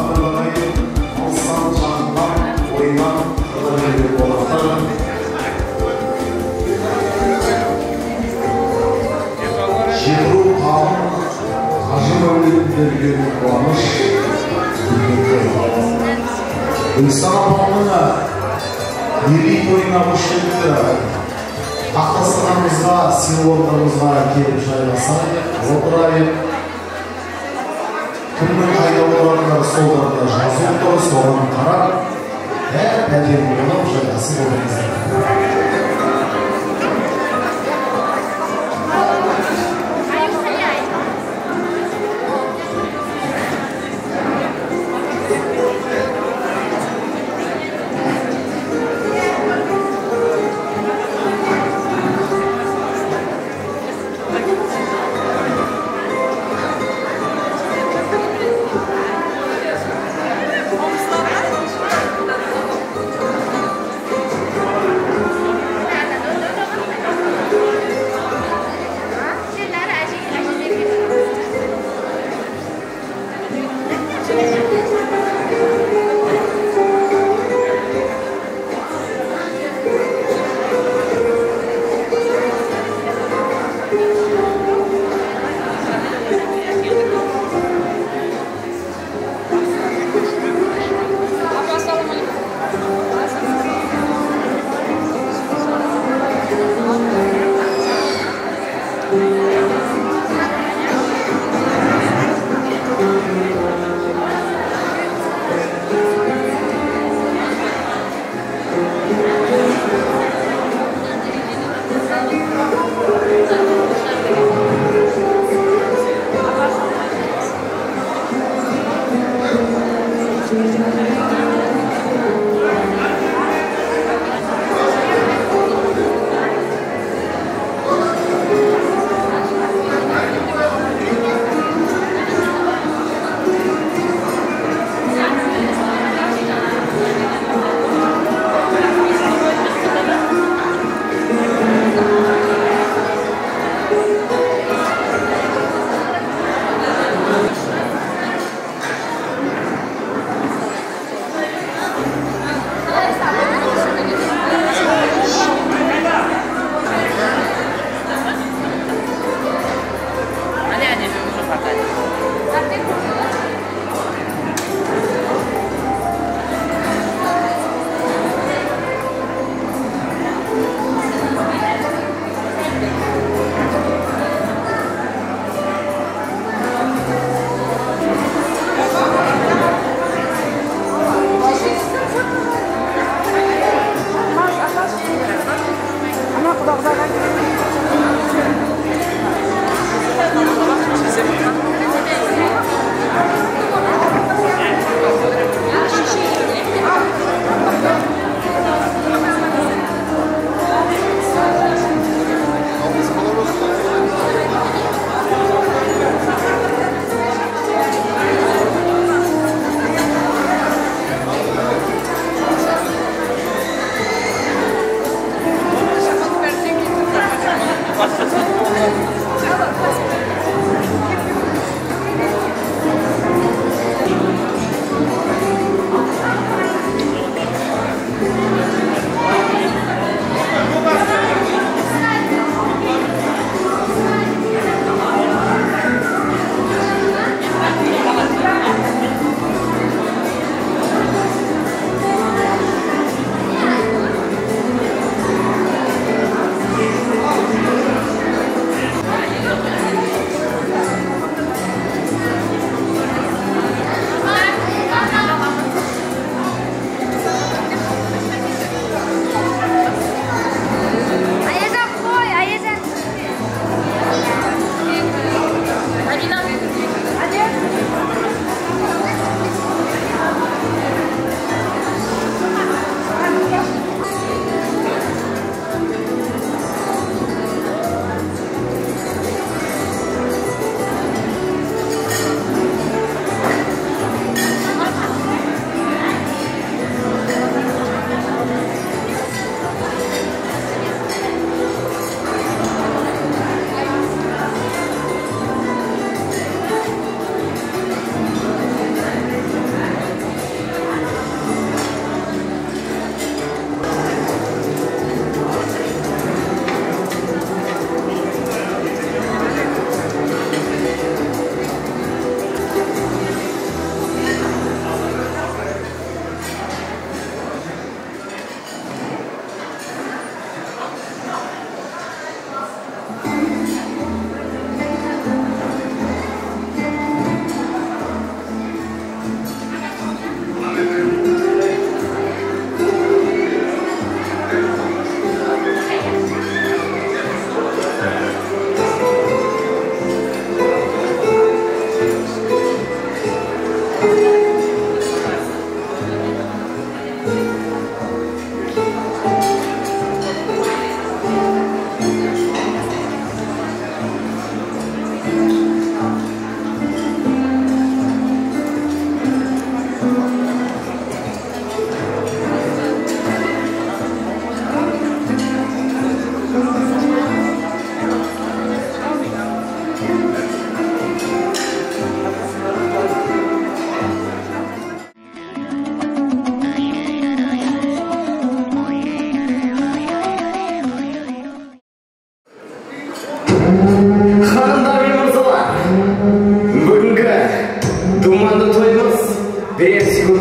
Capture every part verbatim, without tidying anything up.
Xatırlanayıq, alıstan jaǵınlar, oyınnan qıdırıp kelgen qonaqlar. Jeti ruwh taǵım, Hajı Máwlidin bergen quwanısh, úlken toy. Gúlistan apamnıń meriy toyına xosh kelipti. Aq dasturxanımızǵa, sıylılarımızǵa kelip jaylasayıq, otırayıq. Kimniń qayda otıratınları stollarında jazıp tur, soǵan qarap, hár ájayıp bolıp jaylasıp otırıńızlar.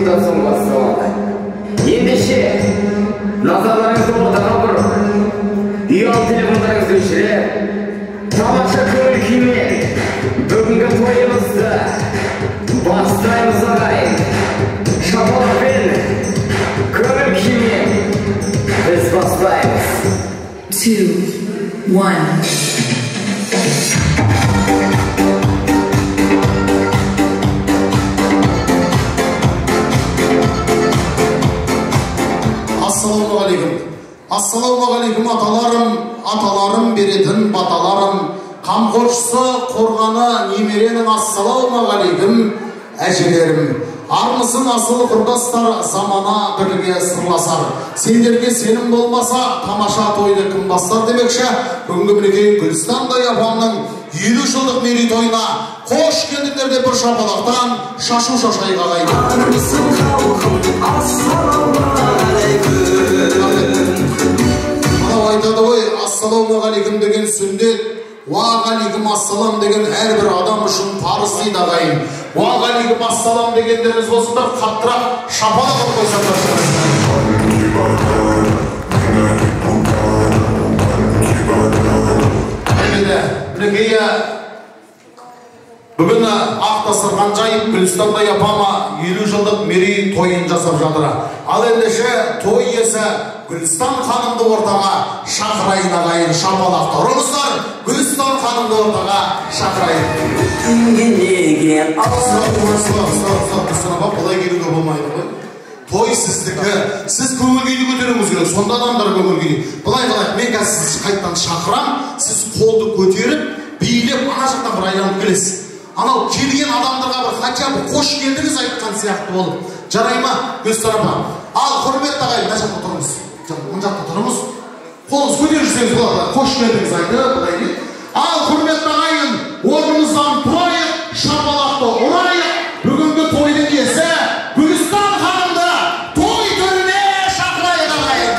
Soń baslanadı. Endishe, nazarlarıńızdı ortaǵa burıp, uyalı telefonlarıńızdı óshirip, tamasha kóńil kúymen búgingi toyımızdı baslaymız, aǵayin. Shapalaq penen, kóńil kúymen biz baslaymız. Two, one. Assalawma aleykum. Assalawma aleykum, atalarım, atalarım beretin batalarım, qamqorshısı qorǵanı nemereniń, assalawma aleykum. Ájelerim, armısın asıl qurdaslar, zamana birge sırlasar. Senlerge senim bolmasa, tamasha toydı kim baslar demekshi. Búgingi, minekey, Gúlistanday apamnıń eliw jıldıq mereytoyına xosh keldińler dep bir shapalaqtan shashıw shashayıq, aǵayin. Armısın xalqım, assalawma aleykum. Mınaw aytadı ǵoy, assalawma aleykum degen súnnet. Wa aleykum assalam degen hár bir adam ushın parız, deydi, aǵayin. Wa aleykum assalam degenlerińiz bolsın, bir qattıraq shapalaq urıp qoysańlar. Mine, minekey, búgin aq dasturxan jayıp, Gúlistanday apama eliw jıldıq merey toyın jasap jatır. Al endishe toy iyesi Gúlistan xanımdı ortaǵa shaqırayın, aǵayin, shapalaqtı urıńızlar, Gúlistan xanımdı ortaǵa shaqırayın. Kúnge nege Stop, stop, stop, stop, stop, stop, bılay keliwge bolmaydı ǵoy. Toy sizdiki, siz kóńil kúydi kóteriwińiz kerek, sonda adamlar kóńil kúydi. Bılay qılayıq, men házir sizdi qaytadan shaqıram, siz qoldı kóterip, biylep, ana jaqtan bir aylanıp kelesiz. Anaw kelgen adamlarǵa bir хотя бы xosh keldińiz aytqan sıyaqlı bolıp. Jaray ma, Gúlistan apa? Al, húrmetli aǵayin, mına jaqta turıńız. Mına jaqta turıńız. Qolıńızdı kóterip júrseńiz boladı. Xosh keldińiz aytıp, bılay deyip. Al, húrmetli aǵayin, ornımızdan turayıq, shapalaqtı urayıq. Búgingi toydıń iyesi Gúlistan xanımdı toy tórine shaqırayıq, aǵayin.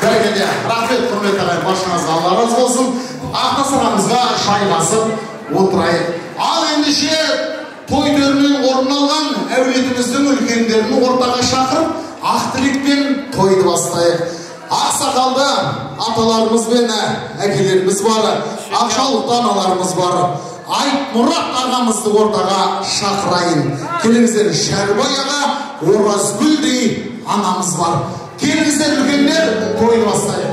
Bárekella, raxmet, húrmetli aǵayın, barshangızǵa Alla razı bolsın. Aq dasturxanımızǵa jaylasıp otırayıq. Al endishe toy tórinen orın alǵan áwletimizdiń úlkenlerin ortaǵa shaqırıp, aq tilek penen toydı baslayıq. Aqsaqalda atalarımız benen ákelerimiz bar, aqshawlıqta analarımız bar. Aytmurat aǵamızdı ortaǵa shaqırayın. Kelińizler, Sháribay aǵa, Orazgúldey anamız bar. Kelińizler, úlkenler, toydı baslayıq.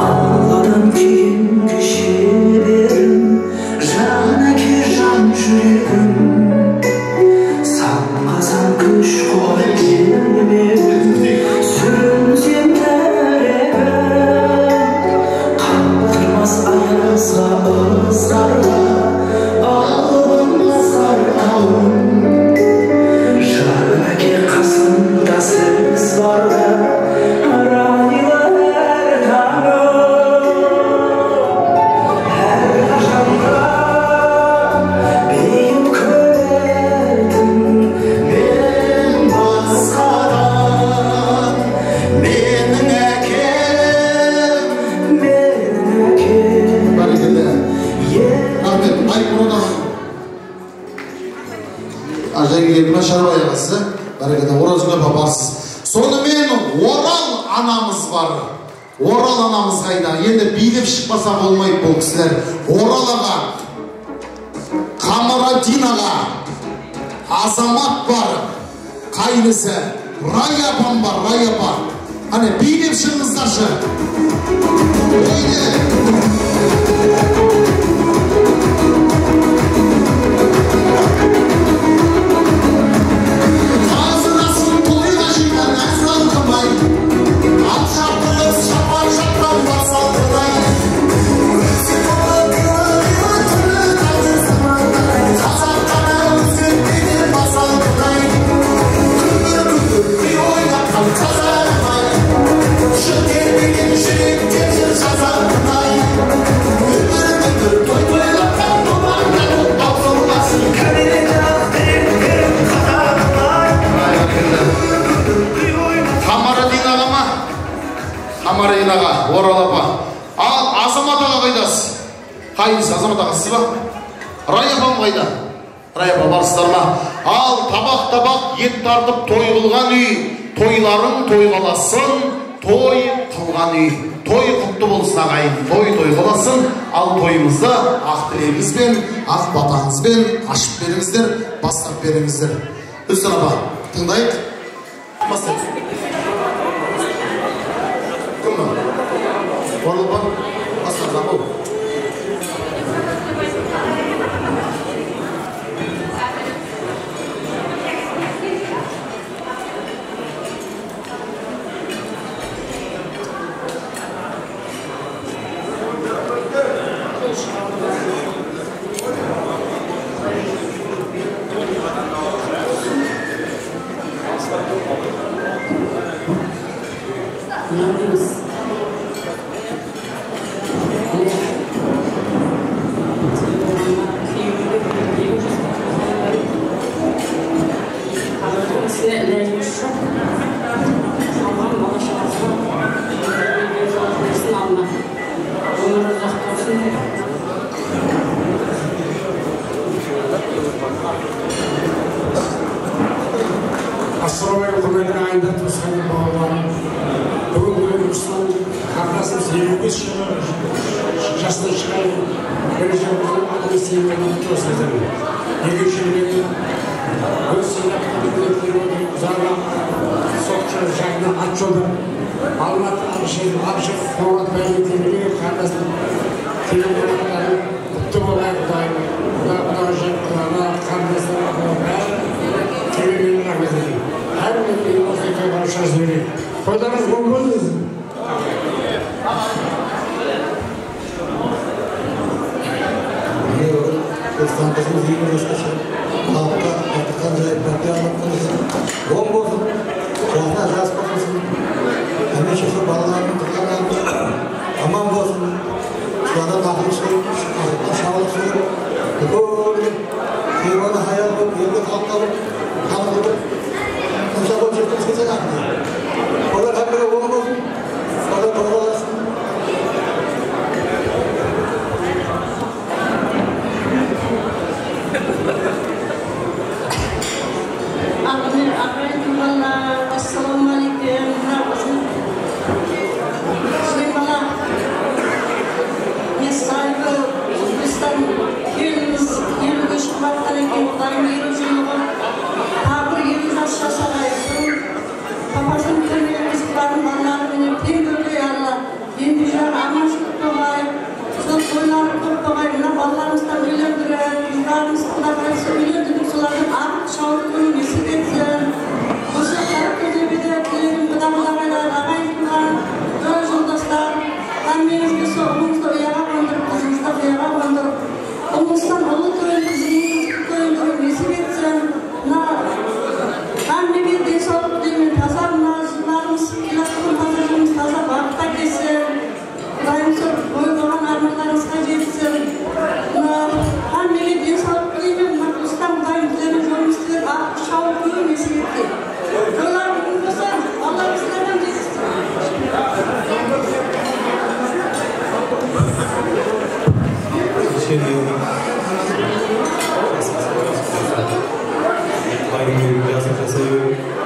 Alǵadan kúyingi sheberim, jan áke, jan júregim. San qazan kúsh qoyıp kelmep, súnsem táregim. Qaldırmas ayazǵa, ızǵarǵa, balbın basar tawım. Jan áke, qasımda siz barda, araylı hár tańım. Hár qashanǵa beyim kóretin men basqadan. Meniń ákem, meniń ákem. Bárekella. Raxmet, Aymurat aǵa. Ájayıp, Sháribay aǵa, siz. Bárekella, Orazgúl apa, barsız. Sonımen Oral anamız bar. Oral anamız qayda? Endi biylep shıqpasa bolmaydı bul kisiler. Oral aǵa, Qamaraddin aǵa, Azamat bar, qáynisi, Raya apam bar, Raya apa. Qáne, biylep shıǵıńızdarshı. Áyne. Házir asıl toyǵa jıynan naz-nalqımay, at shapırıp, shapar shapqan bar salqınay. Qamaraddin aǵa ma? Qamaraddin aǵa, Oral apa. Al, Azamat aǵa qaydasız? Qayınsız, Azamat aǵa, siz ba? Raya apam qayda? Raya apa, barsızlar ma? Al, tabaq-tabaq et tartıp toy qılǵan úy, toylarıń toyǵalasın, toy qılǵan úy. Toy qutlı bolsın, aǵayin, toy toyǵalasın. Al, toyımızdı aq tileyimiz ben, aq batamız ben ashıp berińizler, baslap berińizler. Húsen apa, tıńdayıq. Kim? Oralbay? Basqa, Jaqıp. Ómiri uzaq bolsın. Assalawma áleykum, húrmetli ayında tuwısqan bawırlarım. Búgin, búgin Ruslan qardaşımız elli bes jılı jastan shıǵarıp, birinshi adresine qutlıq sózlerin. Ekinshi meni óz sıylap, uzarlap, soqshı jayına at jolda Almatı Abıshevich, Abıshev Qońırat Báyretdinge qardaşım, kelin qonaqların qutlı bolǵay, Qudayım. Quda, Quda, Quda, Quda, qardaşlar, bári kelgenlerine raxmet aytaman. Hámme elimizde qayǵılar shashıp jibereyik. Toylarıńız qutlı bolsın. Mine, Ruslan qızımız elli jasqa shıǵıp, xalıqqa qatırǵan jayıp, báxtiyalı qılınsın. Oń bolsın, jasına jas qosılsın. Hámiyshe sol balalardıń qılǵanları aman bolsın. Qudadan aqıl shıǵıp, aqıldan shawlıq shıǵıp, búkil heywanı hayal qılıp, eldi xalıqqa qılıp, tanıtılıp, inshaallah, jetkelisken sanadı. Olar hámmege oń bolsın, olar toyǵalasın. Aǵayın, aǵayın tuwǵanlar, assalawma áleykum. Mına, Súleyman aǵa, men saylı Ózbekstan elimiz elli úsh quwattan eken, Qudayım elli jıllıǵın. Taǵı bir elli jas jasaǵaysın. Papasın kórmegen qızıqların balaları menen teń kórgey Alla. Endi jaǵı amanshılıq bolǵay, sol toyları kóp bolǵay, mına balalarımızdı úylendirip, qızlarımızdı Quda Qádirisi úylendirip, solardıń aq shawlı kúnin nesip etsin. Usı Qarakózde beder tilegim quda-qudagaylar, aǵayin-tuwǵan, doy joldaslar, hámmeńizge sol ulıńızdı uyaǵa qondırıp, qızıńızdı uyaǵa qondırıp, ulıńızdan ulı toyın, qızıńızdan ulı toyın nesip etsin. Mına hámmege densawlıq tileymen, taza mına jıllarımız, kiyatqan taza jılımız taza baxıtqa kelsin. Qudayım sol oylaǵan ármanlarıńızǵa jetsin. Mına hámmege densawlıq tileymen, mına Ruslan Qudayım tilegen jolımız tilep, aq shawlı kúnin nesip etsin. Jollarıń oń bolsın, Alla bizlerden jetsin. Qudayım jasıp jasay beriń.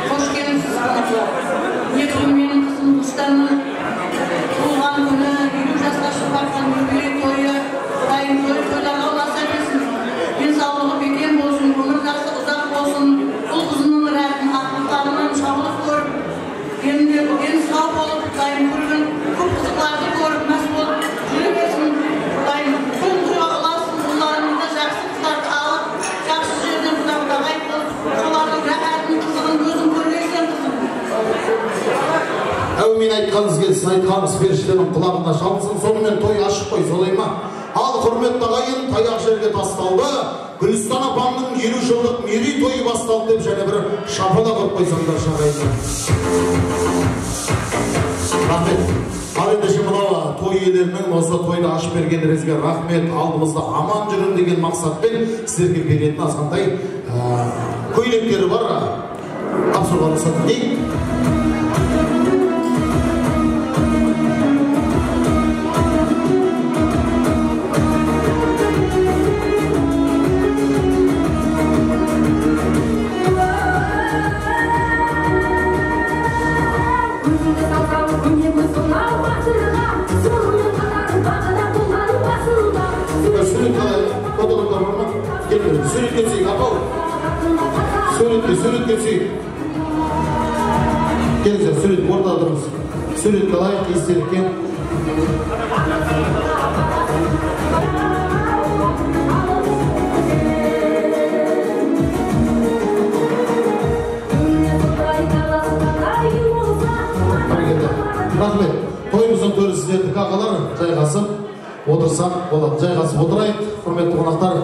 Xosh kelipsiz, qonaqlar. Mine, búgin meniń qızım Gúlstannıń tuwılǵan kúni, eliw jasqa shıǵıp atqan yubiley toyı. Qudayım toy toylarǵa ulasa bersin. Densawlıǵı bekem bolsın, ómir jası uzaq bolsın. Ul-qızınıń rá-, aqlıqlarınan shawlıq kórip, deni de, deni saw bolıp, Qudayım kórgen kóp qızıqlardı kórip, más bolıp júre bersin. Qudayım tol toyǵa ulasın, ullarımız da jaqsı qızlardı alıp, jaqsı jerden quda-qudaǵay bolıp, solardıń ráhátın, qızıǵın óziń kórgersen, qızım. Áwmin aytqanıńız kelsin, aytqanıńız perishtelerdiń qulaǵına shalınsın, sonımen toy ashıq qoy, solay ma? Al, húrmetli aǵayin, tayaq jerge tastaldı. Gúlistan apamnıń eliw jıllıq mereytoyı bastaldı dep jáne bir shapalaq urıp qoysańlar, shaqayın. Raxmet. Al, endishe mınaw toy iyeleriniń usı toydı ashıp bergenlerińizge raxmet. Aldımızda aman júriń degen maqsat penen sizlerge beretin azǵantay, ı, kóylekleri bar. Tapsırıwǵa ruxsat eteyik. Súwretke alayıq, fotograflar bar ma? Kel, kel, súwretke túseyik, apa-aw. Súwretke, súwretke túseyik. Kelińiz, súwret, ortada turıńız. Súwretke alayıq, estelikke. Bárekella. Raxmet. Toyımızdıń tóri sizlerdiki, aǵalar, jayǵasıp otırsaq boladı. Jayǵasıp otırayıq, húrmetli qonaqlar.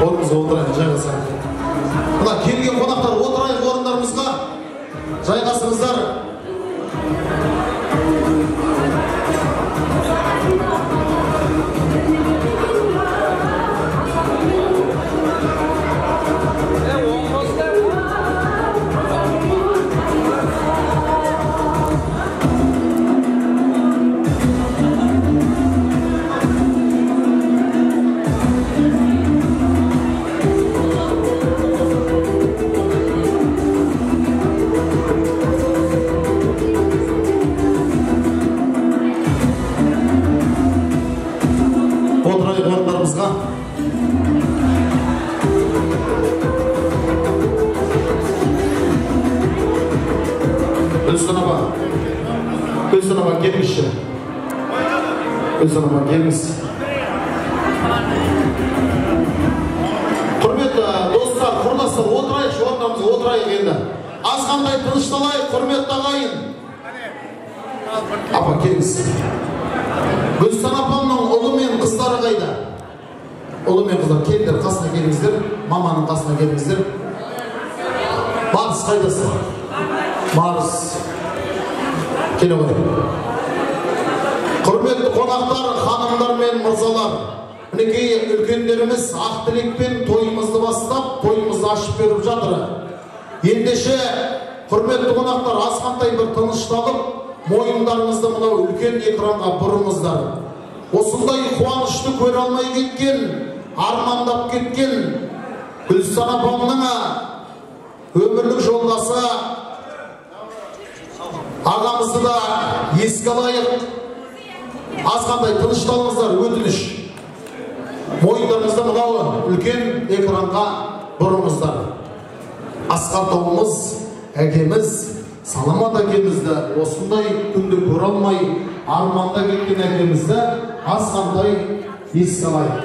Ornımızǵa otırayıq, jayǵasayıq. Mına kelgen qonaqlar, otırayıq orınlarımızǵa, jayǵasıńızlar. Otırayıq orınlarımızǵa. Gúlstan apa, Gúlstan apa, kelińizshi. Gúlstan apa, kelińiz. Húrmetli doslar, qurdaslar, otırayıqshı, ortamızǵa otırayıq endi. Azǵantay tınıshtalayıq, húrmetli aǵayin. Apa, kelińiz. Gúlstan apamnıń ulı men qızları qayda? Ulı men qızlar, kelińler, qasına kelińizler. Mamanıń qasına kelińizler. Marıs, qaydasız? Marıs. Kele ǵoy. Húrmetli qonaqlar, xanımlar men mırzalar. Minekey, úlkenlerimiz aq tilekpen toyımızdı baslap, toyımızdı ashıp berip jatır. Endishe, húrmetli qonaqlar, azǵantay bir tınıshtalıp, moyınlarıńızdı mınaw úlken ekranǵa burıńızlar. Usınday quwanıshtı kóre almay ketken, armandap ketken Gúlistan apamnıń, a, ómirlik joldası, aǵamızdı da eske alayıq. Azǵantay tınıshtalıńızlar, ótinish. Moyınlarıńızdı mınaw úlken ekranǵa burıńızlar. Asqar tawımız, ákemiz, salamat ákemizdi usınday kúndi kóre almay, armanda ketken ákemizdi azǵantay eske alayıq.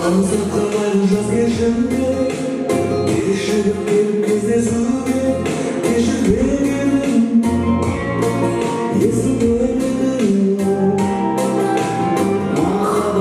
Ańsatqan jaz keshinde keshigip kelip, gezlesiwge keshikpegenim esimde meniń. Maqab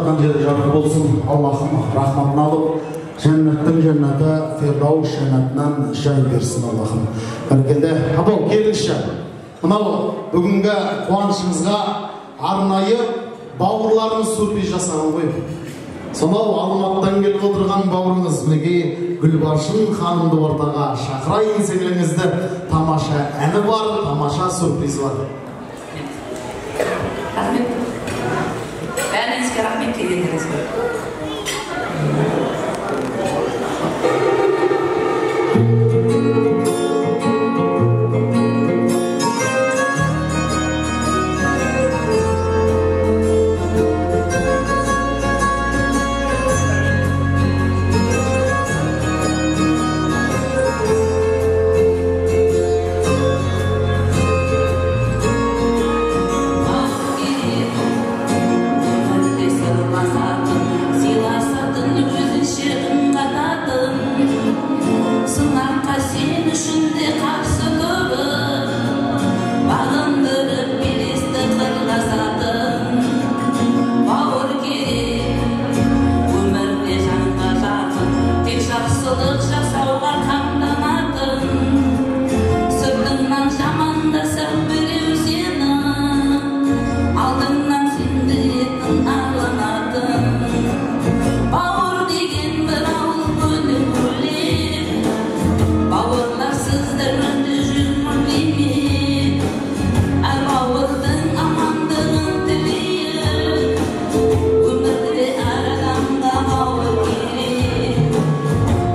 Jeri jarıq bolsın, Allahım rahmatın alıp, jánnettiń jánneti, Firdaws jánnetınan jay bersin, Allahım. Bárkelde. Apau, kelińizshi. Mınaw búgingi quwanıshıńızǵa arnayı bawırlarıńız syurpriz jasaǵan ǵoy. Sonaw Almatıdan kelip otırǵan bawırıńız, minekey, Gúlbarshın xanımdı ortaǵa shaqırayın, sińlińizdi tamasha áni bar, tamasha syurprizi bar. Raxmet. Bárińizge raxmet kelgenlerińizge. Sıylasatın, ózinshe ıńǵatadın. Sınaqqa sen ushın de qarsı turıp, baǵındırıp belesti qırlasatın. Bawır kerek ómirde janǵa jaqın, tek jaqsılıq jasawǵa qamdanatın. Sırtıńnan jamandasa birew seni, aldıńnan sen biletin arlanatın. Bawır degen bir awıl kóni bólek, bawırlarsız dármende júrmir deymen. Hár bawırdıń amanlıǵın tileyik, ómirde hár adamǵa bawır kerek.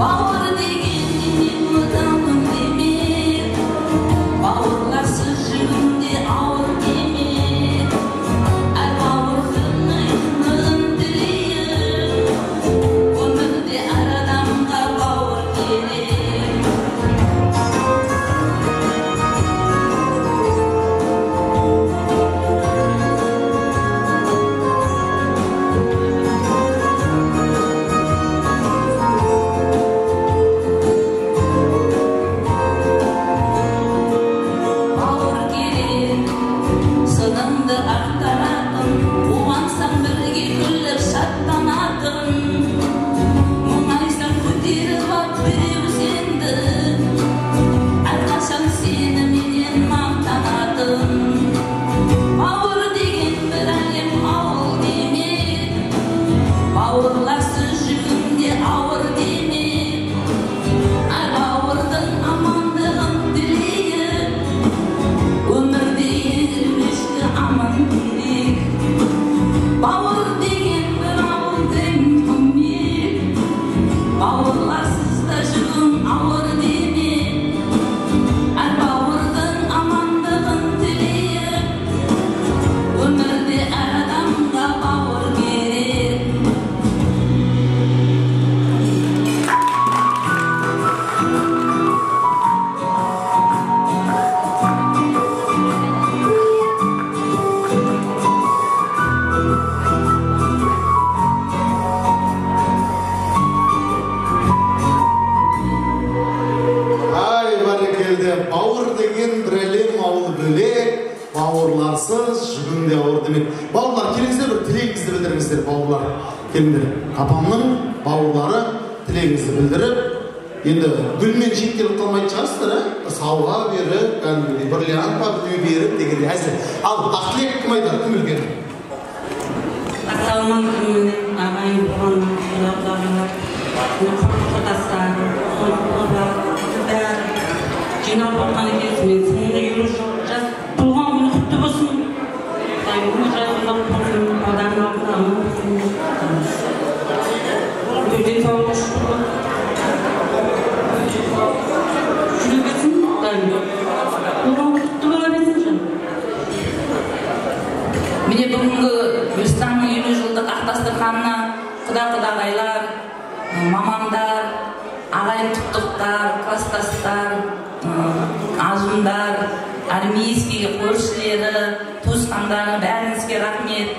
Bawır degen ene watan demek, bawırlarsız júgimde awır demek. Hár bawırdıń ıynıǵın tileyik, ómirde hár adamǵa bawır kerek. Bawır kerek, sınıńdı aqtaratın, quwansań birge kúlip shattanaratın. Muńaysań kóterip ap birew sendi, hár qashan seni menen maqtanatın. Bawır degen bir álem awıl demek, bawırlarsız júgimde awır demek. Hár bawırdıń amanlıǵın tileyik, ómirde eńilmeste aman kerek. Bawır degen bir awıldıń kúmegi, bawırlarsız da júgim awır demek. Hár bawırdıń amanlıǵın tileyik, ómirde hár adamǵa bawır kerek. Ay, bárekelde, bawır degen bir álem awıl bólek, bawırlarsız júgim de awır demek. Bawırlar, kelińizler, bir tilegińizdi bildirińizler, bawırlar. Kelińler. Apamnıń bawırları tilegińizdi bildirip, endi gúl menen shetkelip qalmaytuǵın shıǵarsızlar, á? Sawǵa berip, kádimgidey, brilliant pa, birew berip degende, házir. Al, aq tilek kim aytadı, kim bilgen? Assalamu aleykum, aǵayın, tuwǵanlar, qonaqlar, mine, qurılısdaslar, qonaqlar, bári jıynalıp atırǵan ekensiz, men sınıńdı elliw jıl jas tuwǵan kúni qutlı bolsın. Qudayım umır jası uzaq bolsın, Qudanıń aldında aman bolsın. Densawlıǵı kúshli bolsın. Júre bersin, Qudayım. Tuwǵan kúni qutlı bola bersin, janım. Mine, búgingi Gúlistannıń elliw jıldıq aq dastırxanına quda-qudaǵaylar, mamamdar, aǵayin-tuwısqanlar, klassdaslar, ı, ajımdar, armiyskiy, qorshileri, tuwısqanlarım, bárińizge raxmet.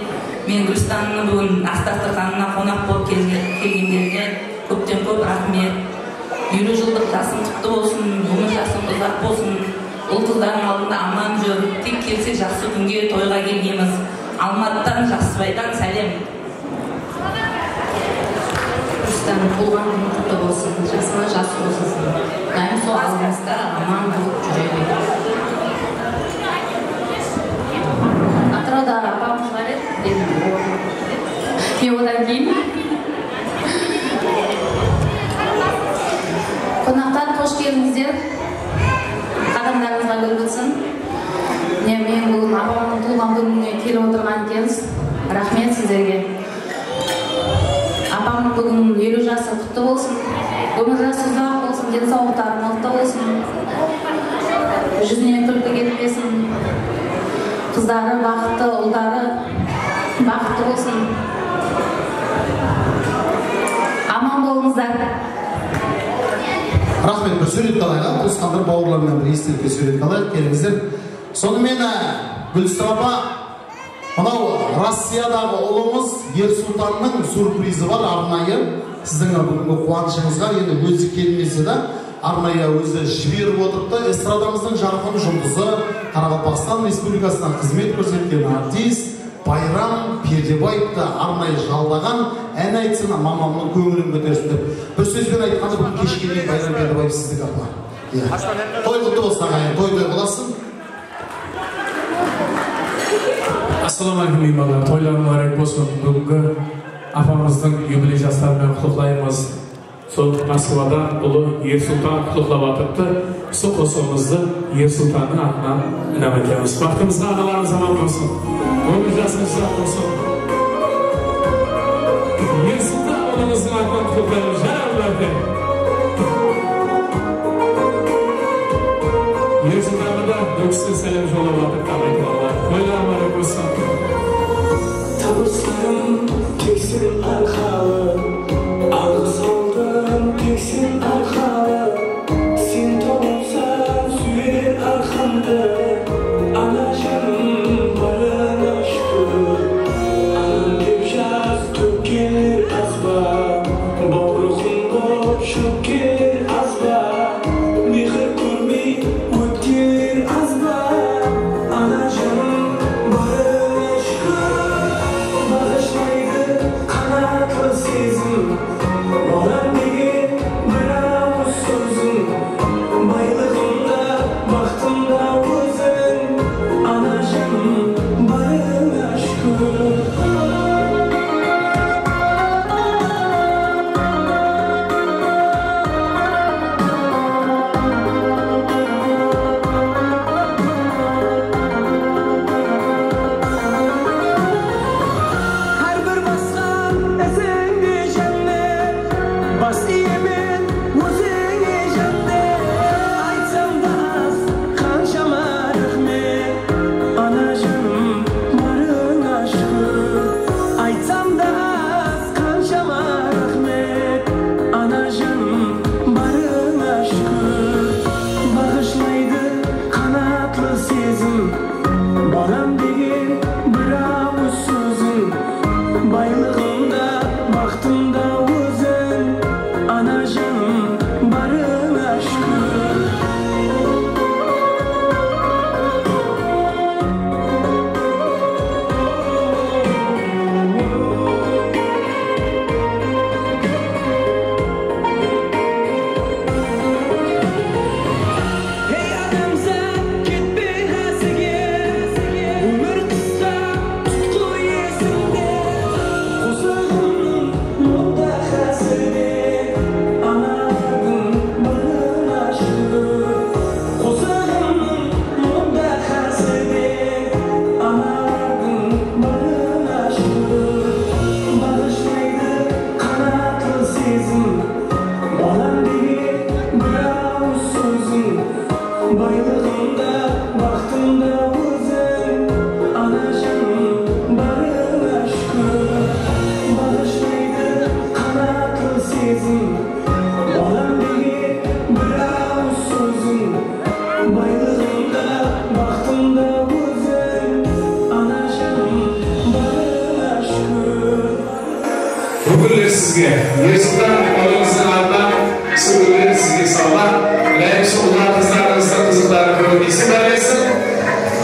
Men Gúlistannıń búgin aq dastırxanına qonaq bolıp kelge-, kelgenlerine kópten-kóp raxmet. Elliw jıldıq jasıń qutlı bolsın, ómir jasıń uzaq bolsın. Ul-qızlarıń aldında aman júr, tek kelse jaqsı kúnge, toyǵa kelgenbiz. Almatıdan, Jaqsıbaydan sálem. Tuwılǵan kúniń qutlı bolsın, jasıńa jas qosılsın. Dayım sol aldıńızda aman bolıp júre ber. Atırauda apamız bar edi, dedim, o. Men odan keyin. Qonaqlar, xosh keldińizler. Qadamlarıńızǵa gúl bitsin. Mine, meniń búgin apamnıń tuwılǵan kúnine kelip otırǵan ekensiz. Raxmet sizlerge. Apam búgin eliw jası qutlı bolsın. Ómir jası uzaq bolsın, densawlıqları mıqtı bolsın. Júzine kúlki ketpesin. Qızları baxıtlı, ulları baxıtlı bolsın. Aman bolıńızlar. Raxmet, bir súwretke alayıq, tuwısqanlar, bawırlar menen bir estelikte súwretke alayıq, kelińizler. Sonımen, á, Gúlstra apa, mınaw Rossiyadaǵı ulımız Ersultannıń surprizi bar, arnayı siziń búgingi quwanıshıńızǵa, endi ózi kelmese de, arnayı ózi jiberip otırıptı. Estradamızdıń jarqın juldızı, Qaraqalpaqstan Respublikasına xızmet kórsetken artist Bayram Perdebaevtı arnayı jaldaǵan, "Án aytsın, mamamnıń kóńilin kótersin" dep. Bir sóz benen aytqanda, búgin keshke deyin Bayram Perdebaev sizdiki, apa. Iya. Toy qutlı bolsın, aǵayin, toy-toy bolasın. Assalawma áleykum, miymanlar. Toylar múbárek bolsın. Búgingi apamızdıń yubiley jasları menen qutlıqlaymız. Sol Moskvadan ulı Ersultan qutlıqlap atırıptı. Usı qosıǵımızdı Ersultannıń atınan inam etemiz. Baxtımızǵa analarımız aman bolsın. Ómir jasıńız uzaq bolsın. Ersultan ulımızdıń atınan qutlıqlaymız. Jana Allaydı. Ersultanǵa da ókisinen sálem jollap atır, taǵaytı balalar. Toylar múbárek bolsın. Tabıslarım tek sen arqalı, alǵıs aldım tek sen arqalı. Sen tawılsań súyer arqamdı, ana janım, barına shúkir. Anam dep jas tókkenler az ba? Bawırqum bolıp shókkenler az ba? Mehir kórmey ótkenler az ba? Ana janım, barına shúkir. Baǵıshlaydı qanatlı sezim. Balam degen bir awız sóziń, baylıǵım da, baxtım da óziń, ana janım, barına shúkir. Hár bir basqan izińde jánnet, bas iyemen ózińe jánnet. Aytsam da az, qanshama raxmet, ana janım, barıńa shúkir. Aytsam da az, qanshama raxmet, ana janım, barıńa shúkir. Baǵıshlaydı qanatlı sezim, balam degen bir awız sóziń, baylıǵım da, baxtım da óziń, ana janım, barına shúkir. Ey adamzat, ketpe házilge, ómir qısqa, tutqı esińde. Qosıǵımnıń munda házir de, analardıń barına shúkir. Qosıǵımnıń munda házir de, analardıń barına shúkir. Baǵıshlaydı qanatlı sezim, balam degen bir awız sóziń, baylıǵım da, baxtım da óziń, ana janım, barına shúkir. Baǵıshlaydı qanatlı sezim, balam degen bir awız sóziń, baylıǵım da, baxtım da óziń, ana janım, barına shúkir. Búginler sizge, Ersultan balamızdıń atınan usı gúller sizge sawǵa. Ilayım, usı ullar qızlarımızdıń qızıqları kóbeysin, bárlesin.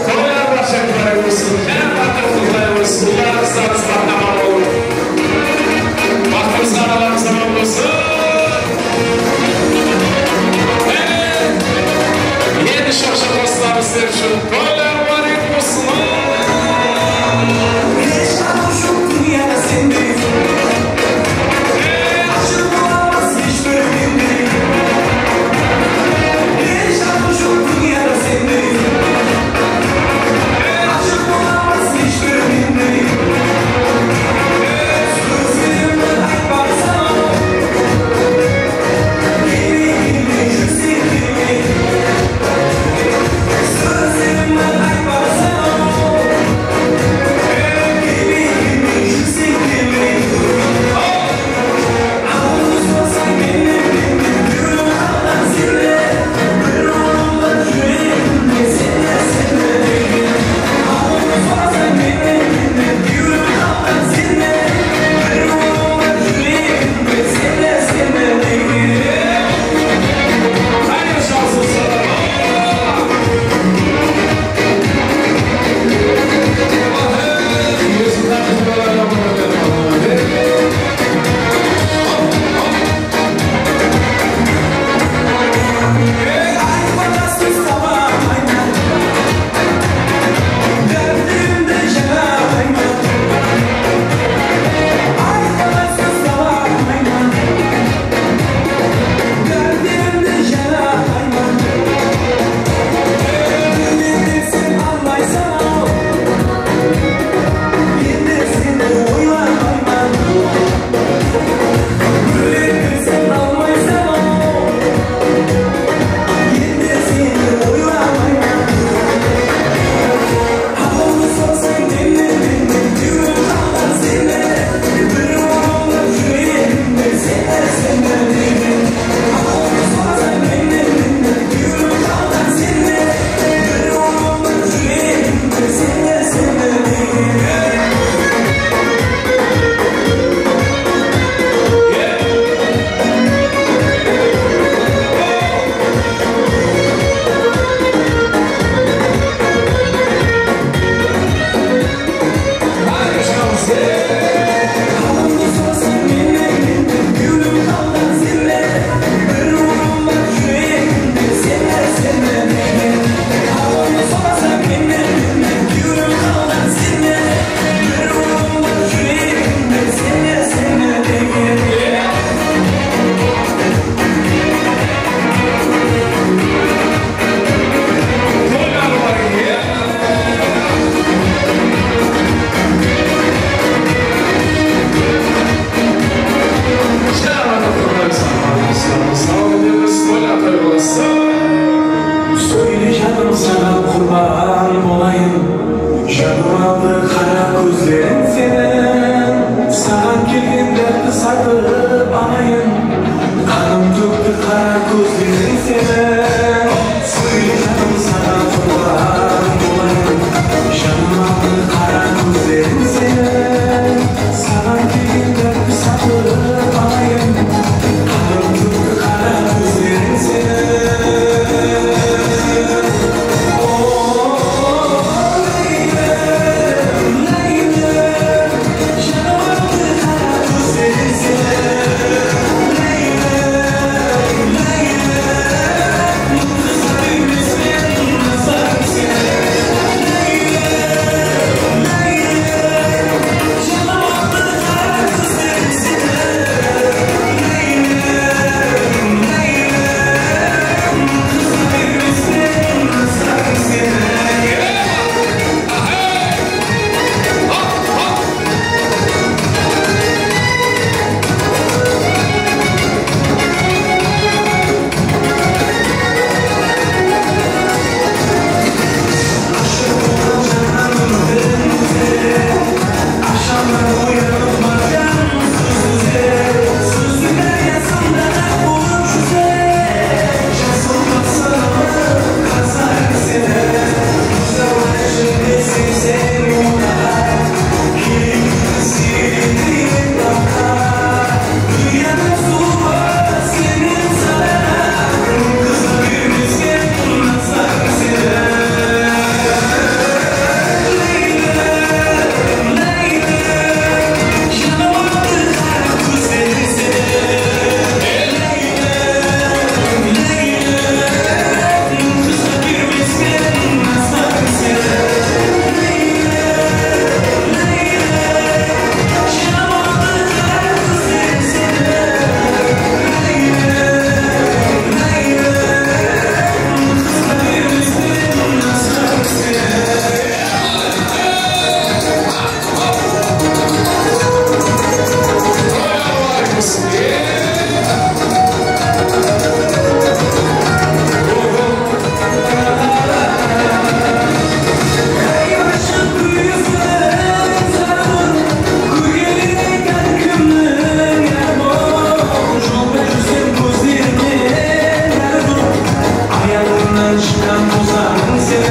Toylar barshangızǵa múbárek bolsın. Jáne bir qatı qutlıqlaymız. Ullar qızlarımız baxtına bolıń. Baxtımızǵa analarımız aman bolsın. Satıp alayın, qanım tókti qara kózleriń seni. Sóyle, janım, saǵan qurban bolayın, janım, altın qara kózleriń seni. Saǵan kelgen tátti satıp alayın, qanım tókti qara kózleriń seni. O, Láyli, Láyli. Ayalımnan shıqqan tozanıń sen.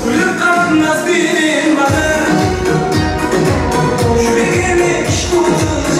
Gúlip qaldım naz benen baǵır, júregime ish qutın.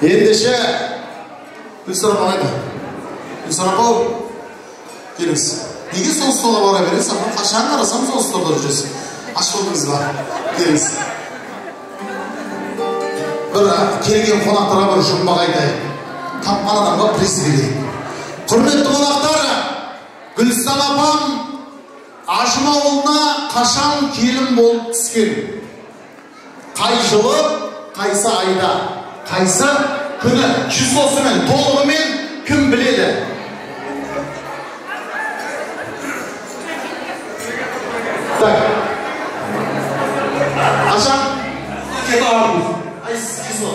Endishe Gúlsara apa qayda? Gúlsara apa-aw, kelińiz. Nege sol stolǵa bara beresiz? Apa, qashan qarasam sol stolda júresiz. Ash boldıńız ba? Kelińiz. Bir, a, kelgen qonaqlarǵa bir jumbaq aytayın. Tapqan adamǵa priz bereyik. Húrmetli qonaqlar, Gúlstan apam Ajım awılına qashan kelin bolıp túsken? Qay jılı, qaysı ayda, qaysı kúni, числоsı menen, tolıǵı menen kim biledi? Tak. Qashan? Jigirma avgust. Qaysı число?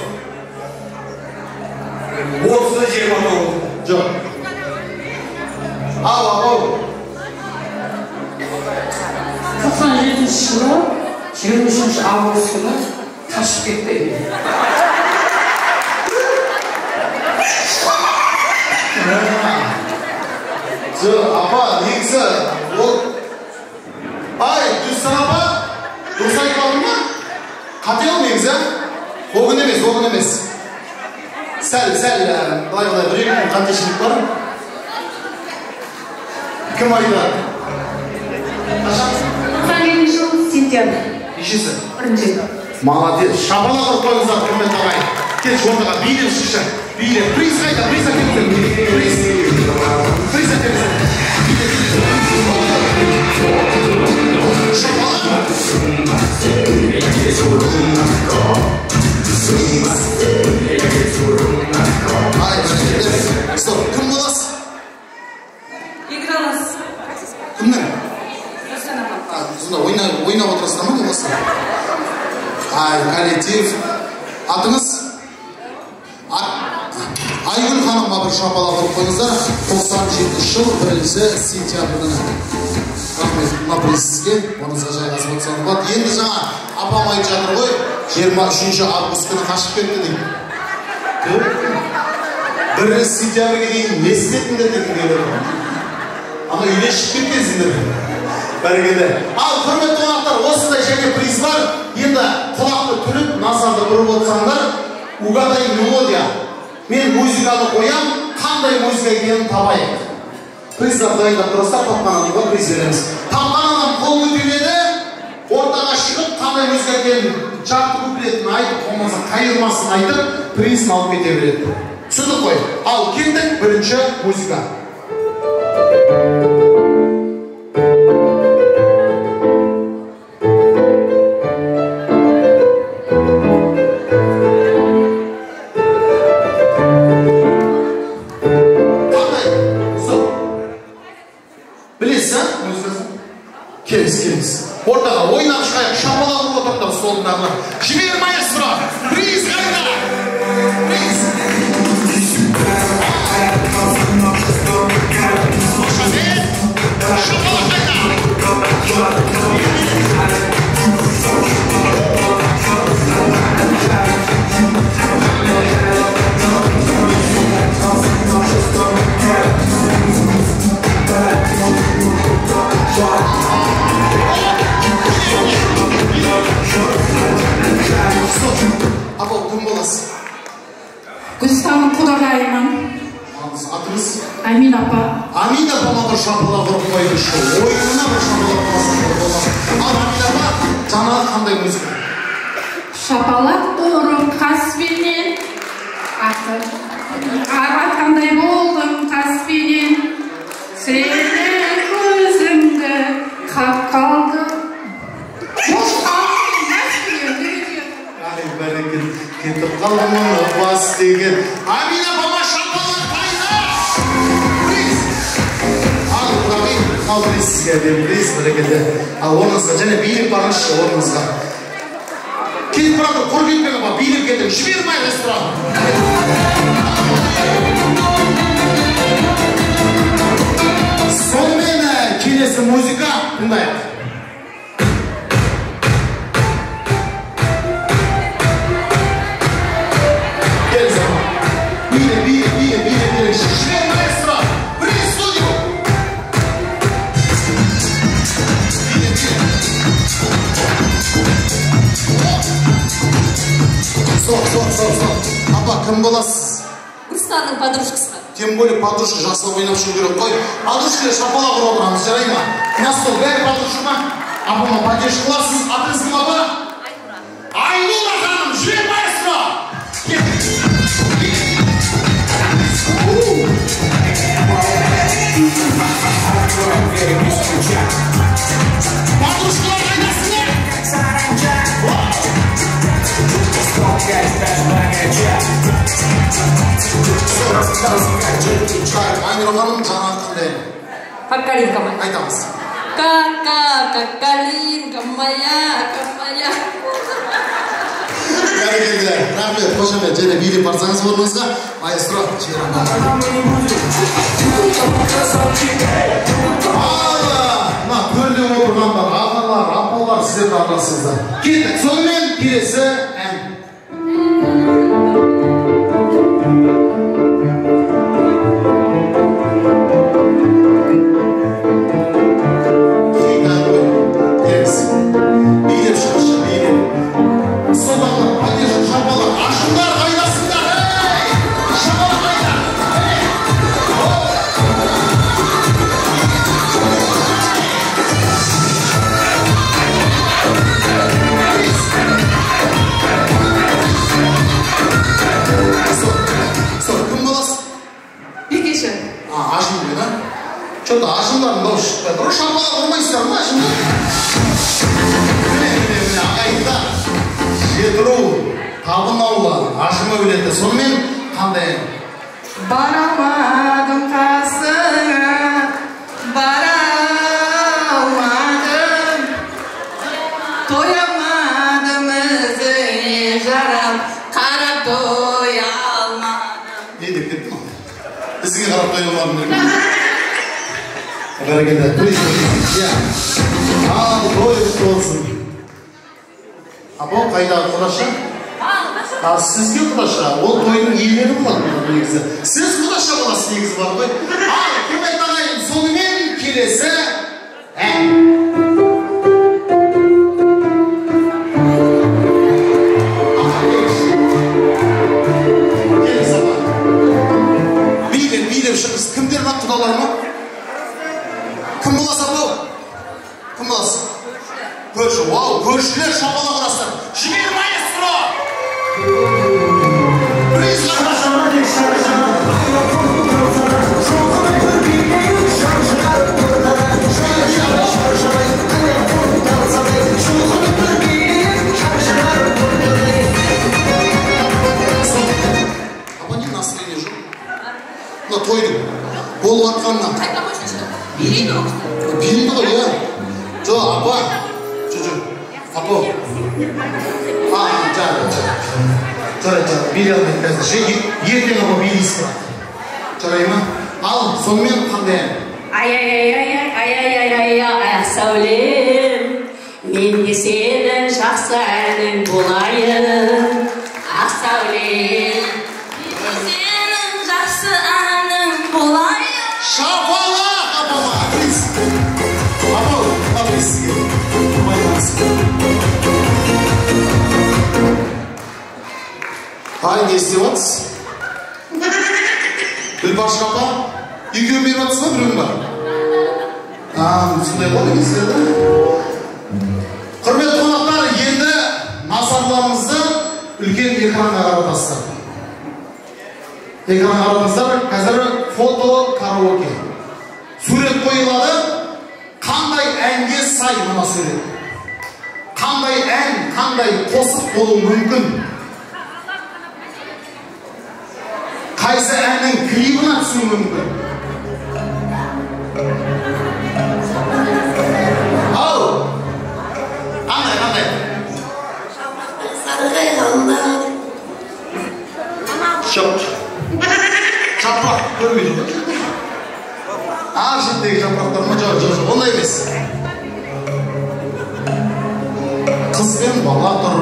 Otızı jigirma toǵız. Joq. Al, al. Toqsan jetinshi jılı jigirma úshinshi avgust kúni qashıp ketti. Joq, apa, negizi ol Ay, Gúlstan apa, durıs aytpadım ba? Qate ol negizi. Ol kún emes, ol kún emes. Sál, sál, e, bılay, bılay, bir-eki kún qáteshilik bar. Kim aytadı? Qashan? Toqsan jetinshi jıl, sentyabr. Neshesi? Birinshi. Молодец. Shapalaq urıp qoyıńızlar, húrmetli aǵayın. Kelshi, ortaǵa biylep shıqshı. Biylep. Priz qayda? Priz ákelińiz. Priz. Priz ákelińiz. Biylep, biylep. Shapalaq. Ay, stop. Kim bolasız? Igralas. Kimniń? Ruslan apam. A, sonda oyna-, oynap otırasızlar ma, ne bolsa? Ay, kollektiv. Atıńız? At-, Aygúl xanımǵa bir shapalaq urıp qoyıńızlar. Toqsan jetinshi jıl, birinshi sentyabr kúni. Raxmet, mına priz sizge. Ornıńızǵa jayǵasıp otsańız boladı. Endi jańa apam aytıp jatır ǵoy, jigirma úshinshi avgust kúni qashıp ketti deydi. Birinshi sentyabrge deyin ne isledińler degim keledi. Ana úyden shıǵıp ketkensińler. Bárkelle. Al, húrmetli qonaqlar, osınday jáne priz bar. Endi qulaqtı túlip, nazardı burıp otsańlar, Угадай мелодия. Men muzıkanı qoyam, qanday muzıka ekenin tabayıq. Prizlar dayınlap turasızlar, tapqan adamǵa priz beremiz. Tapqan adam qol kóteredi, ortaǵa shıǵıp, qanday muzıka ekenin, jartı kupletin aytıp, bolmasa qayırmasın aytıp, prizin alıp kete beredi. Túsindik ǵoy. Al, kettik, birinshi muzıka. Qanday? Sol. Bilesiz, a? Ózińiz. Kelińiz, kelińiz. Ortaǵa oynap shıǵayıq, shapalaq urıp otırıńlar, stoldaǵılar. Jiber, maestro! Priz qayda? Priz! Shapalaq qayda? Apa, kim bolasız? Gúlistanıń qudaǵayıman. Atıńız? Amina apa. Amina apama bir shapalaq urıp qoyıńızshı. Oyınına bir shapalaq urıp qoyıńız. Al, Amina apa, janaǵı qanday muzıka? Shapalaq urıp qas penen, atı, atqanday boldım qas penen. Seniń kózińdi qap qaldım. Bos qaldım, bas penen, bas penen. Ay, bárekella. Ketip qaldım onı bas degen. Amina apama shapalaq qayda? Priz. Al, Ibragim, al, priz sizge, dep, priz, bárekella. Al, ornıńızǵa, jáne biylep barıńızshı, ornıńızǵa. Ketip baratır, qur ketpeń, apa, biylep ketiń. Jiber, maestro. Sonımen, e, kelesi muzıka tıńlayıq. Kel, Zaman. Biyle, biyle, biyle, biyle, biyle. Jiber, maestro. Priz, studio. Biyle, biyle. Sol, sol, sol, sol. Apa, kim bolasız? Hindistannıń podrujkası bar. Тем более, podrujka jaqsılap oynap shıǵıw kerek ǵoy. Podrujkalar shapalaq urıp otıramız, jaray ma? Mına stol, bári podrujka ma? Apama podrujka qılasız, atıńız kim, apa? Aynura xanım, jiber maestro! Podrujkalar qaydasızlar? Aynur xanım, jańa qanday? Kakalinka moya. Aytamız. Kaka, kakalinka moya, moya. Bárekelde, raxmet, xoshamet, jáne biylep barsańız ornıńızǵa. Maestro, jiberiń. Al, mına tórde otırǵanlar, aǵalar, apalar, sizler de aralastırıńızlar. Kettik, sonımen kelesi án. Biylep shıǵıshı, biylep. Soltanlar, podrujka, shapalaq, ashıńlar, qaydasıńlar, hey! Shapalaq qayda? Hey! Ho! Sol, sol, kim bolasız? Bekeshe. A, Ajın degen, a? Что-то Ajınlardıń dawısı shıqpay atır. Shapalaq urmaysızlar ma, Ajınlar? Mine, mine, mine, aǵayinler. Jetiruw, Tabın awılı, Ajın áwleti. Sonımen qanday? Bara almadım qasıńa, bara almadım. Toya almadım izińe jarap, qarap toya almadım. Ne dep kettiń? Bizge qarap toya almadım dep. Bárekelde, turıńız, turıńız. Ya. Al, toy qutlı bolsın. Apa, qaydaǵı qudasha? A, sizge qudasha, ol toydıń iyeleri boladı negizi. Siz qudasha bolasız negizi, bar ǵoy. Al, húrmetli aǵayin, sonımen kelesi. Keliń, saba. Biylep, biylep shıǵıńız. Kimler bar, qudalar ma? Kim bolasız, apa? Kim bolasız? Kórshi, wow, kórshiler shapalaq urasızlar. Jiber, maestro! Please, Apa, ne настроение joq? Mına toydıń bolıp atqanına. Biyleydi ǵoy, ya. Joq, apa. Joq, joq. Apa. A, jaraydı, jaraydı. Jaraydı, jaraydı. Biyley almaydı házir. She, e-, erteń apa biyleysiz. Jaray ma? Al, sonımen qanday? Ay, ay, ay, aq sáwlem. Mende seniń jaqsı ániń bolayın, aq sáwlem. Mende seniń jaqsı ániń bolayın. Shapalaq apama, please. Apa, apa, sizge. Ay, ne islep atırsız? Gúlbaxsh apa, ekewin berip atırsız ba, birewin ba? A, sonday ǵoy, sizler de. Húrmetli qonaqlar, endi nazarlarıńızdı úlken ekranǵa qaratasızlar. Ekranǵa qaratasızlar, házir foto karaoke. Súwret qoyıladı. Qanday ánge say mına súwret? Qanday án, qanday qosıq bolıwı múmkin? Qaysı ánniń klibına túsiw múmkin? Aw! Qanday, qanday? Sarǵay ǵallar. Joq. Japıraq kórmeydi ǵoy. Ar shettegi japıraqlar ma? Joq, joq, joq, onday emes. Qız benen bala tur.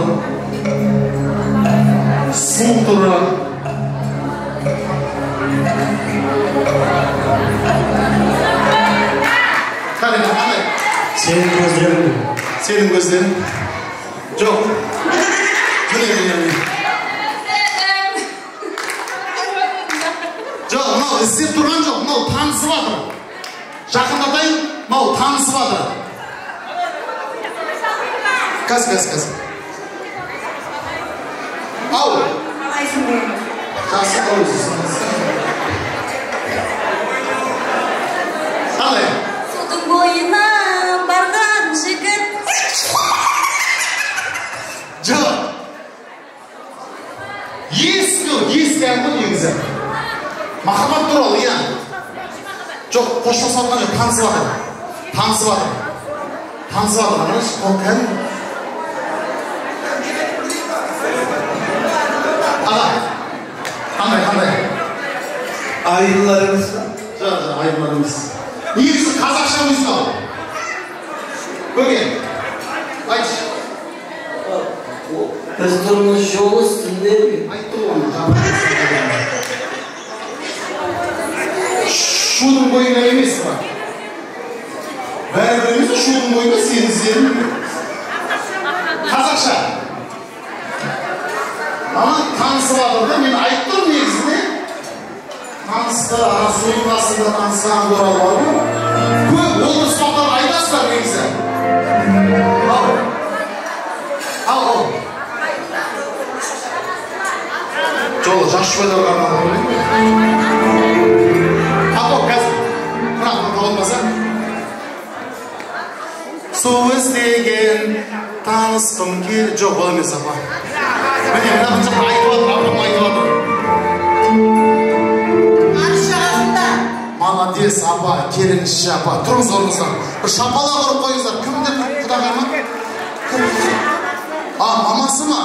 Suw tur. Qáne, qáne. Seniń kózleriń. Seniń kózleriń. Joq. Mine, mine, mine. Izlep turǵan joq, mınaw tanısıp atır. Jaqınlatayın, mınaw tanısıp atır. Kaz, kaz, kaz. Aw. Jaqsı, aw, siz. Qalay? Suwdıń boyına barǵan jigit. Joq. Eski, eski án ǵoy negizi. Mahabbat tuwralı, iya. Joq, xoshlasıp atqan joq, tanısıp atır. Tanısıp atır. Tanısıp atır, qarash, ol kán. Aǵa, qanday, qanday? Ayıplarıńız ba? Joq, joq, ayıplarıńız. Negizi qazaqsha muzıka. Kóke, aytshı. Biz turmız jol ústinde. Ayttı ǵoy, onı. Shuwdıń boyına emes pa? Báribir emes, shuwdıń boyına sen izlediń. Qazaqsha. Ana tanısıp atır da, men aytıp turman negizinde. Tanıstı, ana, suwdıń qasında tanısqan kóre almadım. Kóp, ol bir suwaqlardı aytasızlar negizi. Al. Al, al. Joq, jas juwaylarǵa arnalǵan. Apa, házir. Qıraqtan taba almasa. Suw izlegen tanısqım kel-, joq, ol emes, apa. Mine, mına bul jaqta aytıp atır, apam aytıp atır. Arıs jaǵasında. Malades, apa, kelińizshi, apa. Turıńız ornıńızdan. Bir shapalaq urıp qoyıńızlar. Kim dep, qudaǵay ma? Kim? A, maması ma?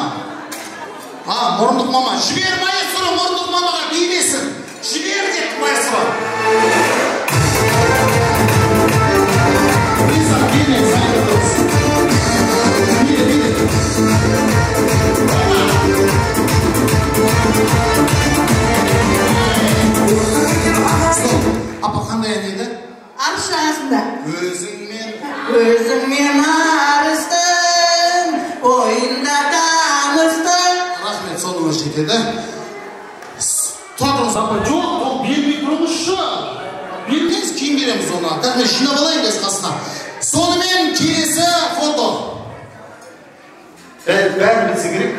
A, murındıq mama. Jiber, maestro, murındıq mamaǵa biylesin. Jiber, dep, maestro. Biyle, biyle. Apa, qanday án edi? Arıs jaǵasında. Ózińmen. Ózińmen arıstım, oyında tanıstım. Raxmet, sonıń ózi jetedi. Tura turıńız, apa, joq, ol bermey turıńızshı. Bermeńiz, keyin beremiz onı. Tak, men jıynap alayın, biz qasına. Sonımen kelesi foto. Bári, bári bilse kerek.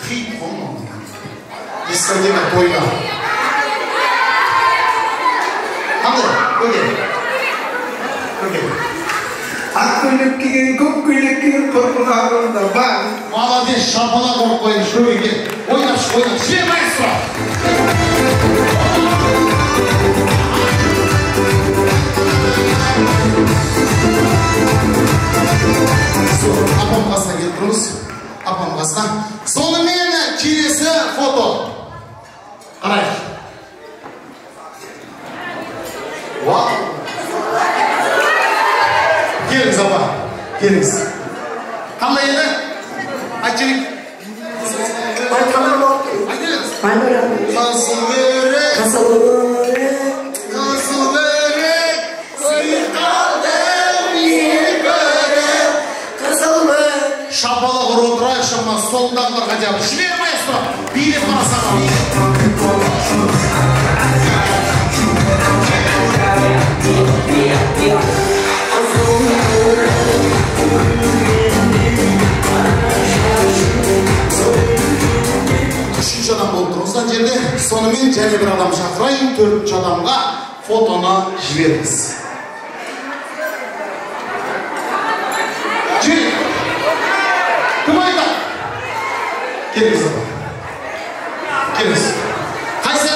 Xit ǵoy mınaw. Diskoteka toyda. Qanday? Kóke. Kóke. Aq kóylek kiygen, kók kóylek kiygen, qorqıǵanım da bar. Malades, shapalaq urıp qoyıńız, Kóke. Oynap shıq, oynap. Jiber, maestro. Apam qasına kelip turıńız. Apam qasına. Sonımen kelesi foto. Qarayıq. Wow. Kelińiz, apa, kelińiz. Qanday edi? Aytayıq. Aytqanlar bar. Aytayıq. Qızıl bórek. Qızıl bórek. Qızıl bórek. Sıyqaldı meni kórip. Qızıl bórek. Shapalaq urıp otırayıqshı, mına solıńdaǵılar хотя бы. Jiber, maestro. Biylep barasań. Úshinshi adam bolıp turıńız mına jerde. Sonımen jáne bir adam shaqırayın, tórtinshi adamǵa. Fotonı jiberińiz. Jigit, kim aytadı? Kelińiz, apa. Kelińiz. Qaysı?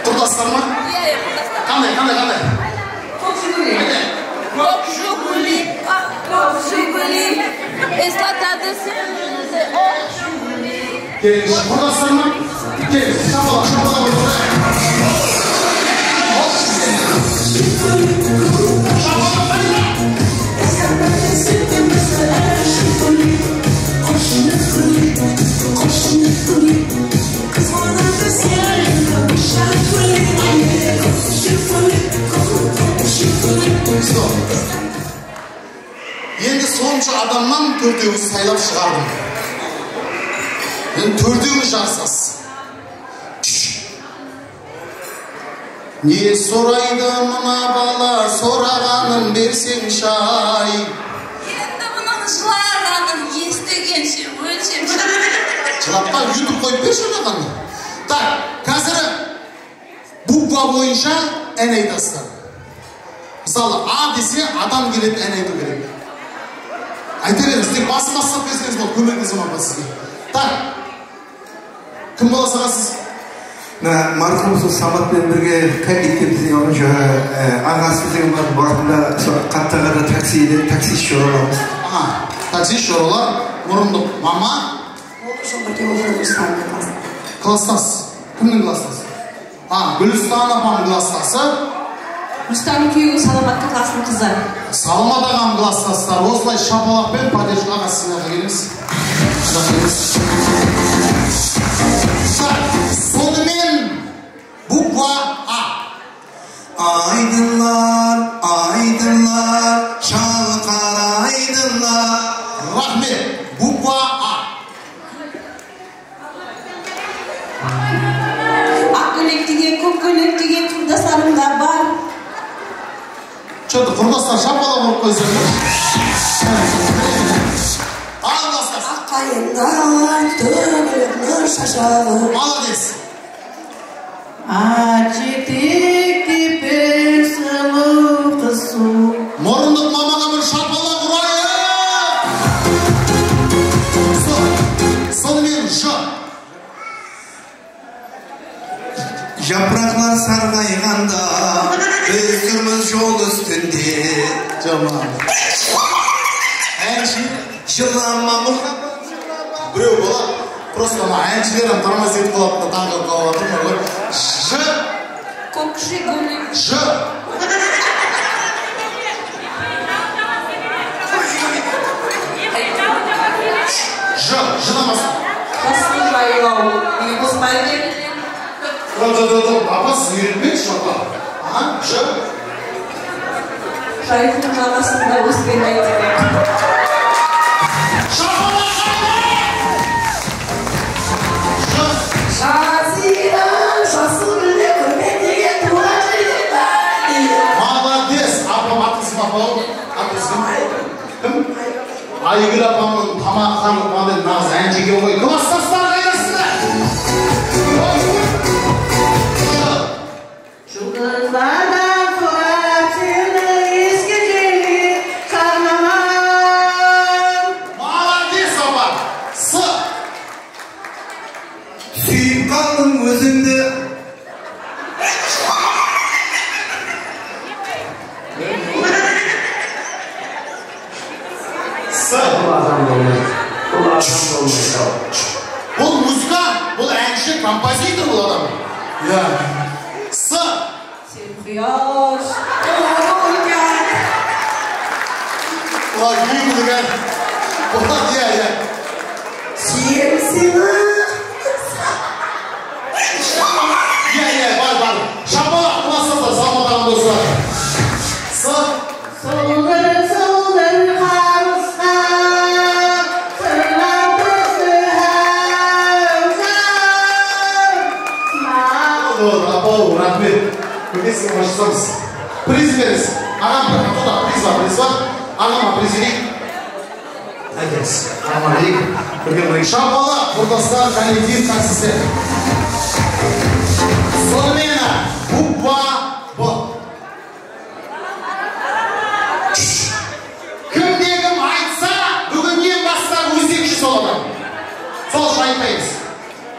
Qurdaslar ma? Qanday, qanday, qanday? Kók jiguli. Kók jiguli. Kók jiguli. Eslatadı seni o jiguli. Kelińiz, qurdaslar ma? Kelińiz, shapalaq, shapalaq urıńız. Stop. Endi sonshı adamnan tórtewin saylap shıǵardım. Tórtewińiz jaqsısız. Ne soraydı mına bala, soraǵanın berseńshi ay. Endi bunıń jılaǵanın estigenshe ólshepshi. Jılappa, YouTube qoyıp bershi onaǵandı. Tak, házir bukva boyınsha án aytasızlar. Mısalı, A dese, adam keledi, án aytıw kerek. Ayta berińiz, tek basın baslap berseńiz boladı, kómektesemen apa sizge. Tak. Kim bolasız aǵa siz? Mına, marhum sol Samat penen birge kollektivimizdiń, onıń, e, aǵası degen bar, waqtında sol Qaptaǵada takside, taksist joralarımız. Aha, taksist joralar, murındıq mama. Otız jıl birge otırıp, Ruslandı klastas. Klasstas? Kimniń klasstas? A, Gúlistan apam klassası. Rustamnıń kúyewi Salamat kakasınıń qızı. Salamat aǵam klasstaslar. Osılay shapalaq penen podderjka qastıńa kelemiz. Tak, sonımen bukva A. Aydınlar, aydınlar, shalqar aydınlar. Raxmet. Bukva A. Aq kóylek kiygen, kók kóylek kiygen qurdaslarım da bar. Что-то qurdaslar shapalaq urıp qoysa. Al, baslas. Aq qayınlar tógilip nur shashaǵı. Молодец. Aq jetek teper sulıw qız suw. Murındıq mamaǵa bir shapalaq urayıq. So-, sonımen J. Yapıraqlar sarǵayǵanda, biz júrmiz jol ústinde. Jaman. Ánshe. Jılama, muhabbat, jılama. Birew boladı, prosto mına ánshiler hám tormoz etip qaladı da, tań qalıp qalıp atır, mına bir J. Kók jiguli. J. J, J-dan basla. Jasıl jaylaw. Nege qospadı? Dur, dur, dur, dur. Apa, siz úyretpeńizshi, apa. Aha, J. Jayıqtıń jaǵasında ósken báyterek. Shapalaq, shapalaq! Jazira, jasıl gúlde húrmet egen tuwǵan jerden. Молодец, apam, atızım, apa, atızım. Kim? Aygúl apamnıń tamaǵı qanıq model, naǵız ánshi eken ǵoy. Klasstaslar, qaydasızlar? Juldızlardan sorap seni eske jeri saǵınaman. Молодец, apa! S. Súyip qaldım ózińdi. S. Bul adam bolmaydı. Bul adam bolmaydı. Bul muzıkant, bul ánshe, kompozitor bul adam. Ya. S. Sen quyash, toǵılǵan. Ular kúyimligan. Ular, ya, ya. Suyem seni. Ya, ya, bar, bar. Shapalaq, klasstaslar, salmaqtaǵan doslar. S. Sıldır, sıldır qamısqa, sırnap tústi háwsar. Boldı, apa-aw, raxmet. Kóke, sizge qoshılsamız. Priz beremiz. Aǵam, bir, toqta, priz bar, priz bar. Aǵama priz bereyik. Aytamiz. Aǵama bereyik. Birge qılayıq. Shapalaq, qurdaslar, kollektiv, taksistler. Sonımen, bukva B. Kimde-kim aytsa, búginnen baslap ósekshi sol adam. Sol ushın aytpaymız.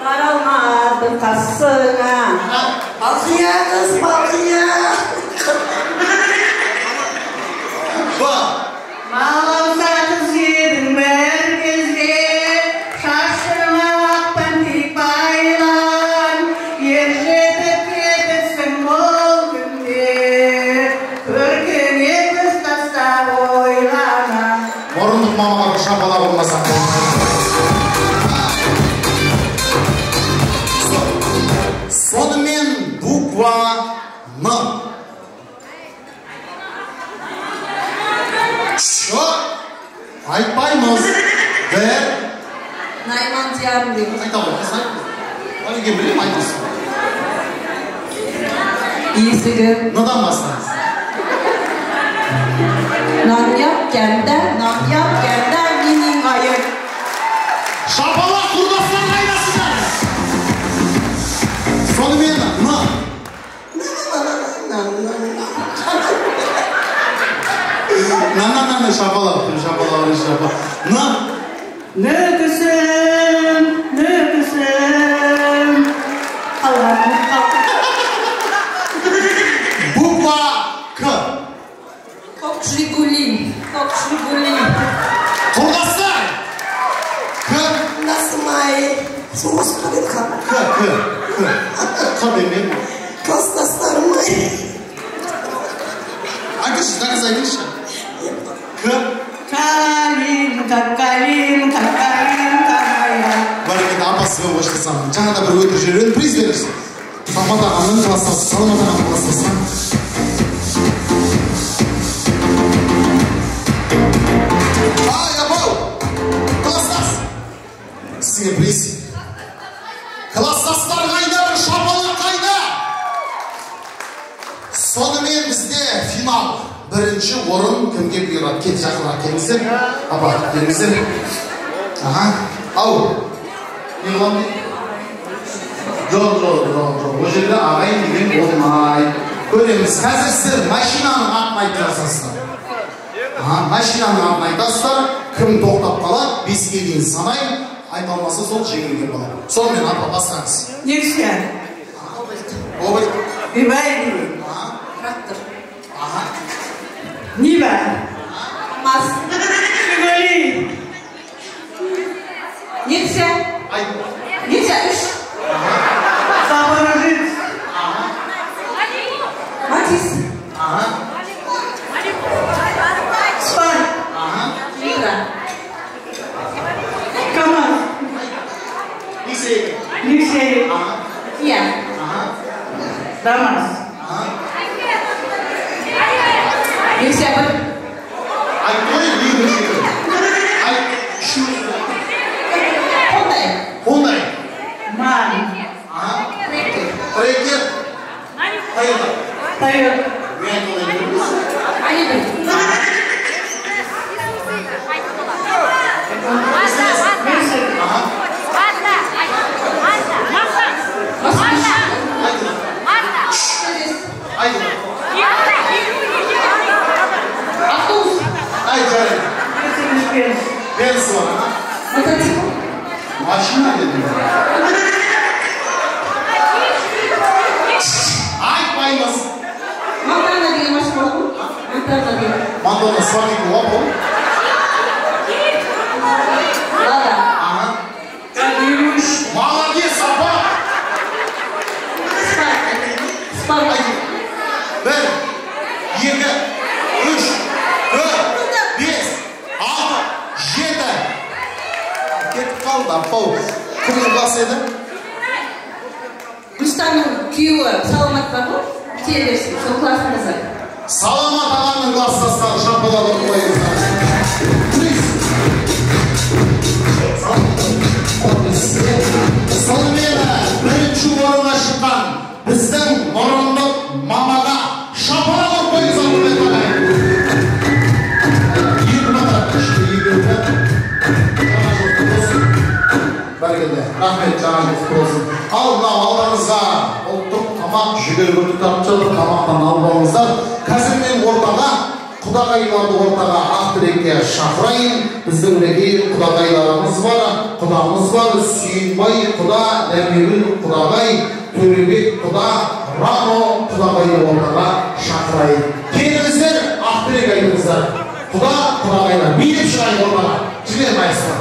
Bara almadım qasıńa. Ha? Balqıya qız, balqıya. Ba. Malawsa qız ediń bir gezde, shashıńa aq pantik baylan, er jetip ketissiń bul kún. Kórkine kóz taslap oylana. Murındıq mamaǵa bir shapalaq urmasaq bolmaydı. Sonımen bukva N. Sen, Qáligen, bilmeymen, aytıńız. Esigi. N-dan baslańız. Nan yapkanda, nan yapkanda, meniń ayım. Shapalaq, qurdaslar, qaynasızlar. Sonımen, N. Na, na, na, shapalaq, shapalaq, shapalaq. N. Nókisim, nókisim. Qalǵan, qalǵan. Bukva K. Kók Jiguli, kók Jiguli. Qurdaslar! K. Nasımay. Soǵıs qıdetqa. K, K, K. Q demeń. Klastaslarım-ay. Aytıńızshı, daha aytıńızshı. K. Kalinka, kalinka, kalinka moya. Bárekelde, apa, sizge oshtasam. Jańa da bir ótiriw jiberiń, priz berińiz. Salmat aǵamnıń klassdası, Salmat aǵamnıń klassdası. Ay, apaw! Klassdas! Sizge priz. Klassdaslar qayda, bir shapalaq qayda? Sonımen bizde final. Birinshi orın kimge buyıradı? Ket, jaqınıraq kelińizler. Apa, kelińizler. Aha. Aw. Ne qılamız? Joq, joq, joq, joq. Ol jerde aǵayin degen bolmay. Kóremiz. Házir sizler mashinanıń atın aytıp jazasızlar. Aha, mashinanıń atın aytasızlar. Kim toqtap qaladı, beske deyin sanayın. Ayta almasa, sol jeńilgen boladı. Sonımen, apa, baslańız. Nexia. Aha. Cobalt. Hyundai. Aha. Traktor. Aha. Niva. Maz. Chevrolet. Nexia. Ayt. Nexia úsh. Aha. Zaporojets. Aha. Matiz. Aha. Spark. Aha. Micra. Kamaz. Nexia. Nexia. Aha. Kia. Aha. Damas. Aha. Nexia bir. Ayt, qoy, ne Nexia bir. Ayt, úshinshi. Hyundai. Hyundai. Man. Aha. Tracker. Tracker. Toyota. Toyota. Men aytqanday beremiz. Malibu. Aha. Aytıń. Aytıń. Avtobus. Ayt, jaraydı. Mercedes-Benz. Benz bar, aha. Motocikl. Mashina dedim. Aytpaymız. Montana degen mashina bar ǵoy. Montana degen. Montana, Spartak bar ǵoy. Lada. Aha. Kadirush. Молодец, apa. Spark. Spark. Ayt. Bir, eki, úsh, tórt, bes. Altı, jeti. Ketip qaldı, apaw. Kimniń klası edi? Rustamnıń kúyewi Salamat bar ǵoy, kele bersin, sol klasstası. Salamat aǵamnıń klasstasları, shapalaq urıp qoyıńızlar. Sonımen, birinshi orınǵa shıqqan bizdiń murınlıq mamaǵa shapalaq urıp qoyıńızlar, húrmetli aǵayın. Eki mata, ishki, eki mata. Jańa jıl qutlı bolsın. Bárekella. Raxmet, jańa jıl qutlı bolsın. Al, mınaw aldıńızda ulttıq tamaq, júger gúrti tartıp jatır, tamaqtan alıp alıńızlar. Házir men ortaǵa Qudaǵaylardı ortaǵa aq tilekke shaqırayın. Bizdiń minekey qudaǵaylarımız bar, qudamız bar, Súyinbay quda, Dámegúl qudaǵay, Tórebek quda, Rano qudaǵaydı ortaǵa shaqırayın. Kelińizler, aq tilek aytıńızlar. Quda, qudaǵaylar, biylep shıǵayıq ortaǵa. Jiber maestro.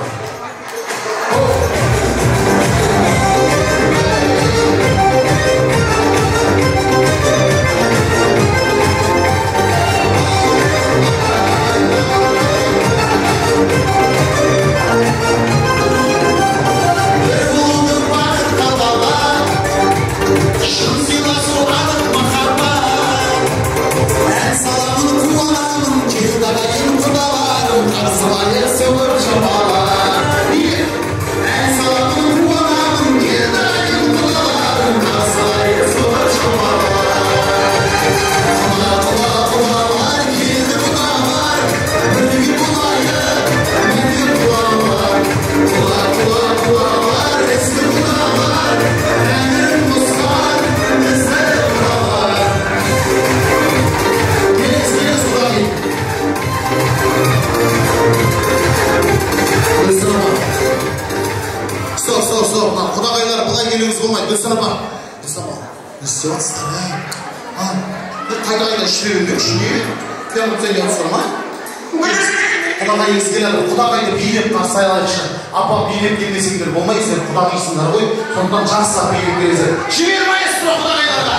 Elińiz bolmaydı, Dúrsán apa. Dúrsán apa, ne islep atırsızlar, áy? Ha? Bir qayta-qayta iship bermekshi, ne? Kúyalap sen yatırsın ma? Qudaǵayıńız keledi, qudaǵaydı biylep qarsı alayıqshı. Apa, biylep kelmeseńler bolmaydı, sizler qudaǵıysızlar ǵoy. Sondan jaqsılap biylep kelesizler. Jiber maestro qudaǵaylarǵa.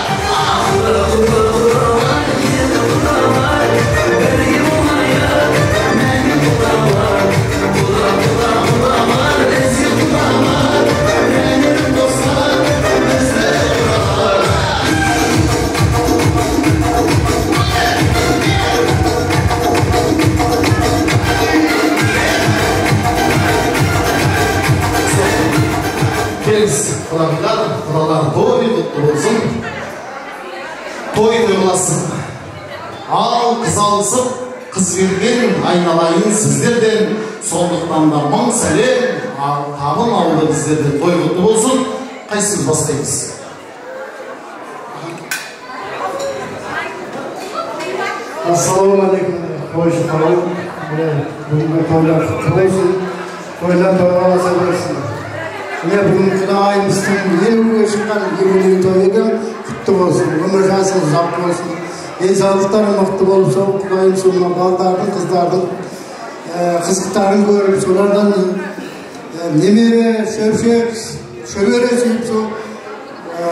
Kelińiz, qudaǵaylar, qudalar, toy qutlı bolsın. Toy toylasın. Al, qız alısıp, qız bergen aynalayın sizlerden. Sonlıqtan da mıń sálem, al, tabın awılda bizlerden toy qutlı bolsın. Qaysıńız baslaymız? Assalawma aleykum, toyshı qawım. Mine, búgingi toylar qutlı bolsın. Toylar toyǵa alasa bersin. Mine, búgin qudaǵayımızdıń eliwge shıqqan yubiley toyı eken. Qutlı bolsın. Ómir jasıń uzaq bolsın. Densawlıqları mıqtı bolıp, sol qudayım sol mına balalardıń, qızlardıń, e, qızıqların kórip, solardan, e, nemere, shóbshek, shóbere suyip, sol, e,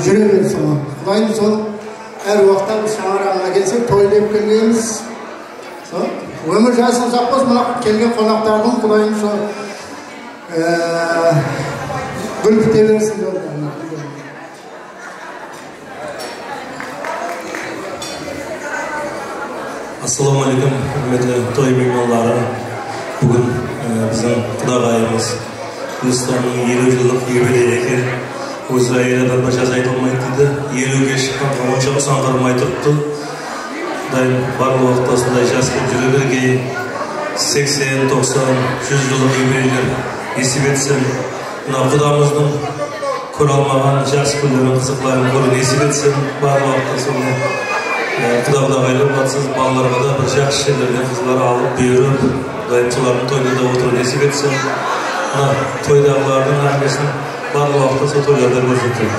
júre bersin. Qudayım sol hár waqıtta biz shańaraǵına kelsek, toy dep kelgenbiz. Sol, ómir jasıń uzaq bolsın, mına kelgen qonaqtardıń qudayım sol, e, gúl pite bersin. Assalawma aleykum, húrmetli toy miymanları. Búgin, e, biziń qudaǵayımız Gúlistannıń eliw jıllıq yubileyi eken. Ózi áyel adamda jas aytılmaydı deydi. Eliwge shıqqanǵa onsha usańǵırmay turıptı. Qudayım barlıq waqıtta usınday jas bolıp júre bergey. Seksen, toqsan, júz jıllıq yubileyler nesip etsin. Mına qudamızdıń kóre almaǵan jaqsı kúnlerin, qızıqların kóriw nesip etsin. Barlıq waqıtta sonday, e, quda-qudaǵaylı bolasız, balalarǵa da bir jaqsı jerlerden qızlar alıp buyırıp, Qudayım solardıń toyında da otırıw nesip etsin. Mına toydaǵılardıń hámmesin barlıq waqıtta sol toylarda kórseteyin.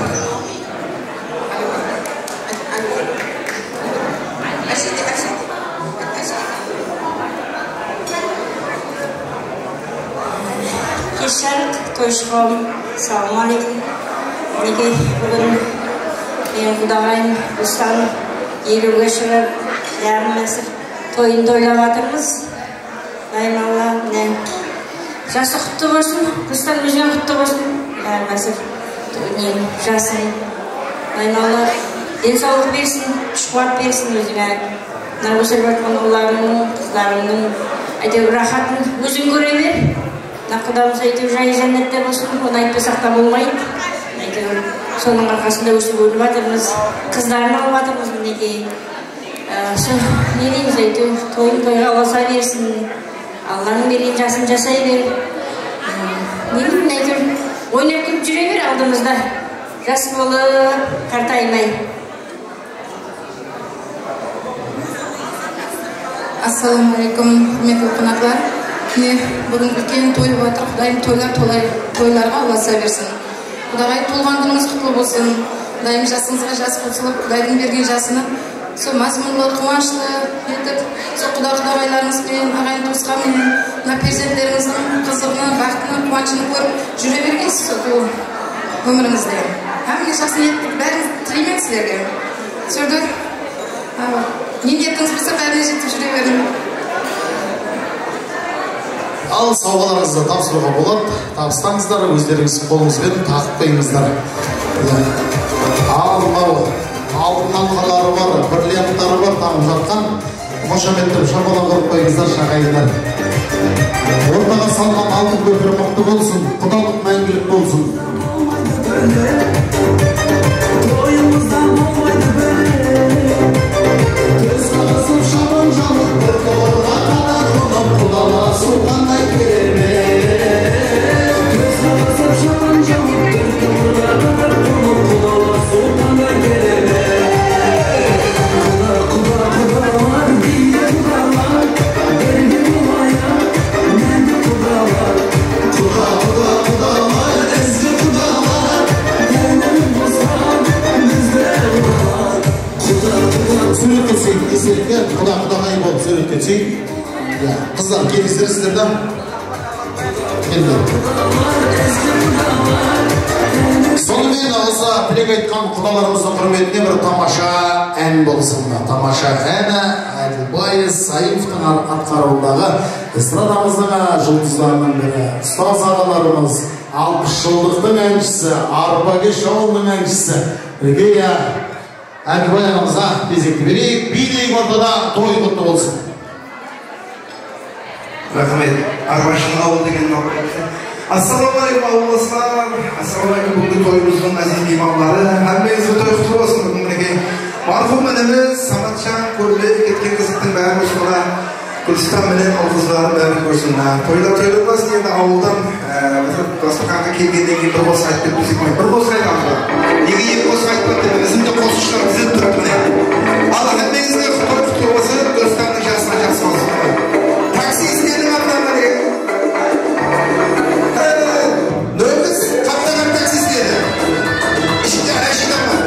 Keshlik, toyshı qawım, assalawma aleykum. Minekey, búgin meniń qudaǵayım Rustan eliwge shıǵıp, yarım ásir toyın toylap atırmız. Qudayım Alla, mine, jası qutlı bolsın, Rustan, ózińe qutlı bolsın. Yarım ásir ne, jasıń. Qudayım Alla densawlıq bersin, kúsh-quwat bersin ózińe. Mına ósirip atırǵan ullarıńnıń, qızlarıńnıń, áytewir, rahatın óziń kóre ber. Mına qudamız, áytewir, jayı jánnette bolsın, onı aytpasaq ta bolmaydı. Áytewir, sonıń arqasında ósip-ónip atırmız, qızların alıp atırmız, minekey. Á, sol, ne deymiz, áytewir, toyıń toyǵa ulasa bersin. Allanıń bergen jasın jasay ber. Á, ne deymiz, áytewir, oynap kúlip júre ber aldımızda. Jas bolıp, qartaymay. Assalawma aleykum, húrmetli qonaqlar. Mine, búgin úlken toy bolıp atır. Qudayım toylar tolay, toylarǵa ulasa bersin. Qudaǵay, tuwılǵan kúnińiz qutlı bolsın. Qudayım jasıńızǵa jas qosılıp, Qudaydıń bergen jasını sol mazmunlı, quwanıshlı etip, sol quda-qudaǵaylarıńız benen, aǵayin-tuwısqan menen, mına perzentlerińizdiń qızıǵın, baxtın, quwanıshın kórip júre bergeysiz sol ómirińizde. Hámme jaqsı niyetli, bárin tileymen sizlerge. Sórdor. Awa. Ne niyetińiz bolsa, bárine jetip júre beriń. Al, sawǵalarıńızdı tapsırıwǵa boladı. Tabıstańızlar, ózlerińiz qolıńız benen taǵıp qoyıńızlar. Al, mınaw altın alqaları bar, brilliantları bar, taǵıp jatqan. Qoshametlep shapalan urıp qoyıńızlar, shaǵayınlar. Ortaǵa salǵan altın kópir mıqtı bolsın, qudalıq máńgilik bolsın. Toyımızda bolmaydı bir. Kóz qıǵısıp, shapan jawıp, bir tıwırǵa qatar qonıp, qudalasıw qanday keremет. Kóz qıǵısıp, shapan jawıp, bir tıwırǵa qatar qonıp, qudalasıw qanday keremет. Quda, quda, qudalar, biyli qudalar, birge bolayıq, máńgi qudalar. Quda, quda, qudalar, izgi quda. Sonıń menen usı tilek aytqan qudalarımızdıń húrmetine bir tamasha án bolsın. Tamasha áni Ádilbay Sayıpovtıń atqarıwındaǵı estradamızdıń juldızlarınıń biri, ustaz aǵalarımız, alpıs jıllıqtıń ánshisi, Arpakesh awılınıń ánshisi Ilgeya Ádilbay aǵamızǵa bezekti bereyik, biydey ortada toy qutlı bolsın. Raxmet. Arbashın awıl degen maqul. Assalawma aleykum, awıllaslar. Assalawma aleykum, búgingi toyımızdıń áziz miymanları. Hámmeńizge toy qutlı bolsın. Búgin minekey, marhum inimiz Samatjan kórmey ketken qızıqtıń bárin usıda Gúlistan menen ul-qızların bárin kórsin. Ha, toyda toylanbasın endi awıldan, e, bir dasturxanǵa kelgennen keyin bir qosıq aytıp ketpesek bolmaydı. Bir qosıq aytamız ba? Nege eki qosıq aytpadı dep, izimde qosıqshılar dizilip turıptı mine. Al, hámmeńizge toy qutlı bolsın, Gúlistandıń jasına jaqsı bolsın. Taksi islediń atlarına degen. Nol bir, qaptaǵan taksist edi. Ishinde Rashida bar.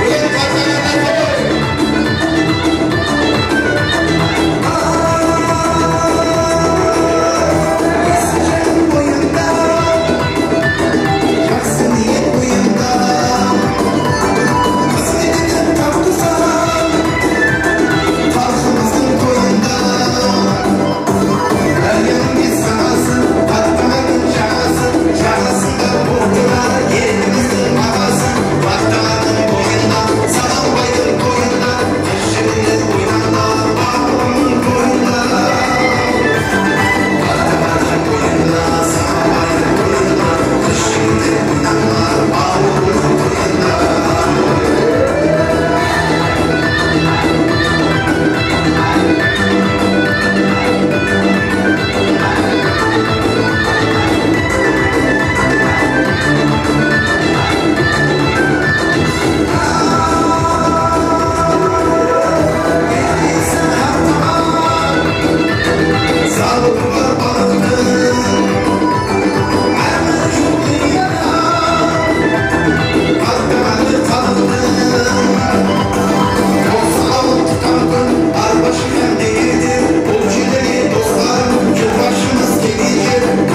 Búgin qaptaǵanlar qoy. Jaqsı niyet oyında. Qızmetedi taptırsam, xalqımızdıń toyında. Áyyanıń bes qaǵası, qaptaǵanıń jaǵası, jaǵasında otırǵan elimizdiń baǵası. Qaptaǵanıń boyında, Samanbaydıń toyında.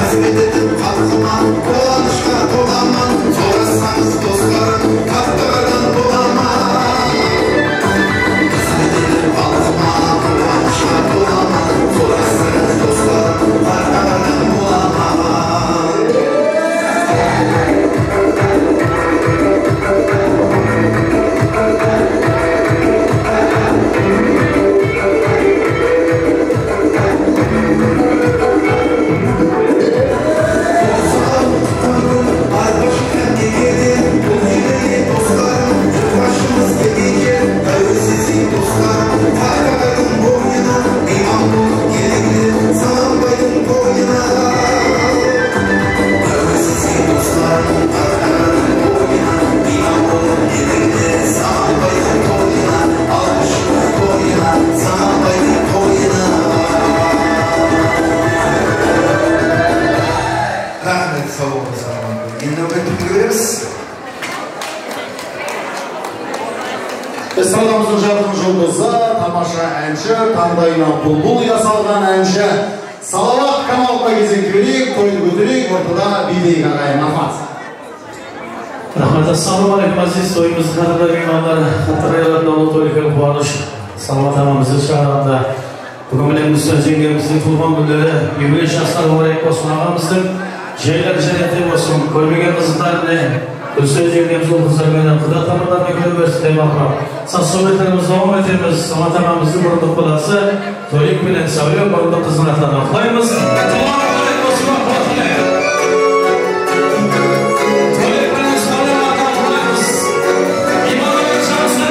Xızmet etip xalqıma, quwanıshqa tolaman, sorassańız, doslarım, qaptaǵannan bolaman. Xızmet etip xalqıma, quwanıshqa tolaman, sorassańız, doslarım, qaptaǵannan bolaman. Raxmet, saw bolıń, saw bolıń. Endi náwbetti kútip beremiz. Estradamızdıń jarqın juldızı, tamasha ánshi, tańdayına bulbul yasalǵan ánshi Salawat Kamal apay gezek bereyik, toydı kótereyik, ortada Biydey aǵay, marhamat. Raxmet, assalawma aleykum, áziz toyımızdıń qádirli miymanları, xatırlaylarında ulı toy úlken quwanısh, Salawat aǵamızdıń shańaraǵında. Búgin mine Gúlistan jeńgemizdiń tuwılǵan kúnleri, yubiley jaslar múbárek bolsın aǵamızdıń. Jayları jánnette bolsın, kórmegen qızıqlar mine Gúlistan jeńgemiz ul-qızlar menen quda tamırlarına kóre bersin dep, aqırap, saz-súwretlerimizdi dawam etemiz. Samat aǵamızdıń murınlıq balası Tolik penen Sáwle murınlıq qızdıń atlarına qudaymız. Tuwılǵan kúni qutlıq bolsın, Tolik penen Sáwle atlarına qudaymız. Miymanlar jaqsı.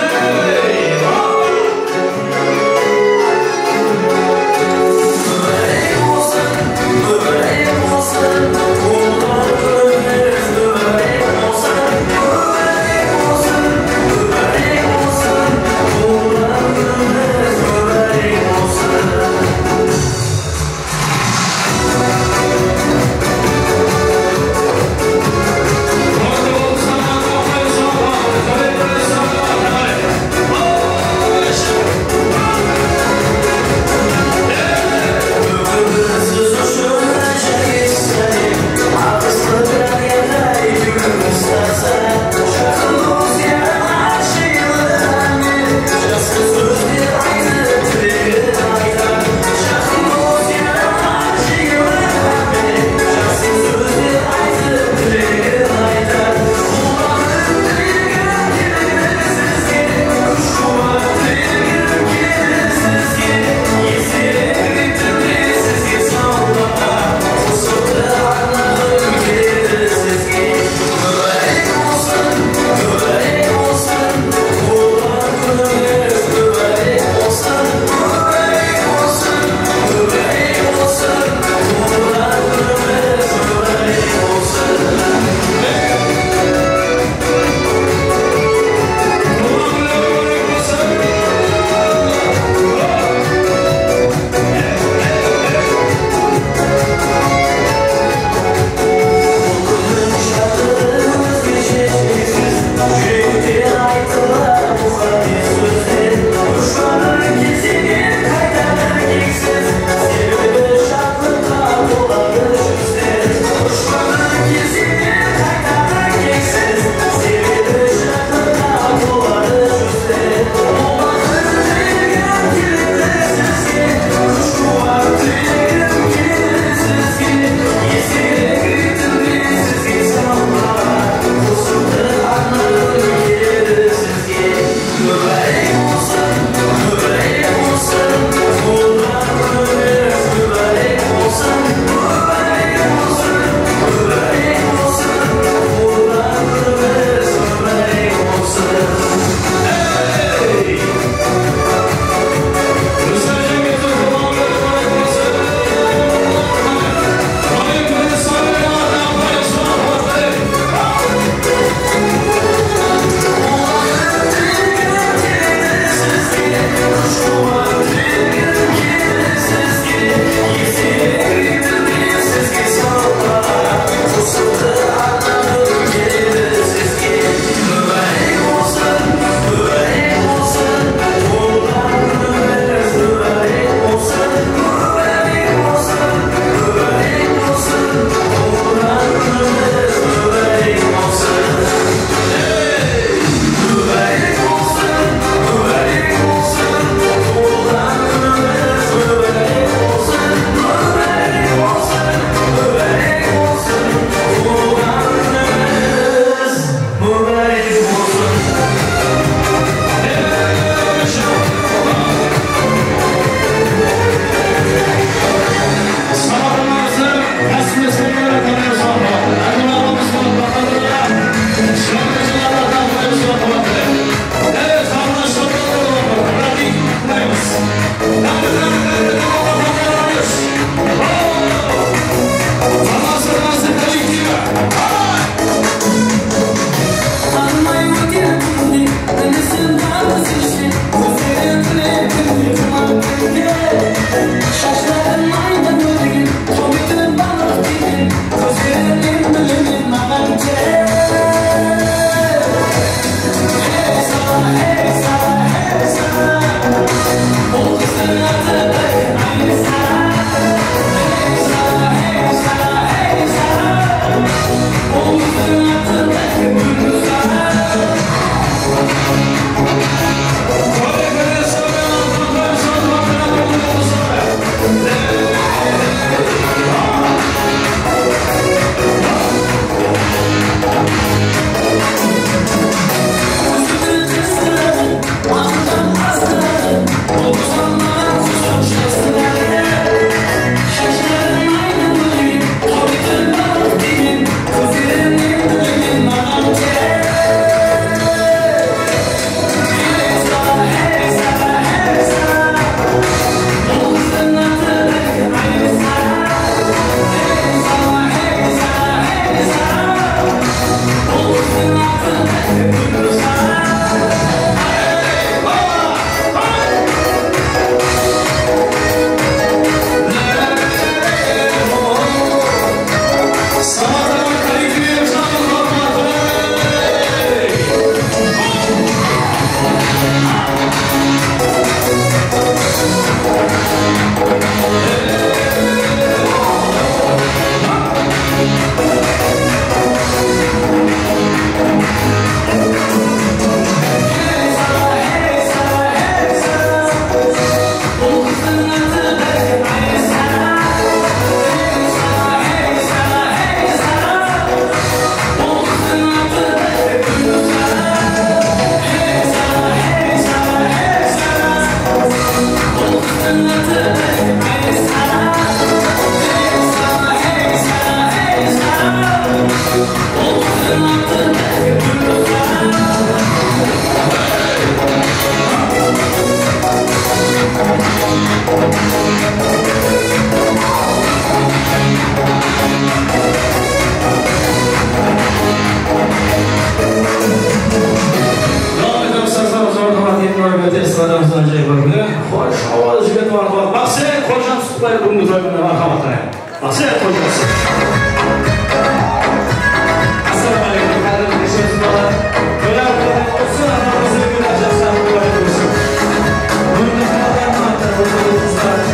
Marhamat, qarang. Alqıshlar qoyıp qoyasız. Assalawma áleykum, qádirli keshirisiz balalar. Qoyar, qoyar, usı atamızdıń kúni jasap qoyar bolsın. Búgingi qınalarman, qızlar, qızlar.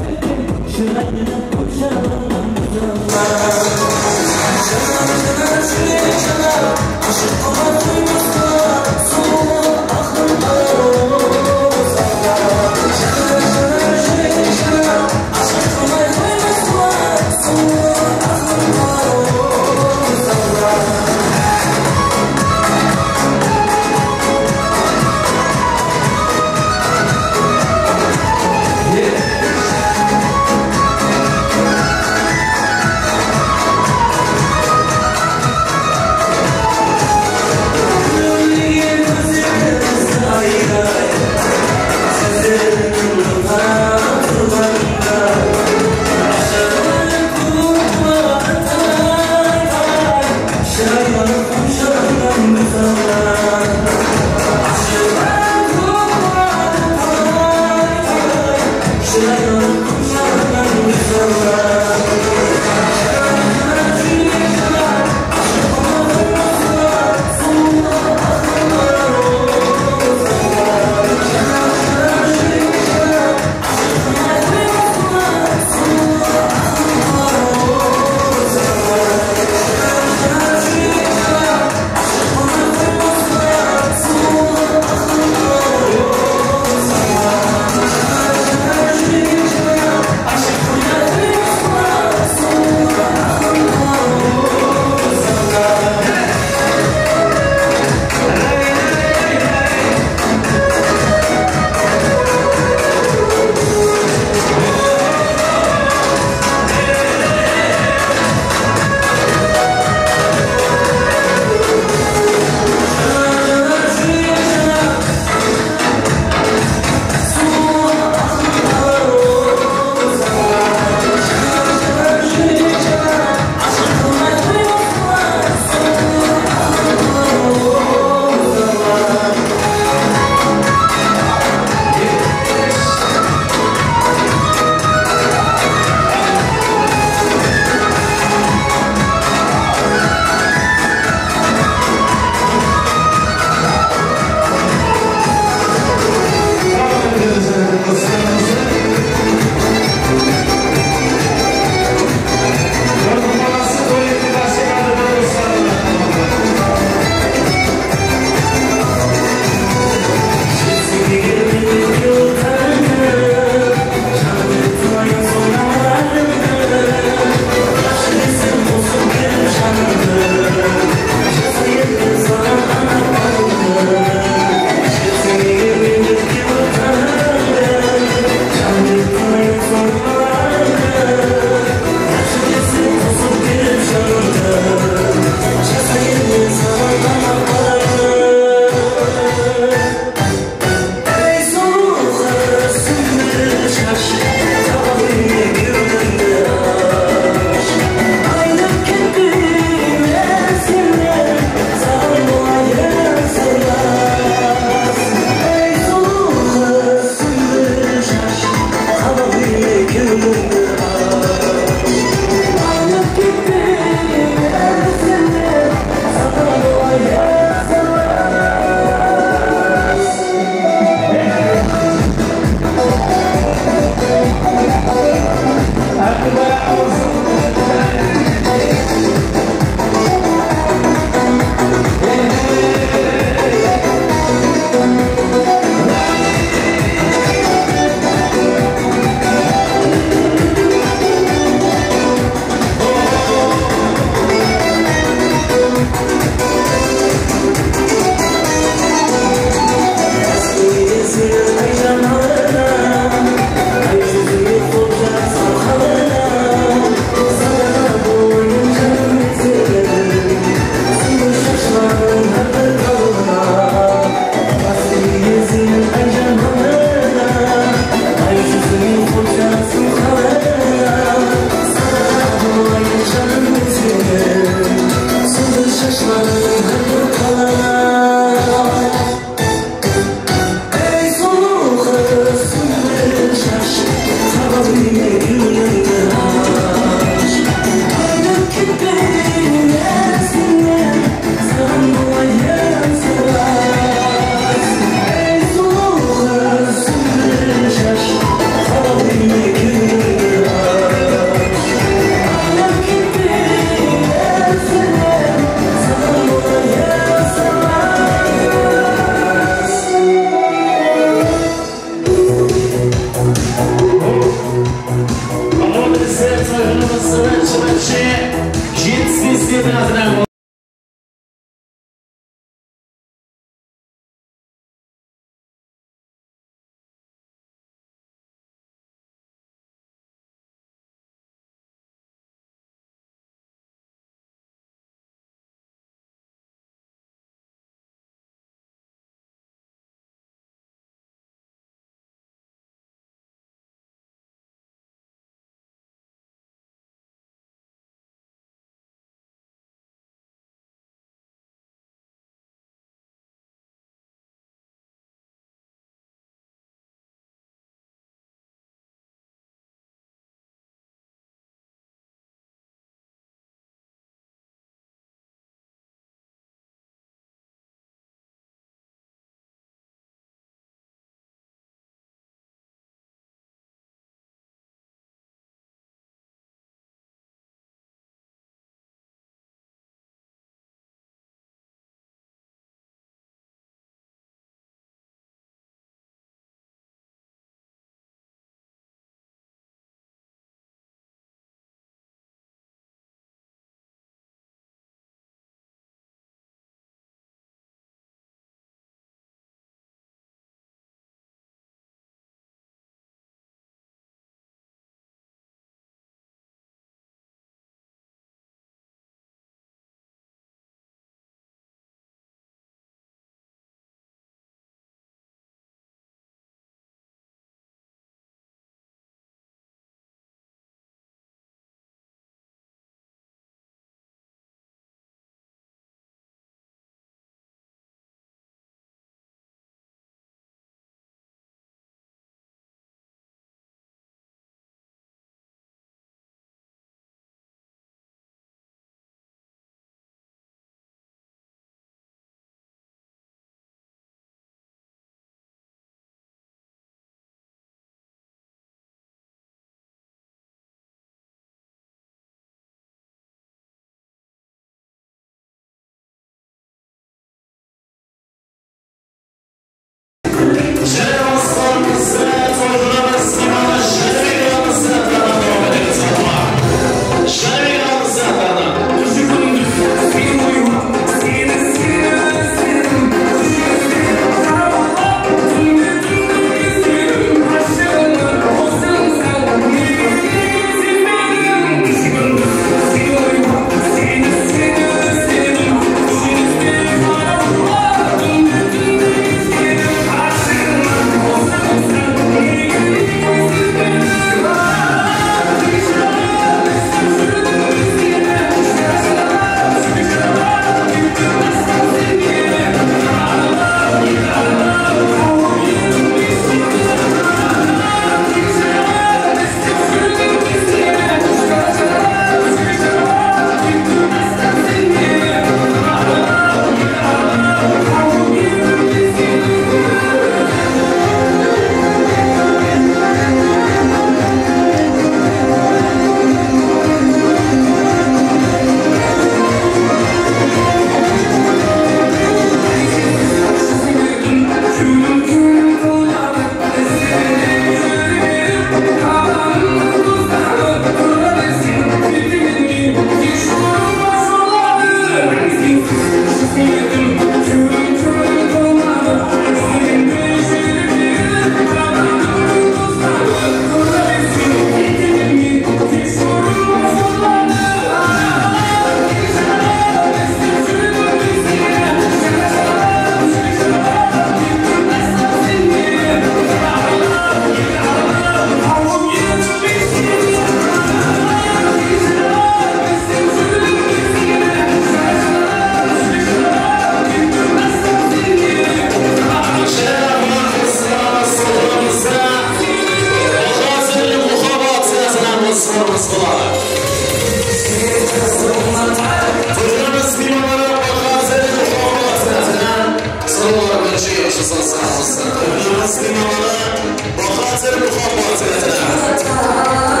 Bahadır Muhabbat sırasına.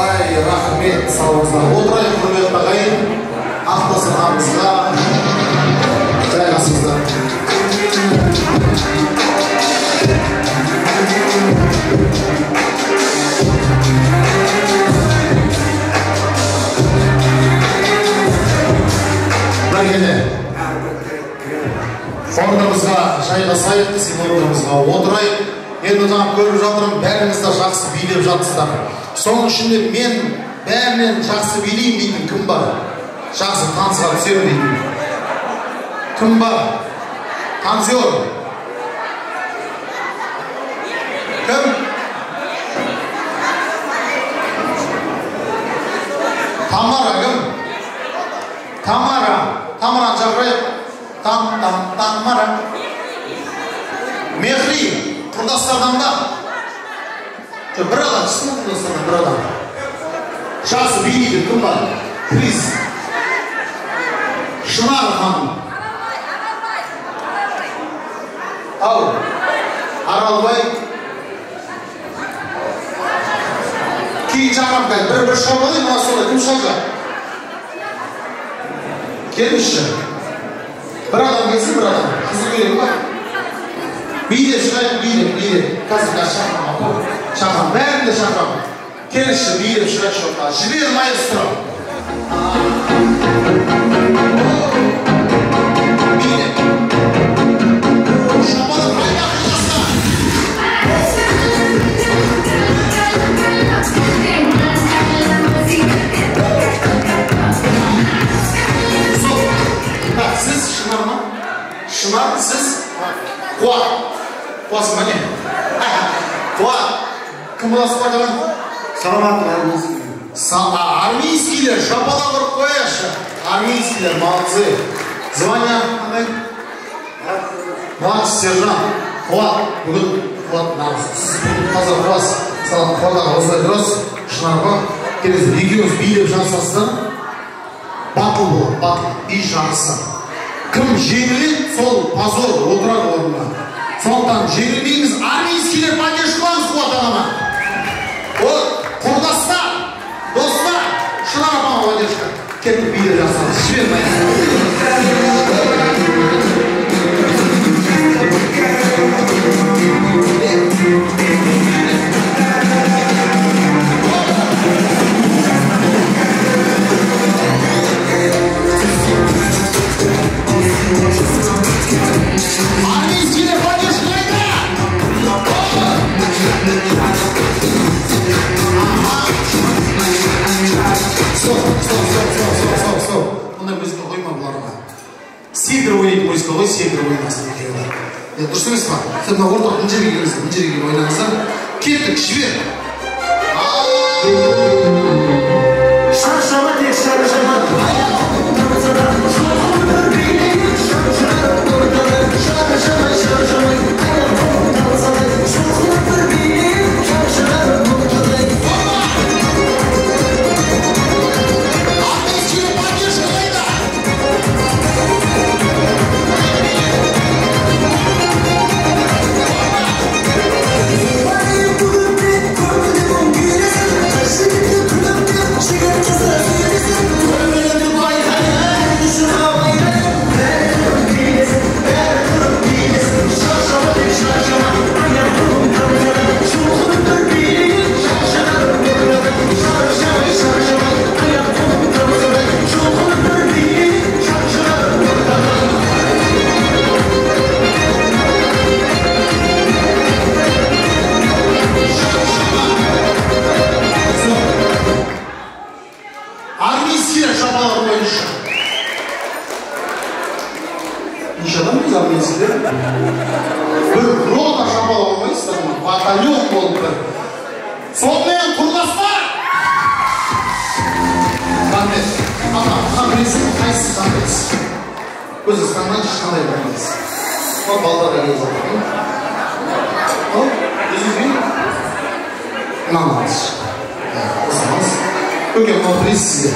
Ay, raxmet, sawıńızlar. Otırayıq, húrmetli aǵayin. Aq dasturxanımızǵa jayǵasıńızlar. Bárkelle. Ornımızǵa jayǵasayıq, siz ornımızǵa otırayıq. Endi, mınaw kórip atırman, bárińiz de jaqsı biylep jatırsızlar. Sonıń ishinde men bárinen jaqsı biyleyin deytin kim bar? Jaqsı tansqa túsem deytin. Kim bar? Tanzor. Kim? Tamara kim? Tamara. Tamaranı shaqırayıq. Tam, tam, Tamara. Mehri, qurdaslardan ba? Joq, bir adam shıqsın, qurdaslardan bir adam. Jaqsı biyleydi, kim bar? Please. Shınar xanım. Aw, Aralbay. Keyin shaqırıp, bir, bir shıǵıp alayın, mına sonda kim shıǵacaq? Kelińizshi. Bir adam kelsin, bir adam. Qızı keledi ma? Biylep shıǵayıq, biylep, biylep. Házir, házir shaqıraman, shaqıraman. Bárin de shaqıraman. Kelińizshi, biylep shıǵayıq shortqa. Jiber, maestro. Biylep. Shapalaq, aytaqlı jaslar. Sol. Tak, siz Shınar ma? Shınar, siz? Quwat. Quwat, mine. Quwat. Kim bolasız, Quwat aǵa? Salamat, armiyskiy. Sa-, a, armiyskiyler, shapalaq urıp qoyayıqshı. Armiyskiyler, molodцы. Zvaniya qanday? Mladshıy serjant. Quwat, búgin Quwat naǵız. Siz búgin házir Quwat. Salam, Quwat aǵa, osılay turasız. Shınar apa, kelesiz, ekewińiz biylep jarısasızlar. Batıl boladı, batıl. Biy jarısı. Kim jeńiledi, sol pozor, otıradı ornına. Sonlıqtan jeńilmeymiz, armiyskiyler, podderjka qılamız Quwat aǵama. O, qurdaslar, doslar, Shınar apaǵa podderjka. Kettik, biylep jarısamız. Jiber, maestro. Stop, stop, stop, stop, stop, stop. Bunday muzıka qoyma bularǵa. Setirip oynaydı muzıka ǵoy, setirip oynasın ekewi. Ya, durıs emes pa? Siz mına ortaq mına jerge kelińizler, mına jerge kelip oynańızlar. Kettik, jiber. Sharshama, tek sharshama. Armiyskiy shapalar boyınsha. Neshe adam biz armiyskiy? Bir rota shapalar boyınsha, batalyon bolıp bir. Sonıń menen, qurlaslar! Raxmet. Ana, qan bilesiz, qaysısı qan bilesiz? Ózińiz tańlań, qanday qan bilesiz? Mına balalar kelip atır. Al, ózińizge. Unamasız. Unamasız. Kókem, mına priz sizge.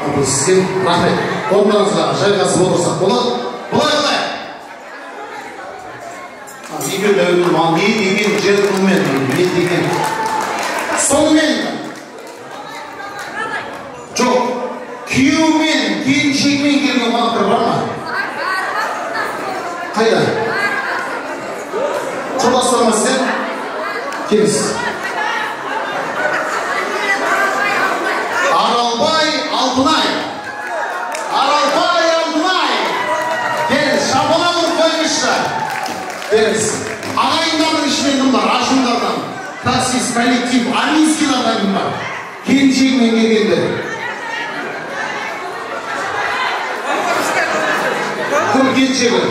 Mına priz sizge. Raxmet. Orınlarıńızǵa jayǵasıp otırsaq boladı. Bılay qılayıq. Ekewdewiniń ne degen djentlmen, ne degen. Sonıń menen, joq, kúyew men, kelinshek men kelgen qonaqlar bar ma? Qayda? Qurlaslar ma sizler? Kelińiz. Aralbay Altınay. Aralbay Altınay! Keliń, shapalar urıp qoyıńızshı! Keliń. Aǵayinlerdiń ishinen kim bar? Ajınlardan, taksist, kollektiv, armiyskiylerden kim bar? Kelinshegi menen kelgenler. Kim kelinshegi?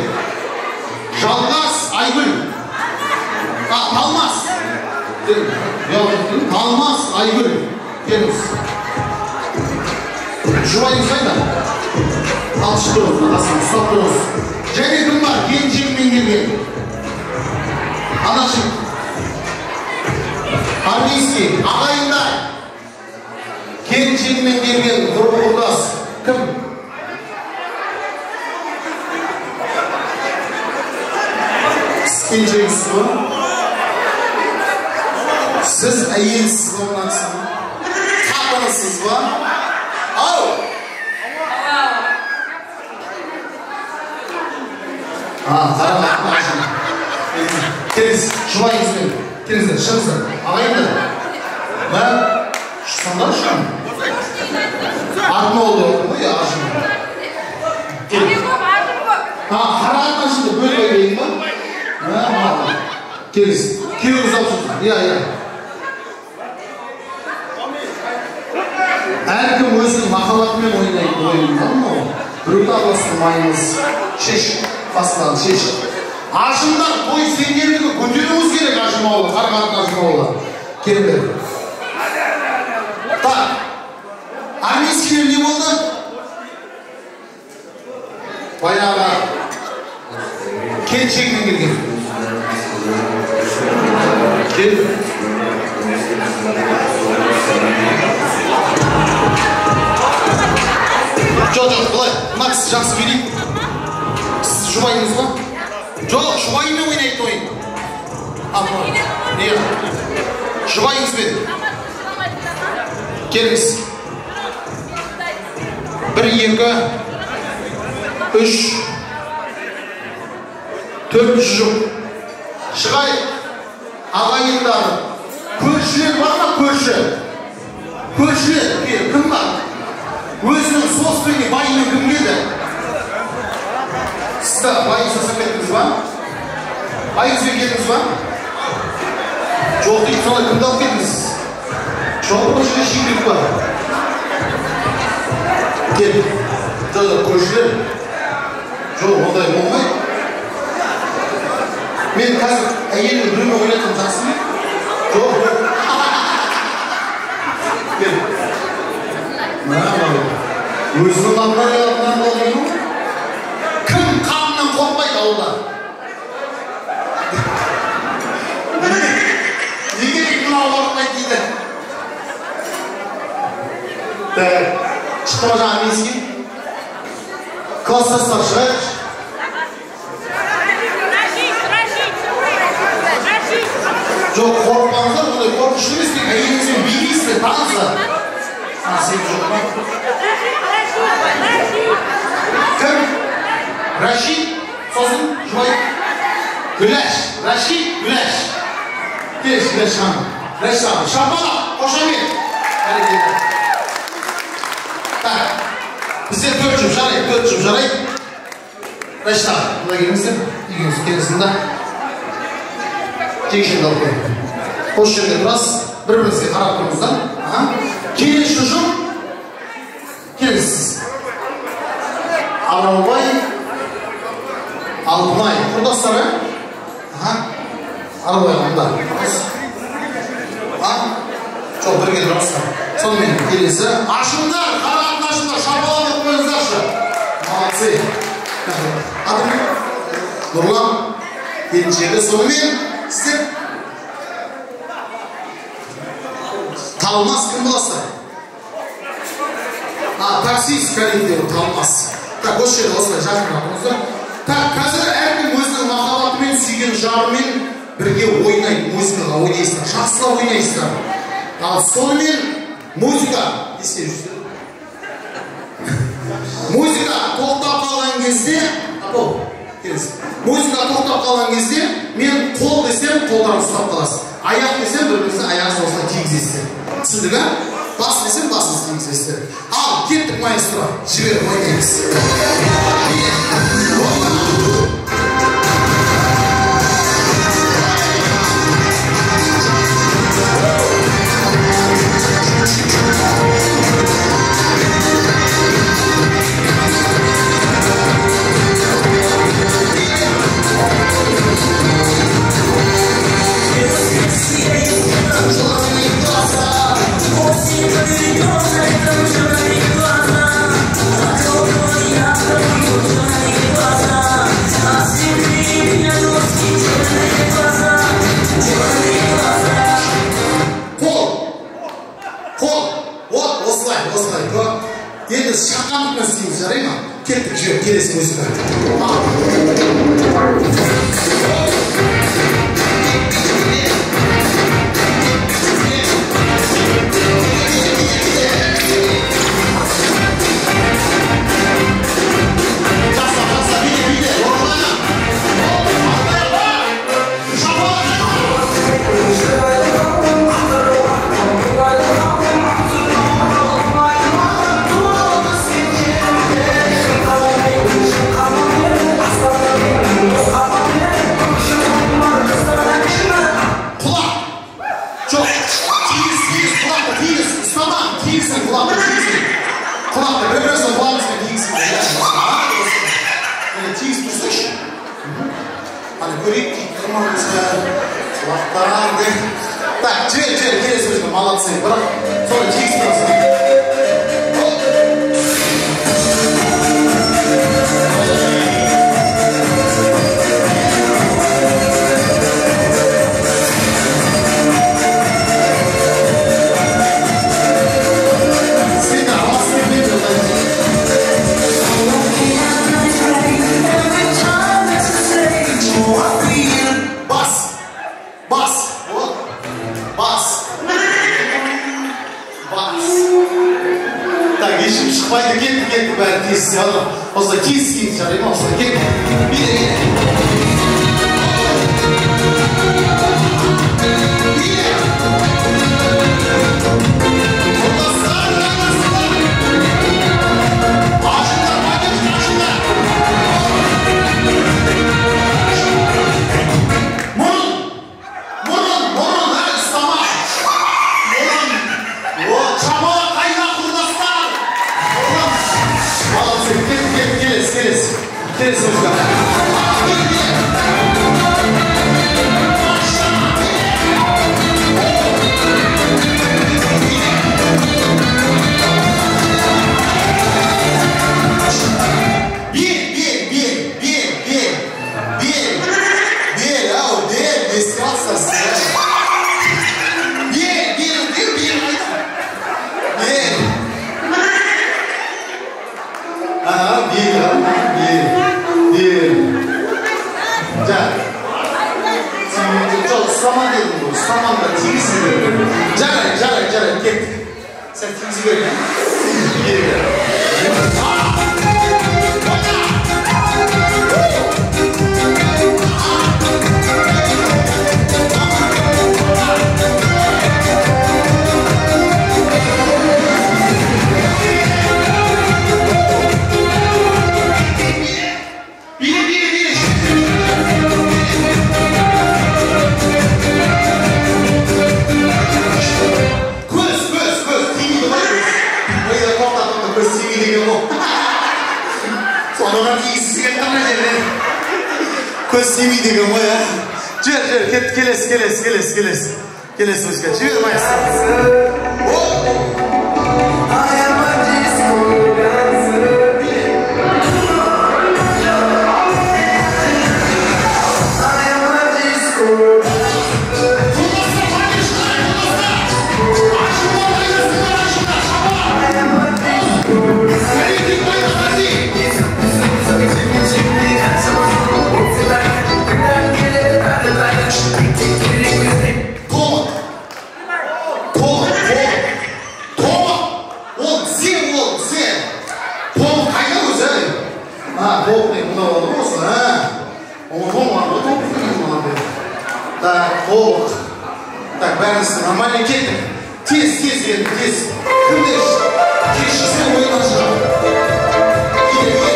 Jalǵas Aygúl. A, Talmas. Talmas Aygúl. Kelińiz. Jubayıńız qayda? Alıp shıǵıp turıńız, qasına uslap turıńız. Jáne kim bar? Kelinshegi menen kelgen. Anashım. Armiyskiy, aǵayinler. Kelinshegi menen kelgen qurbi qurdas. Kim? Siz kelinshegisiz ba? Siz áyelsiz ba, mına kisi? Qatınısız ba? Aw! Ha, qarań, qarań. Kelińiz, jubayıńız benen. Kelińizler, shıǵıńızlar. Aǵayinler. Mına, shıqsańlar, shıǵıń. Arnoldı ǵoy, ya, ajın. Kel. Ha, qarań, ajındı bólip aytayın ba? Ha, ha. Kelińiz. Kúyewińiz awsız. Ya, ya. Hár kim óziniń maqabatı menen oynaydı, oyın bar ma ol? Birewdi aralastırmaymız. Shesh, bastan shesh. Ajınlar, toy sengerdigi, kóteriwińiz kerek, ajın awılı, Qaraqalpaq ajın awılı. Kelińler. Tak. Armiyskiyler ne boldı? Bayaǵı kelinsheginen kelgen. Kel. Joq, joq, bılay. Mına kisi jaqsı biyleydi. Siz jubayıńız ba? Joq, jubayı menen oynaydı oyın. Apa, ne? Jubayıńız benen. Kelińiz. Bir, eki, úsh, tórt jujuk. Shıǵayıq. Aǵayinler. Kórshiler bar ma, kórshi? Kórshiler, kel, kim bar? Óziniń собственный bayınan kim keldi? Siz de bayıńızdı saqlap keldińiz ba? Bayıńız benen keldińiz ba? Joq deydi, sonday kimdi alıp keldińiz? Joq, bul jerde shiykilik bar. Kel, joq, joq, kórshilem. Joq, onday bolmaydı. Men házir áyelin birewmen oynatqan jaqsı ma? Joq, joq. Kel. Mına, mına. Óziniń qanınan boldı. Kim qanınan qorqpaydı awılda? Nege, nege mına qorqpaydı deydi? Tak, shıqtı ma jańa miski? Klassdaslar shıǵayıq. Joq, qorqpańızlar, onday qorqınıshlı emes, tek áyelińizbenen biyleysizler, tanıslar. A, sen joq pa? Kim? Rashid, sosın juway. Gúlash, Rashid, Gúlash. Kelish, Gúlash xanım. Rashid xanım, shapalaq, xoshamet. Bárekella. Tak, bizde tórt jup jaraydı, tórt jup jaraydı. Rashid aǵa, mına kelińizler, úygeńiz kelsin da. Jekshemdi alıp keliń. Xosh, jerge turasız, bir-birińizge qarap turıńız da. Aha. Kelin shıshım, kelińiz siz. Araubay, Altınay, qurdaslar, á? Aha. Arabay aldı. A? Joq, birge turasızlar. Sonımen kelesi. Ashıńlar, qara atın ashıńlar, shapalaq urıp qoyıńızlarshı. Молодцы. Atıń? Nurlan. Kelinshegi. Sonımen sizler Talmas kim bolasızlar? A, taksist, kollektiv Talmas. Tak, osı jerde osılay jaqınıraq turıńızlar. Tak, házir hár kim óziniń mahabbatı menen, súygen jarı menen birge oynaydı, muzıkaǵa oynaysızlar, jaqsılap oynaysızlar. Al, sonımen muzıka, ne islep júrsizler? Muzıka toqtap qalǵan gezde, apo, Kelińiz. Muzıka toqtap qalǵan gezde men qol desem, qollarıńızdı uslap qalasız. Ayaq desem, bir-birińizdiń ayaqtıń osılay tiygizesizler. Túsindik, á? Bas desem, basıńızdı tiygizesizler. Al, kettik, maestro. Jiber, oynaymız. Qol. Qol. Ot, osılay, osılay. Kó. Endi shaqqanlıqtan isleymiz, jaray ma? Kettik, júr, kelesi muzıka. Jaqsı, jaqsı, biyde, biyde, orınlarına. Qulaq. Joq. Tiyis, tiyis, qulaqtı tiyis. Uslamań, tiyisiń, qulaqtı tiyisiń. Qulaqtı bir-birinińizdiń qulaǵıńızǵa tiyisiń. Mine, tiyis tursash. Qáne kóreyik, tiyip turmańızlar. Qulaqtan de. Tak, jiber, jiber, kelesi ózine, молодцы. Biraq sonı tiyis turasızlar. Bas! Bas! Bas! Bas! Tak, hesh kim shıqpaydı, ketti, ketti, bári tez, ya. Osılay tez keyin jarayma, osılay ket. Biyde, biyde. Biyde. Jollaslar, jollaslar. Ashıńlar, bagajdı ashıńlar. Murın. Murın, murın, há, uslama. Murın. O, shapalaq qayda, qurdaslar? Murın. Kelesiz. Bel, bel, bel, bel, bel. Bel. Bel, aw, bel, eske alsa sizler. Bel, bel, bel, bel. Bel. Aha, bel, aha, bel, bel. Ja. Sen, joq, uslama dedim ǵoy, uslamań da, tiygizdi dedim. Jaray, jaray, jaray, kettik. Sen tiygizip ber. Bel. Biyre, biyre, biyre. Kóz, kóz, kóz. Tiymeydi ǵoy kóz. Oyda toqta, toqta, kóz tiymeydi eken ǵoy. Sonıǵan tiysiz ketip turǵan jerden. Kóz tiymeydi eken ǵoy, a. Jer, jer, ket, kelesiz, kelesiz, kelesiz, kelesiz. Kelesiz, ózge. Jiber, maestro. Tolıq. Tolıq, tolıq. Tolıq. Ol tize, ol tize. Tolıq qayda ózi? Ha, tolıq ne, mına bar ǵoy usı, ha. Oń, oń, oń, tolıq. Tak, tolıq. Tak, bárimiz нормально kettik. Tez, tez, endi tez. Kimde keshikse, oyınnan shıǵadı. Kete, kete.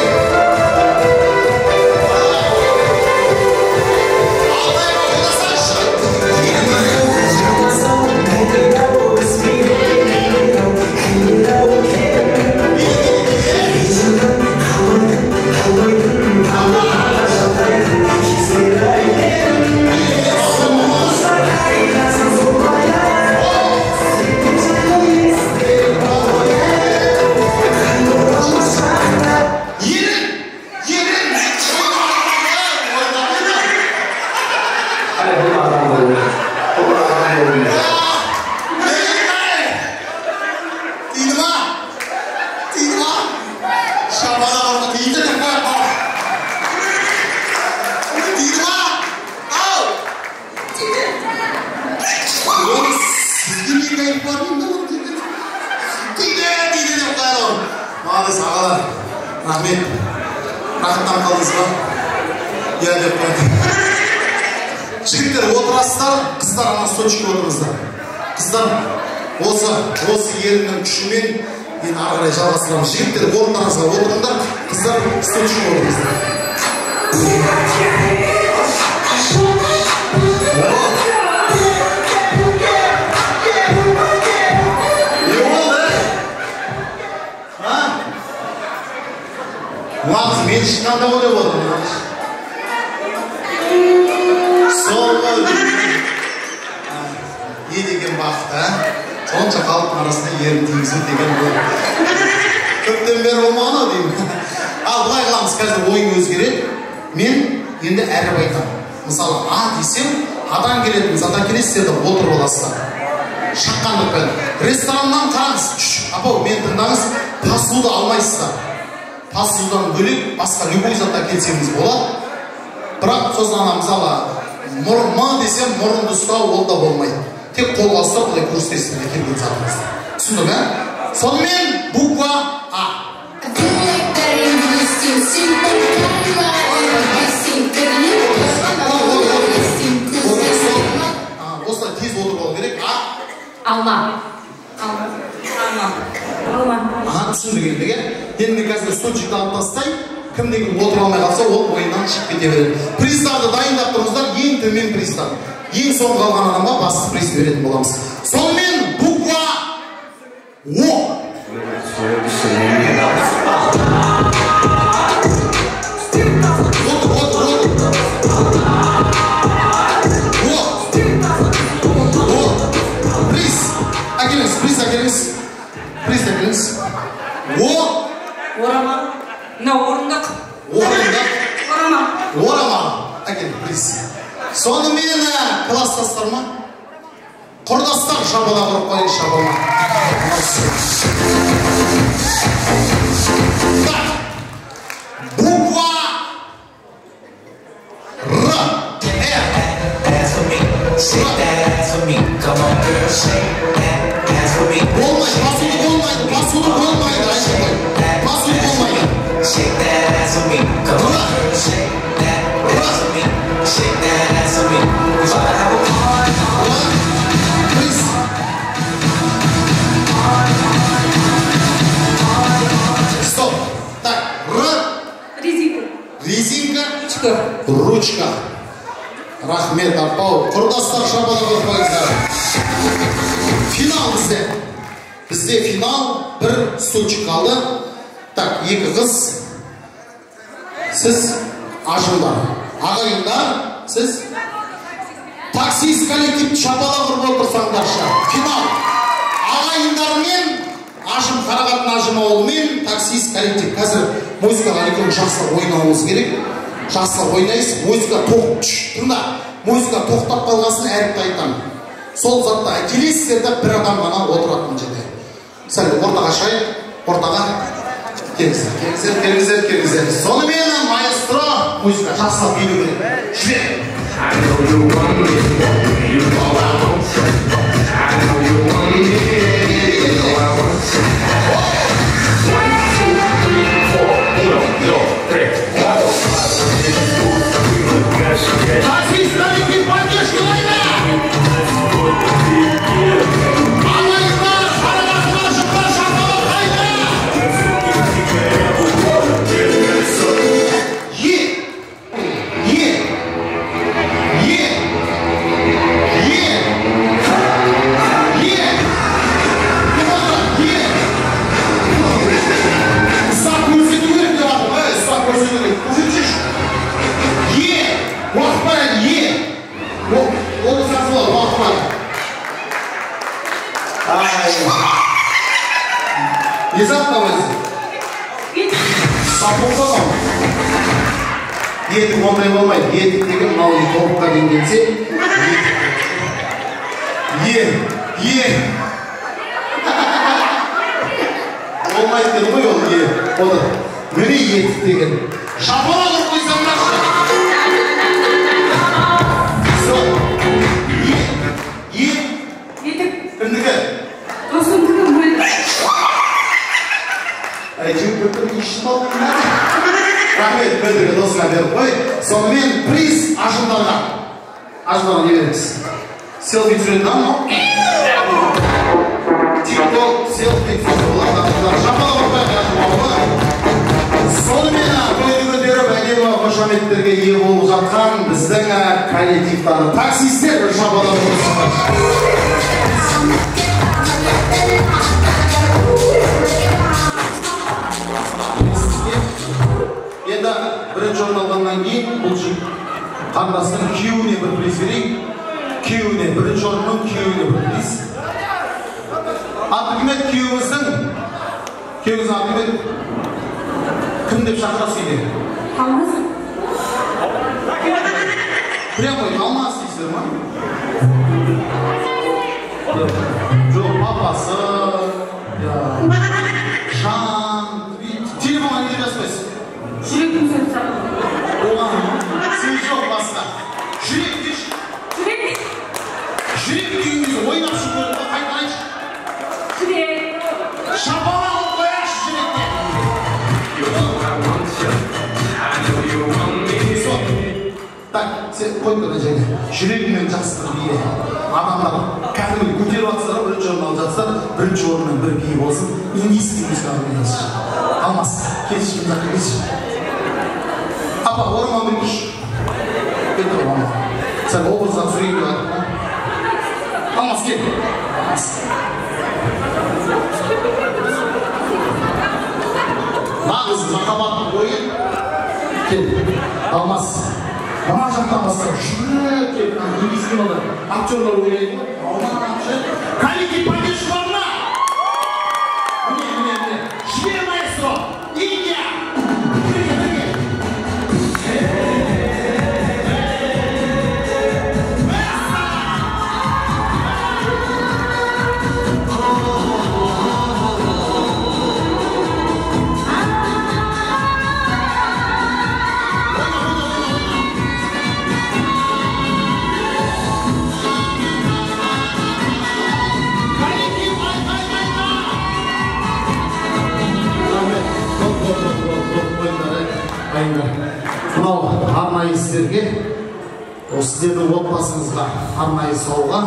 Altay, oynasańshı. Eren! Eren! Qáne, bul adam boldı. Bul adam boldı. Eren! Tiydi ma? Tiydi ma? Shabada urdı, tiydi dep qoyaq pa? Tiydi ma? Aw! Tiydi. Oy, sizge ne gayıp bar, onda ol tiydi. Tiydi, tiydi dep qoyadı ol. Malades, aǵalar. Raxmet. Raxatlanıp qaldıńız ba? Ya, dep qoyadı. Jigitler, otırasızlar, qızlar ana stolchikke otırıńızlar. Qızlar, osı, osı erimniń kúshi menen endi arı qaray jalǵastıramız. Jigitler, orınlarıńızǵa otırıńlar, qızlar, stolchikke otırıńızlar. Ne boldı? Ha? Mınaw men shıqqanda oynap otır. Sol ǵoy. Ne degen baxıt, á? Sonsha xalıqtıń arasında erin tiygiziw degen bul. Kópten beri bolmaǵan-aw deymen. Al, bılay qılamız, házir oyın ózgeredi. Men endi árip aytaman. Mısalı, A desem, A-dan keletin zat ákelesizler de otırıp alasızlar. Shaqqanlıq penen. Restorannan qarańız. Shh, apaw, meni tıńdańız, posуда almaysızlar. Posıdadan bólek basqa любой zat ákelseńiz boladı. Biraq sosın ana, mısalı, murın, mı desem, murındı uslaw, ol da bolmaydı. Tek qolǵa uslap, bılay kórsetesizler kelgen zatıńızdı. Túsindik, á? Sonımen bukva A. A, osılay tez otırıp alıw kerek. A. Alma. Alma. Alma. Alma. Aha, túsindik endigi. Endi men házir stolchikti alıp taslay. Kimde kim otırıp almay qalsa, ol oyınnan shıǵıp kete beredi. Prizlardı dayındap turıńızlar, eń tómen prizlar. Eń sońǵı qalǵan adamǵa bastı prizdi beretin bolamız. Sonımen bukva O. Soyadı Süleyman. Priz ákelińiz. O. Oramaq. Mına orındıq. Orındıq. Oramaq. Oramaq. Ákel, priz. Sonımen, e, klasstaslar ma? Qurdaslar, shapalaq urıp qoyıń, shapalaq. Tak. Bukva R. R. Dance for me, shake that ass for me. Come on, girl, shake that ass for me. Bolmaydı, basıwdı bolmaydı, basıwdı bolmaydı, aytpay. Basıwdı bolmaydı. Shake that ass for me. Come on, girl, shake that ass for me. Shake that ass for me. We tryna have a party. Please. Stop. Tak, R. Rezinka. Rezinka. Ruchka. Ruchka. Raxmet, appa-aw. Qurdaslar, shapalaq urıp qoyıńızlar. Final bizde. Bizde final, bir stulchik qaldı. Tak, eki qız. Siz ajımlar. Aǵayinler, siz taksist kollektivti shapalaq urıp otırsańdarshı. Final. Aǵayinler men Ajım, Qaraxatın Ajım awılı men taksist kollektiv. Házir muzıkaǵa úlken jaqsılap oynawıńız kerek. Jaqsılap oynaysız, muzıka toq-, shsh, tıńda. Muzıka toqtap qalǵasın, áripti aytaman. Sol zatta kelesizler de, bir adam ǵana otıratın jerde. Sál ortaǵa shıǵayıq, ortaǵa. Kelińizler, kelińizler, kelińizler, kelińizler. Sonımen maestro muzıka jaqsılap biylew kerek. Júre! I know you want me, you know I want you. I know you want me, you know I want you. One, two, three, four, uno, dos, tres, cuatro. Taksist, kollektiv, поддержка, layma! Alaylar, qaraǵatlar, jıqlar, shaqalaq, hayda! Ye! Ye! Ye! Ye! Ye! Ye! Saq kórsetiw kerek, ey, saq kórsetiw kerek. Kórsetshi. Ye! Waqıt bar, ye! Ol, ol saqsılar, waqıt bar. Ay. Ne zat tabaysız? Sapıqpa ma? Etik onday bolmaydı. Etik degen mınaw topıqqa deyin kelse, etik. Ye, ye. Bolmaydı dedi ǵoy ol, ye. Boldı. Mine etik degen. Shapalaq urıp qoysańlarshı. Sol. Ye, ye. Etik. Kimdiki? Dosımdiki óldi. Áytewir bir-bir iship aldım da. Raxmet, óldirgen dosıńa berip qoy. Sonımen priz ajımlarǵa. Ajımlarǵa ne beremiz? Selfi túsiredi, a, mınaw? TikTok selfi túsiredi. Bular da shapalaq urıp qoyayıq, ajımlarǵa. Sonımen-aq, toydı kóterip, ádemli xoshametlerge iye bolıp jatqan bizdiń, e, kollektivtaǵı taksistler bir shapalaq urıp qoyıńızlar. Endi birinshi orın alǵannan keyin bul jigit qarındastıń kúyewine bir priz bereyin. Kúyewine, birinshi orınnıń kúyewine bir priz. Atı kim edi kúyewińizdiń? Kúyewińizdiń atı kim edi? Kim dep shaqırasız úyde? Talmas. Прямой Talmas deysizler ma? Joq, papası, ya, Jan, telefonǵa ne jazbaysız? Júregim sóz saqladı. Oǵan sóz joq basqa. Júrek deshi. Júrek. Júrek degengiz oynap shıǵıp kórdi ma, qayta aytshı. Júrek. Shapalaq urıp qoyayıqshı júrekte. Sol. Tak, sen qoyıp kóre jáne. Júregimnen jaqsı bir biyle. Adamlar kádimgidey kóterip atsızlar, birinshi orın alıp jatsızlar, birinshi orınnan bir biy bolsın, indiyskiy muzıkaǵa oynayıqshı. Almas, kelshi, mına jaqqa kelshi. Apa, orınıńnan bir tús. Kel tur, Almas. Sen obrazdan súreyin dep atırman. Almas, kel. Almas. Naǵız mahabbаттı oyın. Kel, Almas. Mına jaqtan baslap júrip kelip, indiyskiy mına aktyorlar oynaydı ǵoy. Almas, kollektiv podderjkalarına. Endi mınaw arnayı sizlerge, o, sizlerdiń otbasıńızǵa arnayı sawǵa,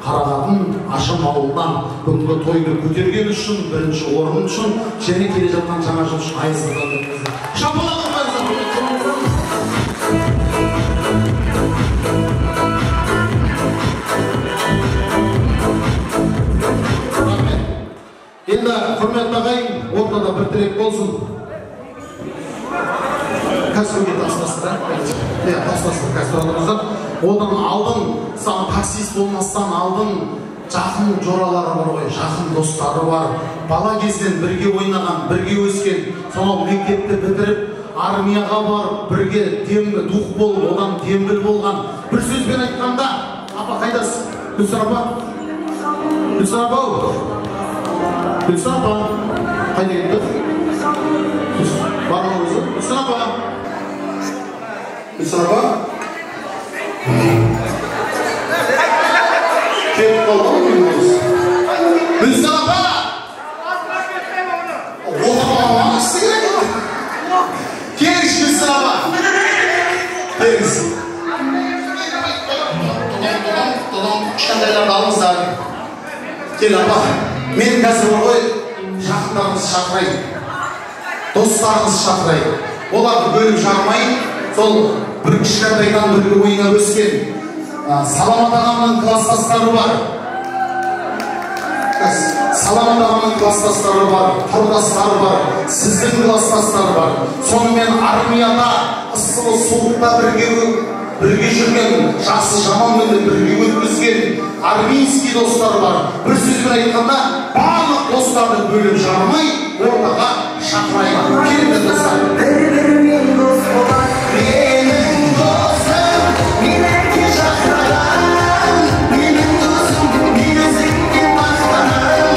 Qaraqatın Asham awılınan búgingi toydı kótergeni ushın, birinshi orın ushın, jáne kele jatqan jańa jıl ushın ayızlıqtan. Shapalaq urpayıńızlar. Raxmet. Endi, húrmetli aǵayın, ortada bir tilek bolsın. Kásibige taslastır, á? Iya, taslastır, kásibige taslastır. Odan aldın, saǵan taksist bolmastan aldın, jaqın joraları bar ǵoy, jaqın dostları bar. Bala gezden birge oynaǵan, birge ósken, sonnaw mektepti bitirip, armiyaǵa barıp, birge dem, duh bolıp, odan dembil bolǵan. Bir sóz benen aytqanda, Apa, qaydasız? Gúlsar apa? Gúlsar apa-aw? Gúlsar apa? Qayda ketti? Bar ma ózi? Gúlsar apa? Gúlsar apa? Ketip qaldı ǵoy, endi ózi. Gúlsar apa! Otırıp almaǵan kisi kerek. Kelińiz, Gúlsar apa. Kelińiz. Dodam, dodam, dodam, kishkentaylardı alıńızlar. Kel, apa. Men házir bar ǵoy, jaqınlarıńızdı shaqırayın. Dostlarıńızdı shaqırayın. Olardı bólip jarmay, sol bir kishkentaydan birge oynap ósken, a, Salamat aǵamnıń klasstasları bar. Salamat aǵamnıń klasstasları bar, qurdasları bar, sizdiń klasstasları bar. Sonıń menen armiyada, ıssı suwıqta birge, birge júrgen, jaqsı jaman kúndi birge ótkizgen armiyskiy dostlar bar. Bir sóz benen aytqanda, barlıq dostlardı bólip jarmay, ortaǵa shaqırayıq. Kelińler, dostlar. Bir-birmen dos bolar. Meniń dosım, men ákke jaqtıraman. Meniń dosım, men ózimnen maqtanaman.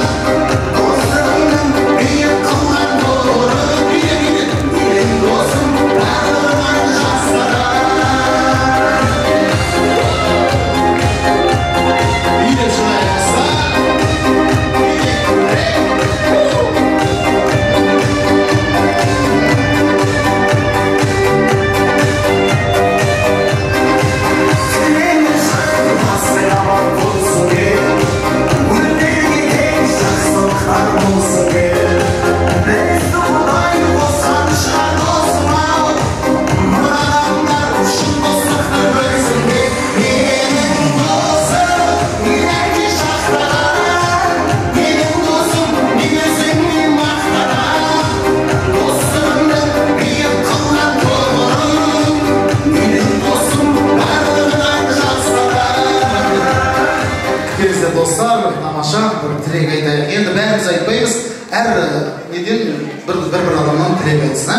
Dostımnıń biyik qılǵan torı. Meniń dosım, barlıǵınan jaqsıraman. Úyde shıǵayıq, dostlar. Meniń dosım, men ózimnen maqtanaman. Dostlarımnıń biyik qılǵan tógirin. Meniń dosım barlıǵınan jaqsıraman. Kelińizler, dostlar, tamasha, bir tilek aytayıq. Endi bárimiz aytpaymız. Hár, e, neden bir, bir, bir adamnan tilek aytsın, á?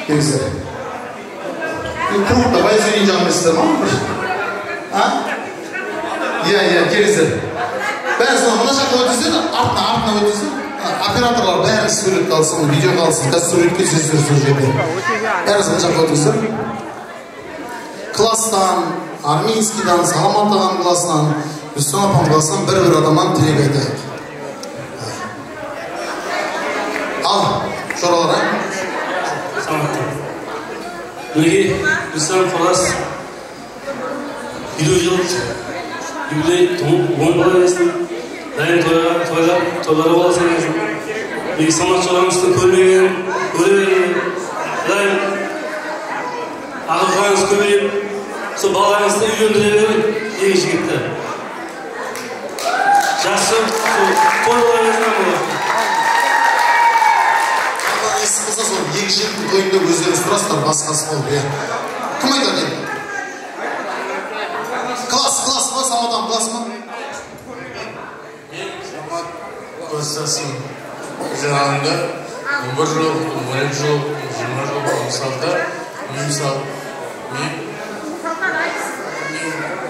Kelińizler. Krugta vayzı oynayjaq emessizler ma? A? Iya, iya, kelińizler. Bári sol mına jaqqa ótińizler, artına, artına ótińizler. A, operatorlar bári súwretke alsın, videoǵa alsın, gastrolge kelsizler sol jerde. Bári mına jaqqa ótińizler. Klasstan, Arminskiyden, Salamat aǵam klassınan, Ruslan apam klassınan bir-bir adamnan tilek aytayıq. Al, joralar, a? Minekey, Ruslan klass, eliw jıl yubiley, oń bola bersin. Dayım toyǵa, toylar, toyları bolasın. Minekey, Samat joramızdı kórmegen, kóre bermegen. Dayım Aqılqanıńız kóbeyip, sol balalarıńızdı úylendire beriń, eki jigitler. Jaqsı, sol toy bola bersin, Allah. Allah nesip qılsa, sol eki jigittiń toyında ózlerińiz turasızlar, basqası bolıp, iya. Kim aytadı endi? Klass, klass pa, Samat aǵam, klass pa? Men Samat klasstasım janında on bir jıl oqıdım, on eki jıl oqıdım, jigirma jıl oqıdım, misalda, men misal, men,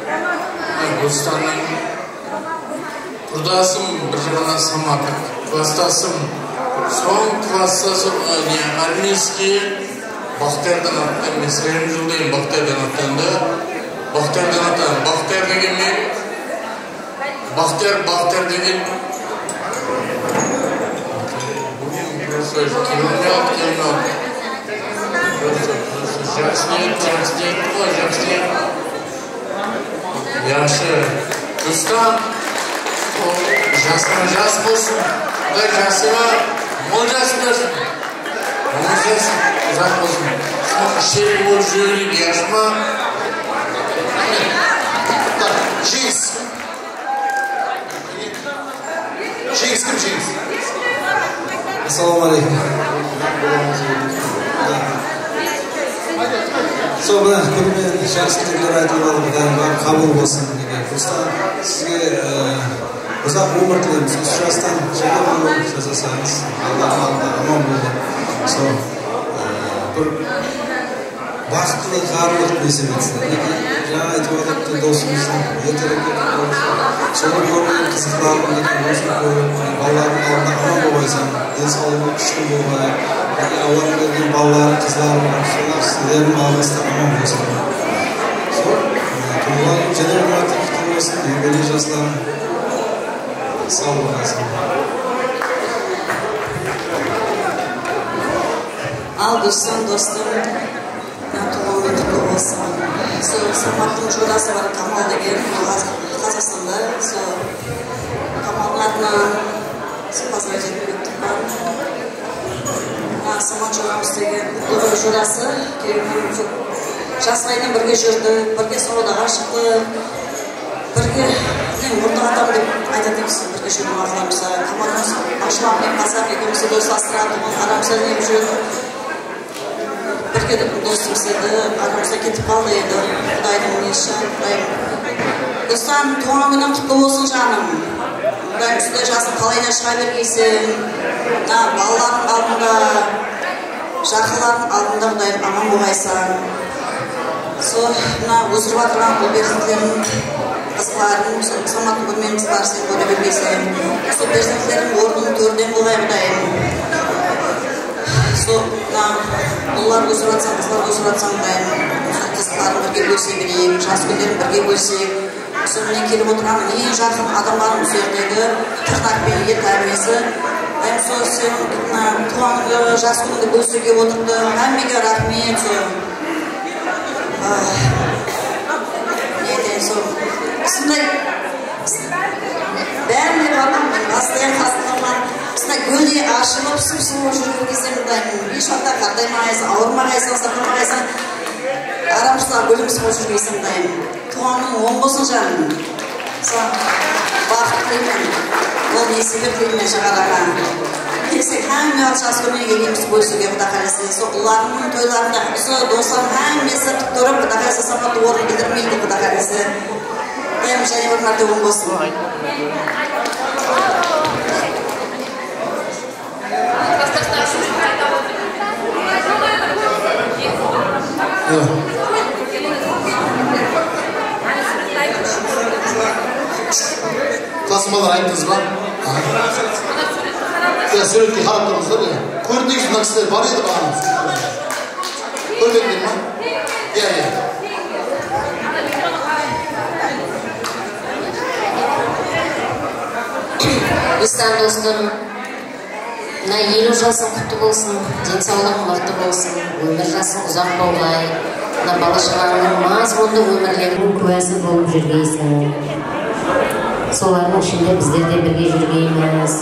men, men Gúlistannıń qurdasım, bir jaǵınan Samat, klasstasım. Soń klasstasım, e, ne, Arminskiy, Baxtiyar Danattan, men Sremjuldayn, Baxtiyar Danattan da, Baxtiyar Danattan, Baxtiyar degen men, Baxtiyar, Baxtiyar degen. Просто, просто, просто. Jaqsı niyet, jaqsı niyet qoy, jaqsı niyet. Jaqsı. Rustam, jasıńa jas qosın. Quday jasıńa mol jas bersin. Mol jas uzaq bolsın. Shep bolıp júre bereyik, yaqshı ma? Jeńis. Jeńis kim, Jeńis? Assalawma aleykum. Sol, mına, kóbine jaqsı tilekler aytılıp aldı, Qudayım, bári qabıl bolsın, degen. Rustam, sizge, e, uzaq ómir tileymiz. Usı jastan jáne ómir jasasańız, Alladıń aldında aman bolıń. Sol, e, bir baxıtlı ǵarrılıq nesip etsin. Jańa aytıp atırıptı dosımız, erterek ketip qaldı. Sonı kórgen qızıqlanıp, minekey, ózim kórip, balalardıń aldında aman bolıp aytsań, densawlıǵı kúshli bolıp ay. Minekey, Alladıń bergen balaları, qızları bar, solar sizlerdiń aldınızda aman bolsın. Sol, tuwılǵan kún jáne bir márte qutlı bolsın, jubiley jaslarım. Saw bolasıń. Al, Dustan, dostım. Tuwılǵan kún qutlı bolsın. Sol Samattıń jodası bar, Kamal degen, Qaz-, Qazaqstanda. Sol Kamaldıń atınan sol pozdravit etip turman. Mına Samat jodamız degen, jodası, kewlimiz sol jaslayınan birge júrdi, birge sawdaǵa shıqtı. Birge, men murdaǵa atam dep aytadı ekensiz, birge júrgen waqıtlarımızda, Kamaldıń ashıwı menen Qazaq ekewimiz doslastıratuǵın, aramızda ne júredi. Birge de bir dostımız edi, aramızda ketip qaldı endi. Qudaydıń nesi, Qudayım. Dustan, tuwǵan kúniń qutlı bolsın, janım. Qudayım, usınday jastıń talayına shıǵa bergeyseń. Mına, balalardıń aldında, jaqınlardıń aldında, Qudayım, aman bolıp aytsań. Sol, mına, ósirip atırǵan ul perzentlerim, qızların, sol Samattıń kórmegen qızları sen kóre bergeyseń. Sol perzentlerim ornıń tórden bolǵay, Qudayım. Sol, mına, ullar ósirip atsań, qızlar ósirip atsań, Qudayım. Sol qızıqların birge bólse bereyik, jas kúnlerin birge bólsek. Sol menen kelip otırǵan eń jaqın adamlarım, usı jerdegi tırnaq penen et hámmesi. Qudayım, sol seniń, mına, tuwǵan, ı, jas kúnińdi bóliwge otırdı. Hámmege raxmet, sol. Ah, ne aytayın, sol. Usınday, bárine barman, men baslayın qasındaman. Usınday gúldey ashılıp, sıp-sıwıq júrip júrgeyseń, Qudayım. Hesh waqıtta qartaymaǵaysań, awırmaǵaysań, saqlamaǵaysań. Aramızda gúlimiz bolıp júrgeyseń, Qudayım. Tuwǵanıń oń bolsın, janım. Sol baxıt tileymen. Ol nesiybe tileymen shaǵaraǵa. Kelsek, hámme waqıt jas kúnine kelgenbiz bóliwge, Quda qálese. Sol ullarımnıń toylarında, usı doslarım hámmesi turıp, Quda qálese, Samattı orın bildirmeydi, Quda qálese. Qudayım jáne bir márte oń bolsın. Tasmalar ayttıńız ba? Ya, súwretke qarap turıńızlar, ya. Kórdińiz, mına kisiler bar edi baǵana. Kórmediler ma? Ya, ya. Rustam dostım, mına eliw jasıń qutlı bolsın, densawlıǵıń mıqtı bolsın, ómir jasıń uzaq bolǵay, mına bala-shaǵańnıń mazmunlı ómirleriniń kúwası bolıp júrgeyseń. Solardıń ishinde bizler de birge júrgeymiz.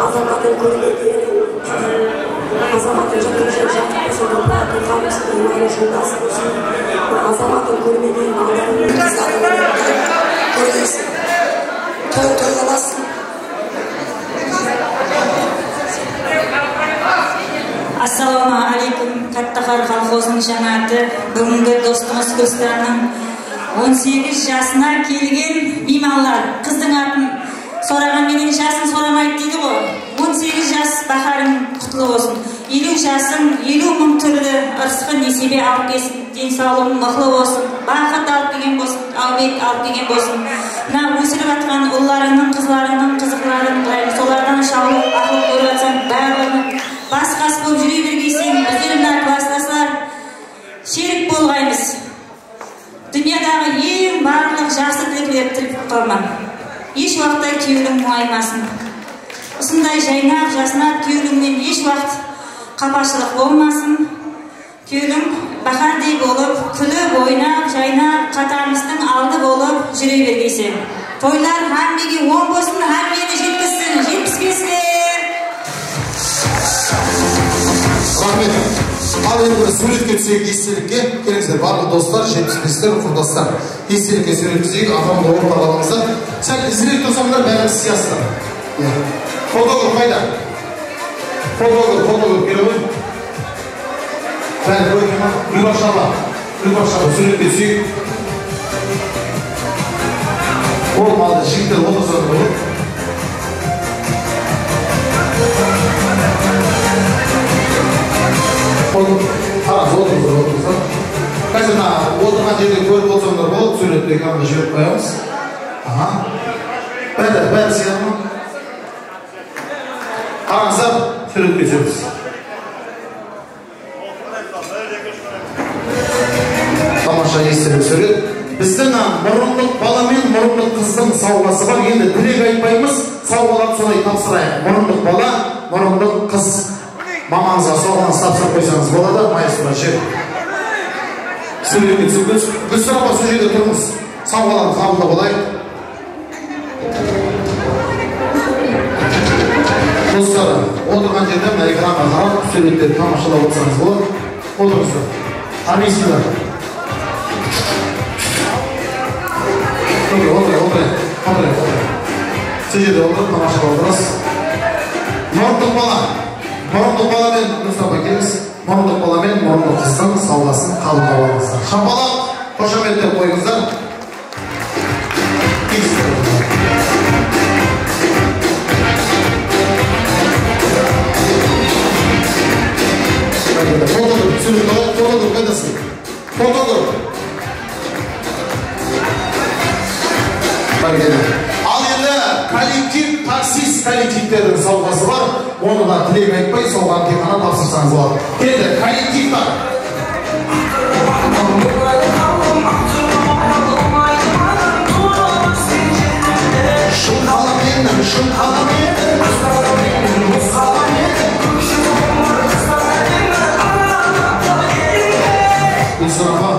Azamatın kórmegen, Azamatın jaqın jeri jatıp bolsa da, Qudayım, Qudayım, joldas bolsın. Azamatın kórmegen adamın kórgeysiń. Toy toylamasın. Assalawma aleykum, Kattaqar kolxozınıń jámááti. Búgingi dostımız Gúlstannıń on segiz jasına kelgen miymanlar. Qızdıń atın soraǵan menen jasın soramaydı deydi ǵoy. On segiz jas, báháriń qutlı bolsın. Eliw jasıń eliw mıń túrli ırısqı nesiybe alıp kelsin. Densawlıǵıń mıqlı bolsın. Baxıt alıp kelgen bolsın. Áwbet alıp kelgen bolsın. Mına ósirip atqan ullarıńnıń, qızlarıńnıń qızıqların, Qudayım, solardan shawlıq, aqlıq kórip atsań, barlıǵın bas-qas bolıp júre bergeyseń. Bizler mına klaslaslar sherik bolǵaymız. Dúnyadaǵı eń barlıq jaqsı tileklerdi tilep qalman. Hesh waqıtta kewliń muńaymasın. Usınday jaynap, jasnap, kewlińnen hesh waqıt qapashılıq bolmasın. Kewliń báhárdey bolıp, kúlip, oynap, jaynap, qatarımızdıń aldı bolıp júre bergeyseń. Toylar hámmege oń bolsın, hámmeni jetkisin. Jetpis besler! Raxmet. Al, endi bir súwretke túseyik, estelikke. Kelińizler, barlıq doslar, jetpis besler, qurdaslar. Estelikke súwret túseyik, atamdı ortaǵa alıńızlar. Sál izirek tursańlar, bárimiz sıyasızlar. Iya. Fotograf qayda? Fotograf, fotograf, kele ǵoy. Bári kórdi ma? Gúlbahsha apa, Gúlbahsha apa, súwretke túseyik. Ol malda jigitler otırsa da boladı. Ol, qarasız, otırıńızlar, otırıńızlar. Házir mına otırǵan jerden kórip otsańlar boladı, súwretti ekranǵa jiberip qoyamız. Aha. Bári, bári sıyalma. Qarańızlar, súwretke túsemiz. Tamasha, estelik súwret. Bizdiń murınlıq bala men murınlıq qızdıń sawǵası bar. Endi tilek aytpaymız, sawǵalardı solay tapsırayıq. Murınlıq bala, murınlıq qız. Mamańızǵa sawǵańızdı tapsırıp qoysańız boladı, maestro áje. Súwretke túsip, Gúlsara apa, sol jerde turıńız. Sawǵalardı qabıllap alayıq. Doslar, otırǵan jerden ekranǵa qarap, súwretlerdi tamashalap otırsańız boladı. Otırıńızlar. Armiyskiyler. Otır, otır, otır, otır, otır. Sol jerde otırıp, tamashalap otırasız. Murınlıq bala. Murınlıq bala men, Mustafa, kelińiz. Murınlıq bala men murınlıq qızdıń sawǵasın qabıllap alıńızlar. Shapalaq, xoshametlep qoyıńızlar. Fotograf, túsinik alayıq, fotograf qaydasıń? Fotograf. Bárkelle. Al endi kollektiv, taksist kollektivlerdiń sawǵası bar. Onı da tilek aytpay, sawǵanı tek ǵana tapsırsańız boladı. Keldi, kollektiv bar. Shım qala meniń, shım qala meniń, buz qala meniń. Gúlsara apa,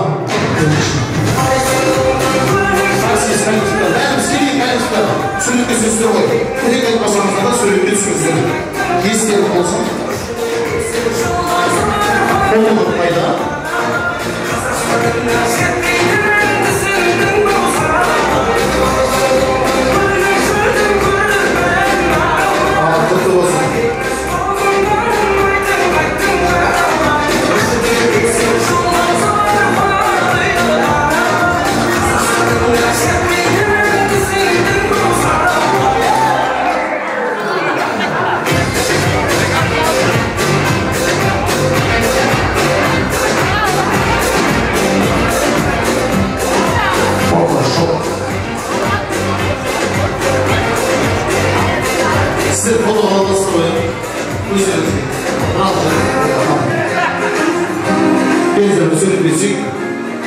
taksist kollektivler, bárimiz keleyik, kollektivler. Súwretke túsesizler ǵoy. Tilek aytpasańızlar da súwretke túsińizler. Estelik bolsın. Fotograf qayda? Al, qutlı bolsın. Sizler foto alasızlar ǵoy. Ózlerińiz. Kelińizler, bir súwretke túseyik.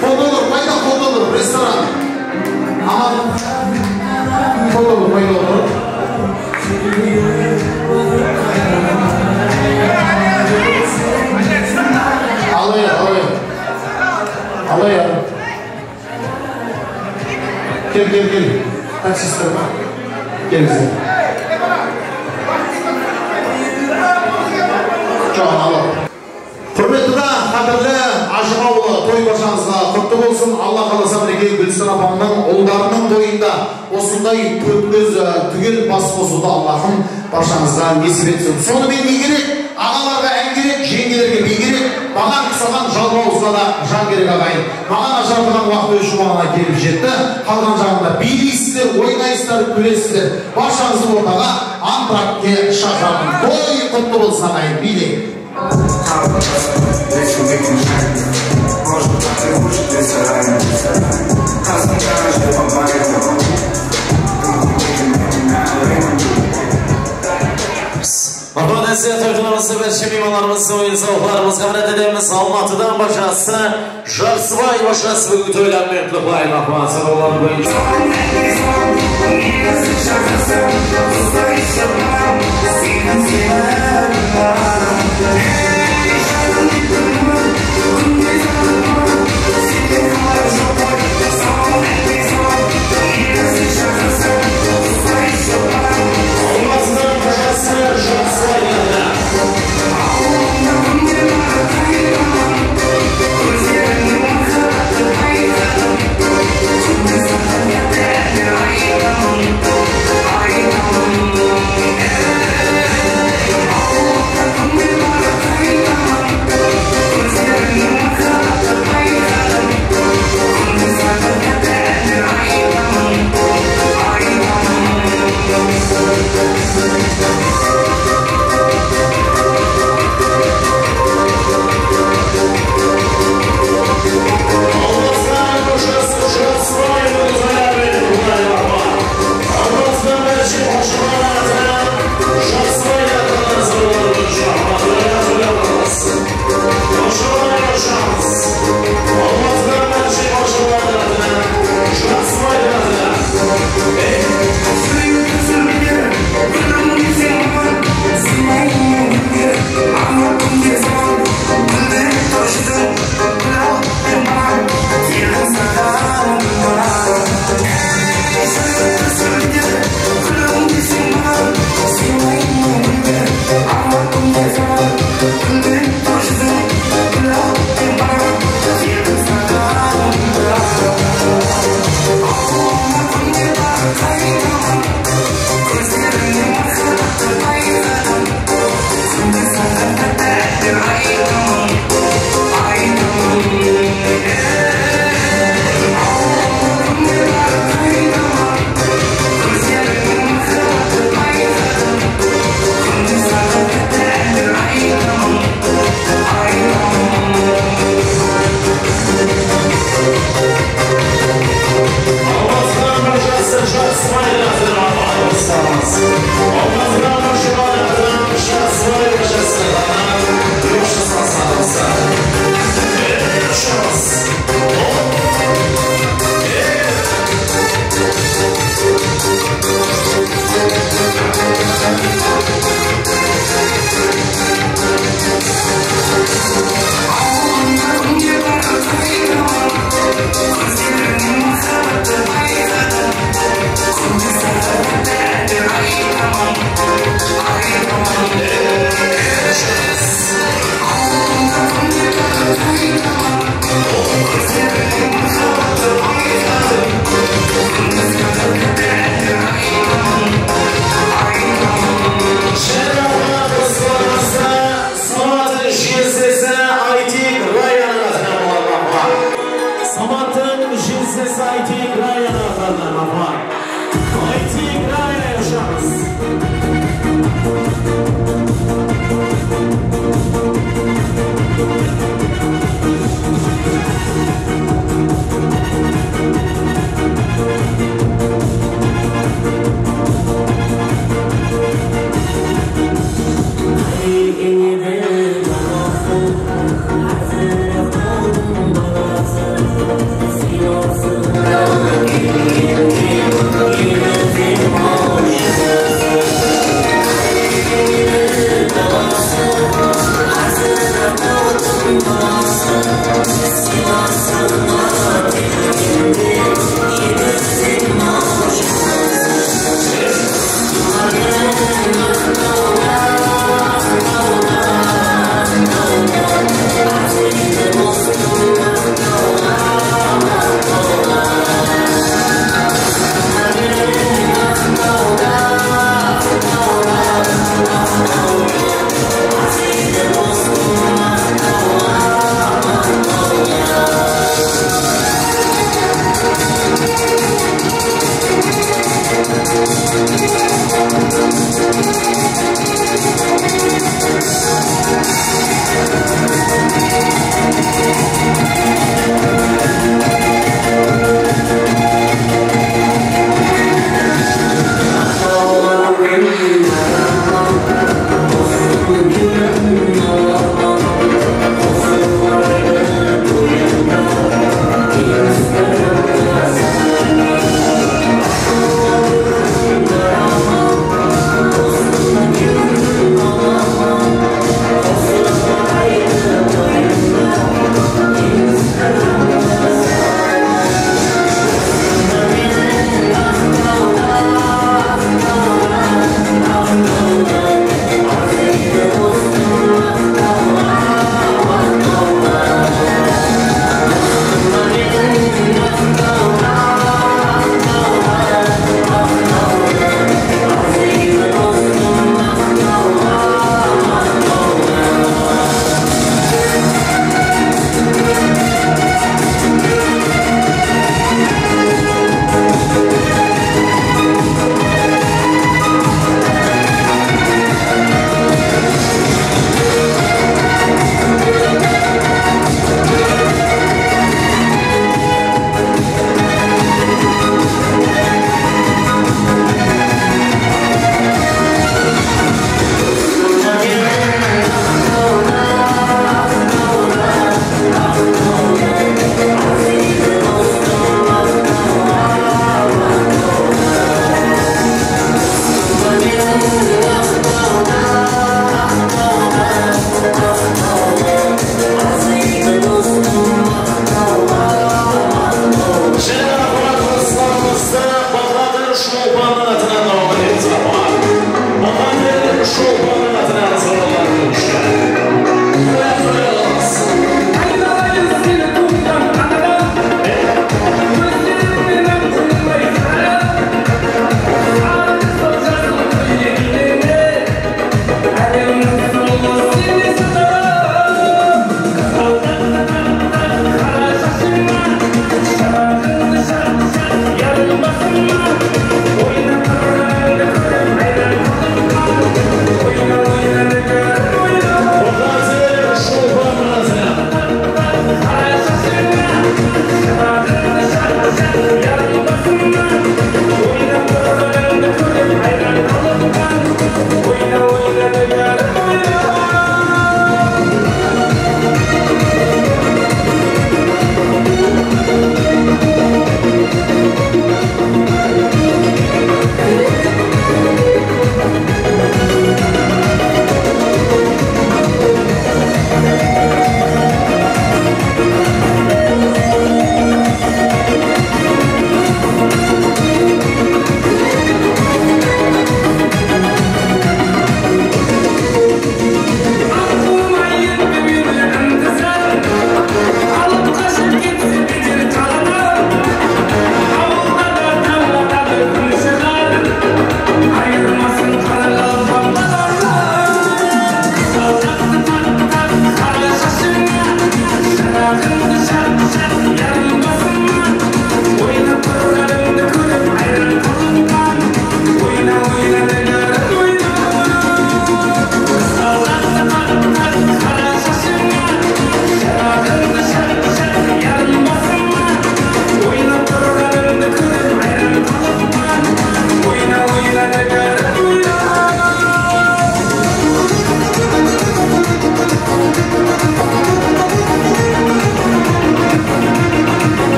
Fotograf qayda, fotograf? Restoran. Aman. Fotograf qayda otır? Alayıq, alayıq. Alayıq. Kel, kel, kel. Taksistler. Kelińizler. Joǵan alıp. Húrmetli de, qádirli Ajım awılı, toy barşańızǵa qutlı bolsın. Alla qalasa, minekey, Gúlsara apamnıń ullarınıń toyında usınday tórt kóz, e, túgel bas qosıwdı Allahım barşańızǵa nesip etsin. Sonımen ne kerek? Aǵalarǵa eń kerek, jeńgelerge biy kerek, maǵan usaǵan jalbawızǵa da jan kerek, aǵayin. Maǵan ajıratılǵan waqıt óz juwmaǵına kelip jetti. Qalǵan jaǵında biyleysizler, oynaysızlar, kúlesizler. Barshańızdı ortaǵa antraktke shaqıraman. Toy qutlı bolsın, aǵayin, biyleyik. Mırhwat Ásiya toyxanamızda bárshe miymanlarımızdı, oyın-sawıqlarımızǵa minnet etemiz. Almatıdan barshası, Jaqsıbay barshası búgingi toylarınan qutlıqlayıq. Mırhwat, sorawlar boyınsha.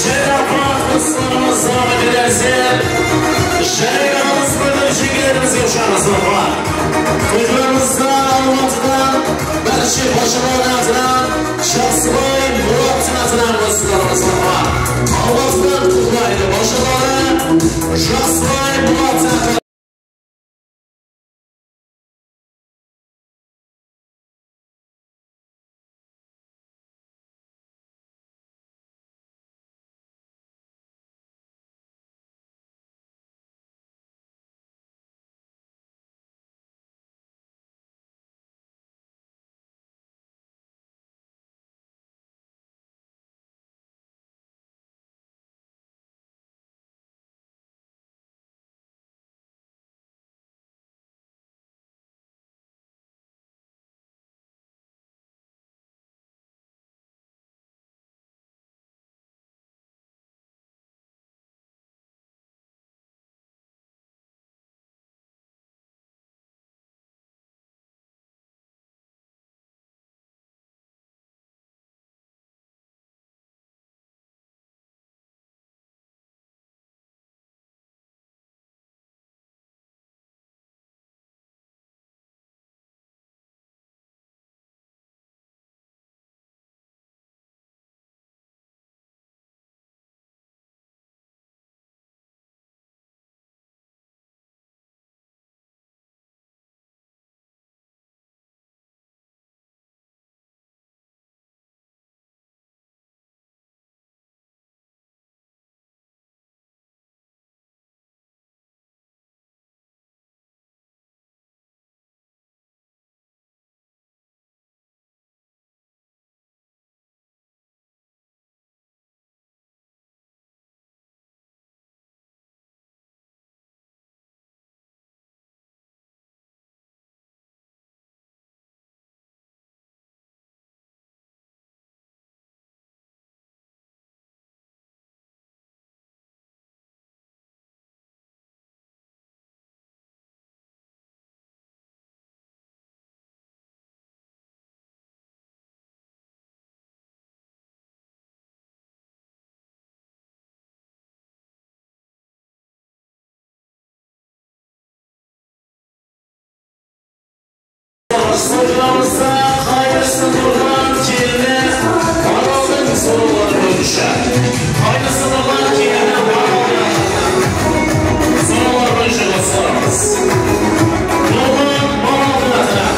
Járek aǵalar, qızlarımız, davam eterse, járek aǵamız, bóldirip jengelerimiz kep ushıramız, mırhaba. Qutlıqlarımızda Almatıdan, bárshe basshılardıń atınan, Jaqsıbay Murattıń atınan qosıqlarımız, mırhaba. Almatıdan qutlaydı basshıları Jaqsıbay Murattıń atınan. Sorawlar boyınsha qaysı sınıplar keldi, bal aldı. Sorawlar boyınsha baslamız. Doǵan bal aldı atırap.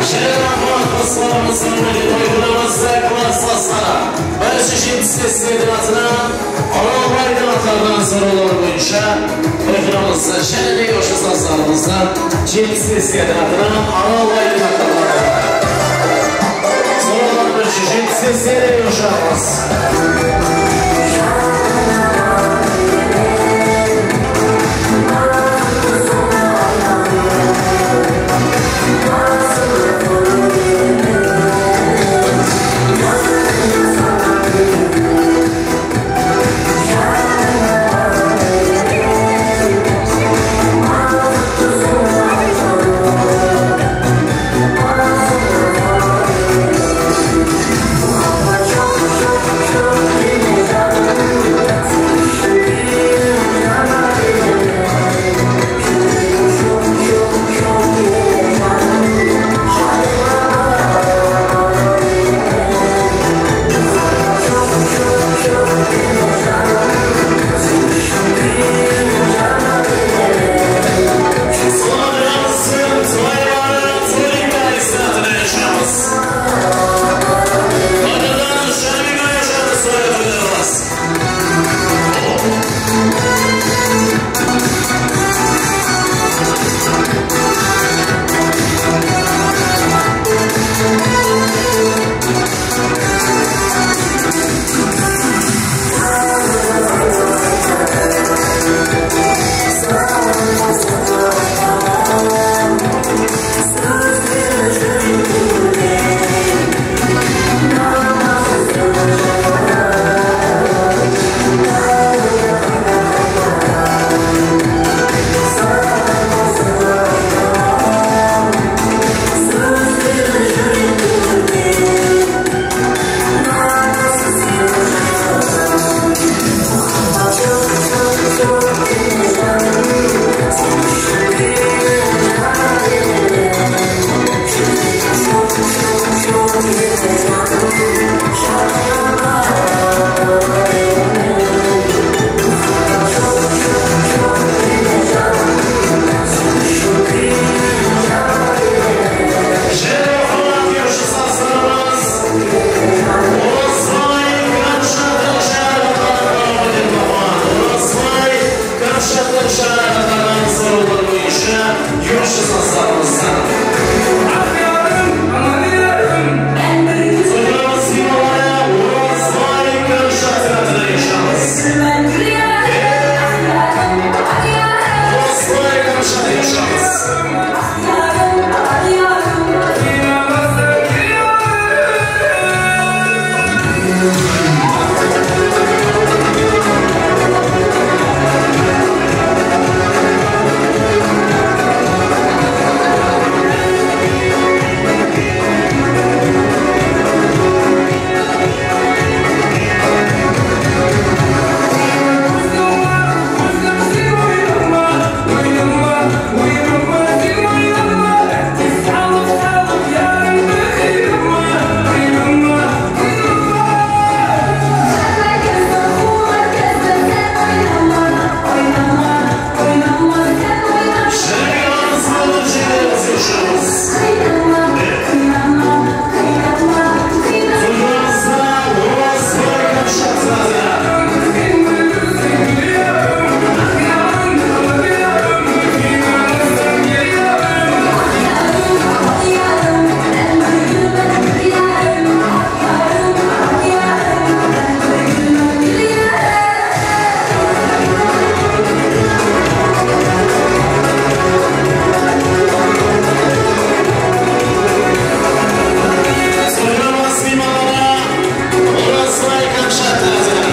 Jene raxmat, qızlarımızdıń mine toy qonağımızda klass basları. Barınsha jetpis bes sizlerdiń atınan Aralbaydıń atlarınan sorawlar boyınsha toy qonağımızda jene de yoshı sazlarımızdan jetpis bes sizlerdiń atınan Aralbaydıń atlarınan. Sorawlar boyınsha jetpis bes sizlerdiń yoshlarımız. Sorawlar boyınsha Yurshı Sansarımızdan. Sorawımız miymanları Orazbay Kamshat teatrına yashamız. Orazbay Kamshat yashamız. Sorawımız miymanları Orazbay Kamshat teatrına.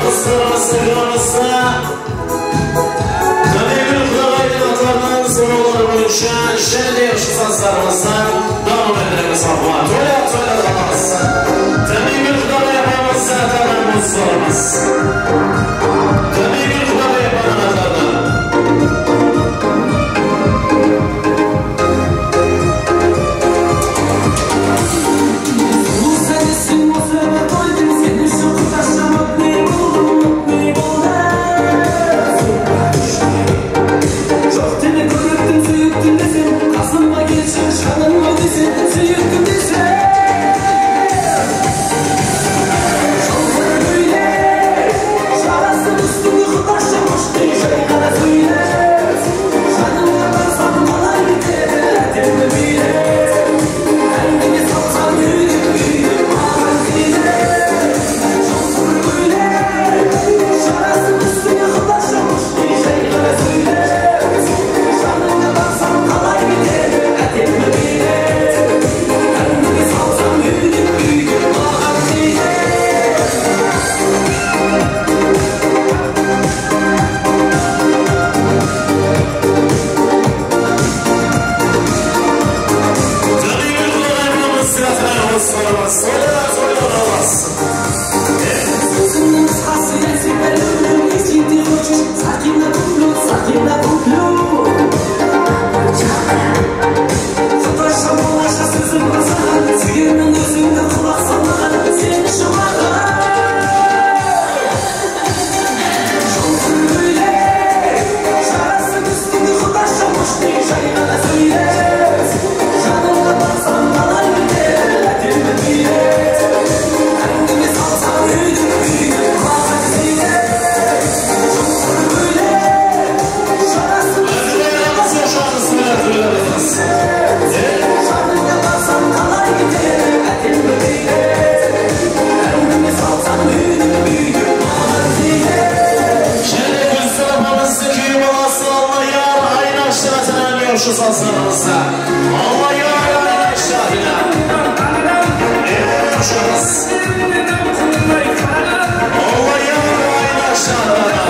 Qızlarımızdı Qanıygúl Qudaǵaydıń atlarınan sorawlar boyınsha jáne Yurshı Sansarımızdan dawam ettiremiz, marhamat. Toylap, toylap alamız. Qanıygúl Qudaǵay apamızdı atlarınan qosıp alamız. Qanıygúl Qudaǵay apanıń atlarınan. Salsın, salsın. Allayar aynash jadına. Ey, jigit. Allayar aynash jadına.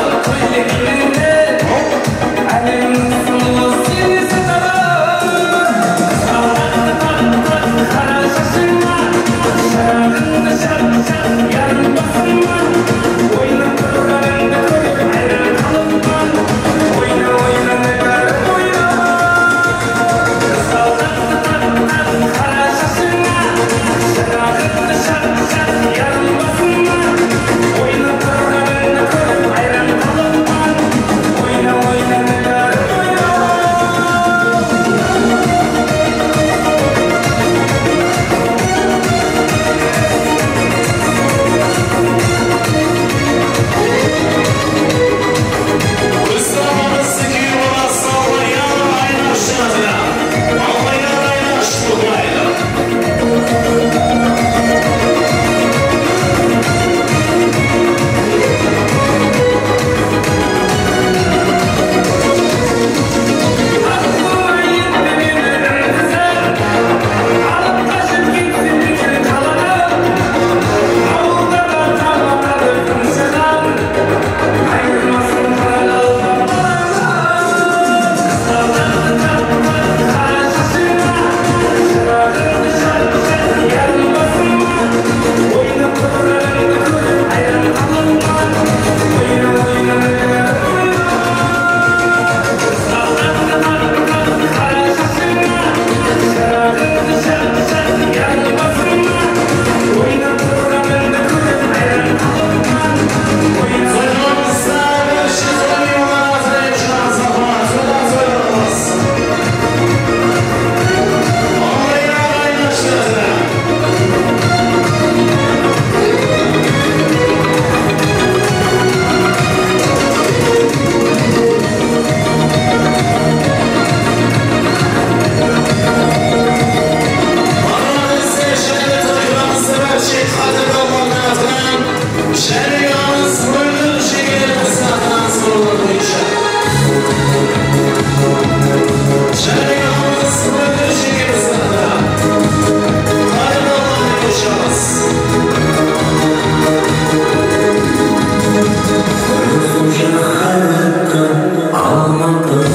Jáne yalnız móldir jeńgelerimiz atınan sorıwlar boyınsha. Jáne yalnız móldir jeńgemiz atınan. Qádirli Allanı qoshamız. Almatıda.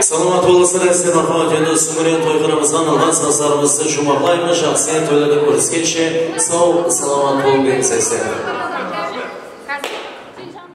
Salamat bolıńızlar, Ásen Muhammad, endi Súńgiren toyxanamızǵa arnalǵan sazlarımızdı juwmaqlaymız. Jaqsı toylarda kóriskenshe, saw, salamat bolıń, dep sazlar.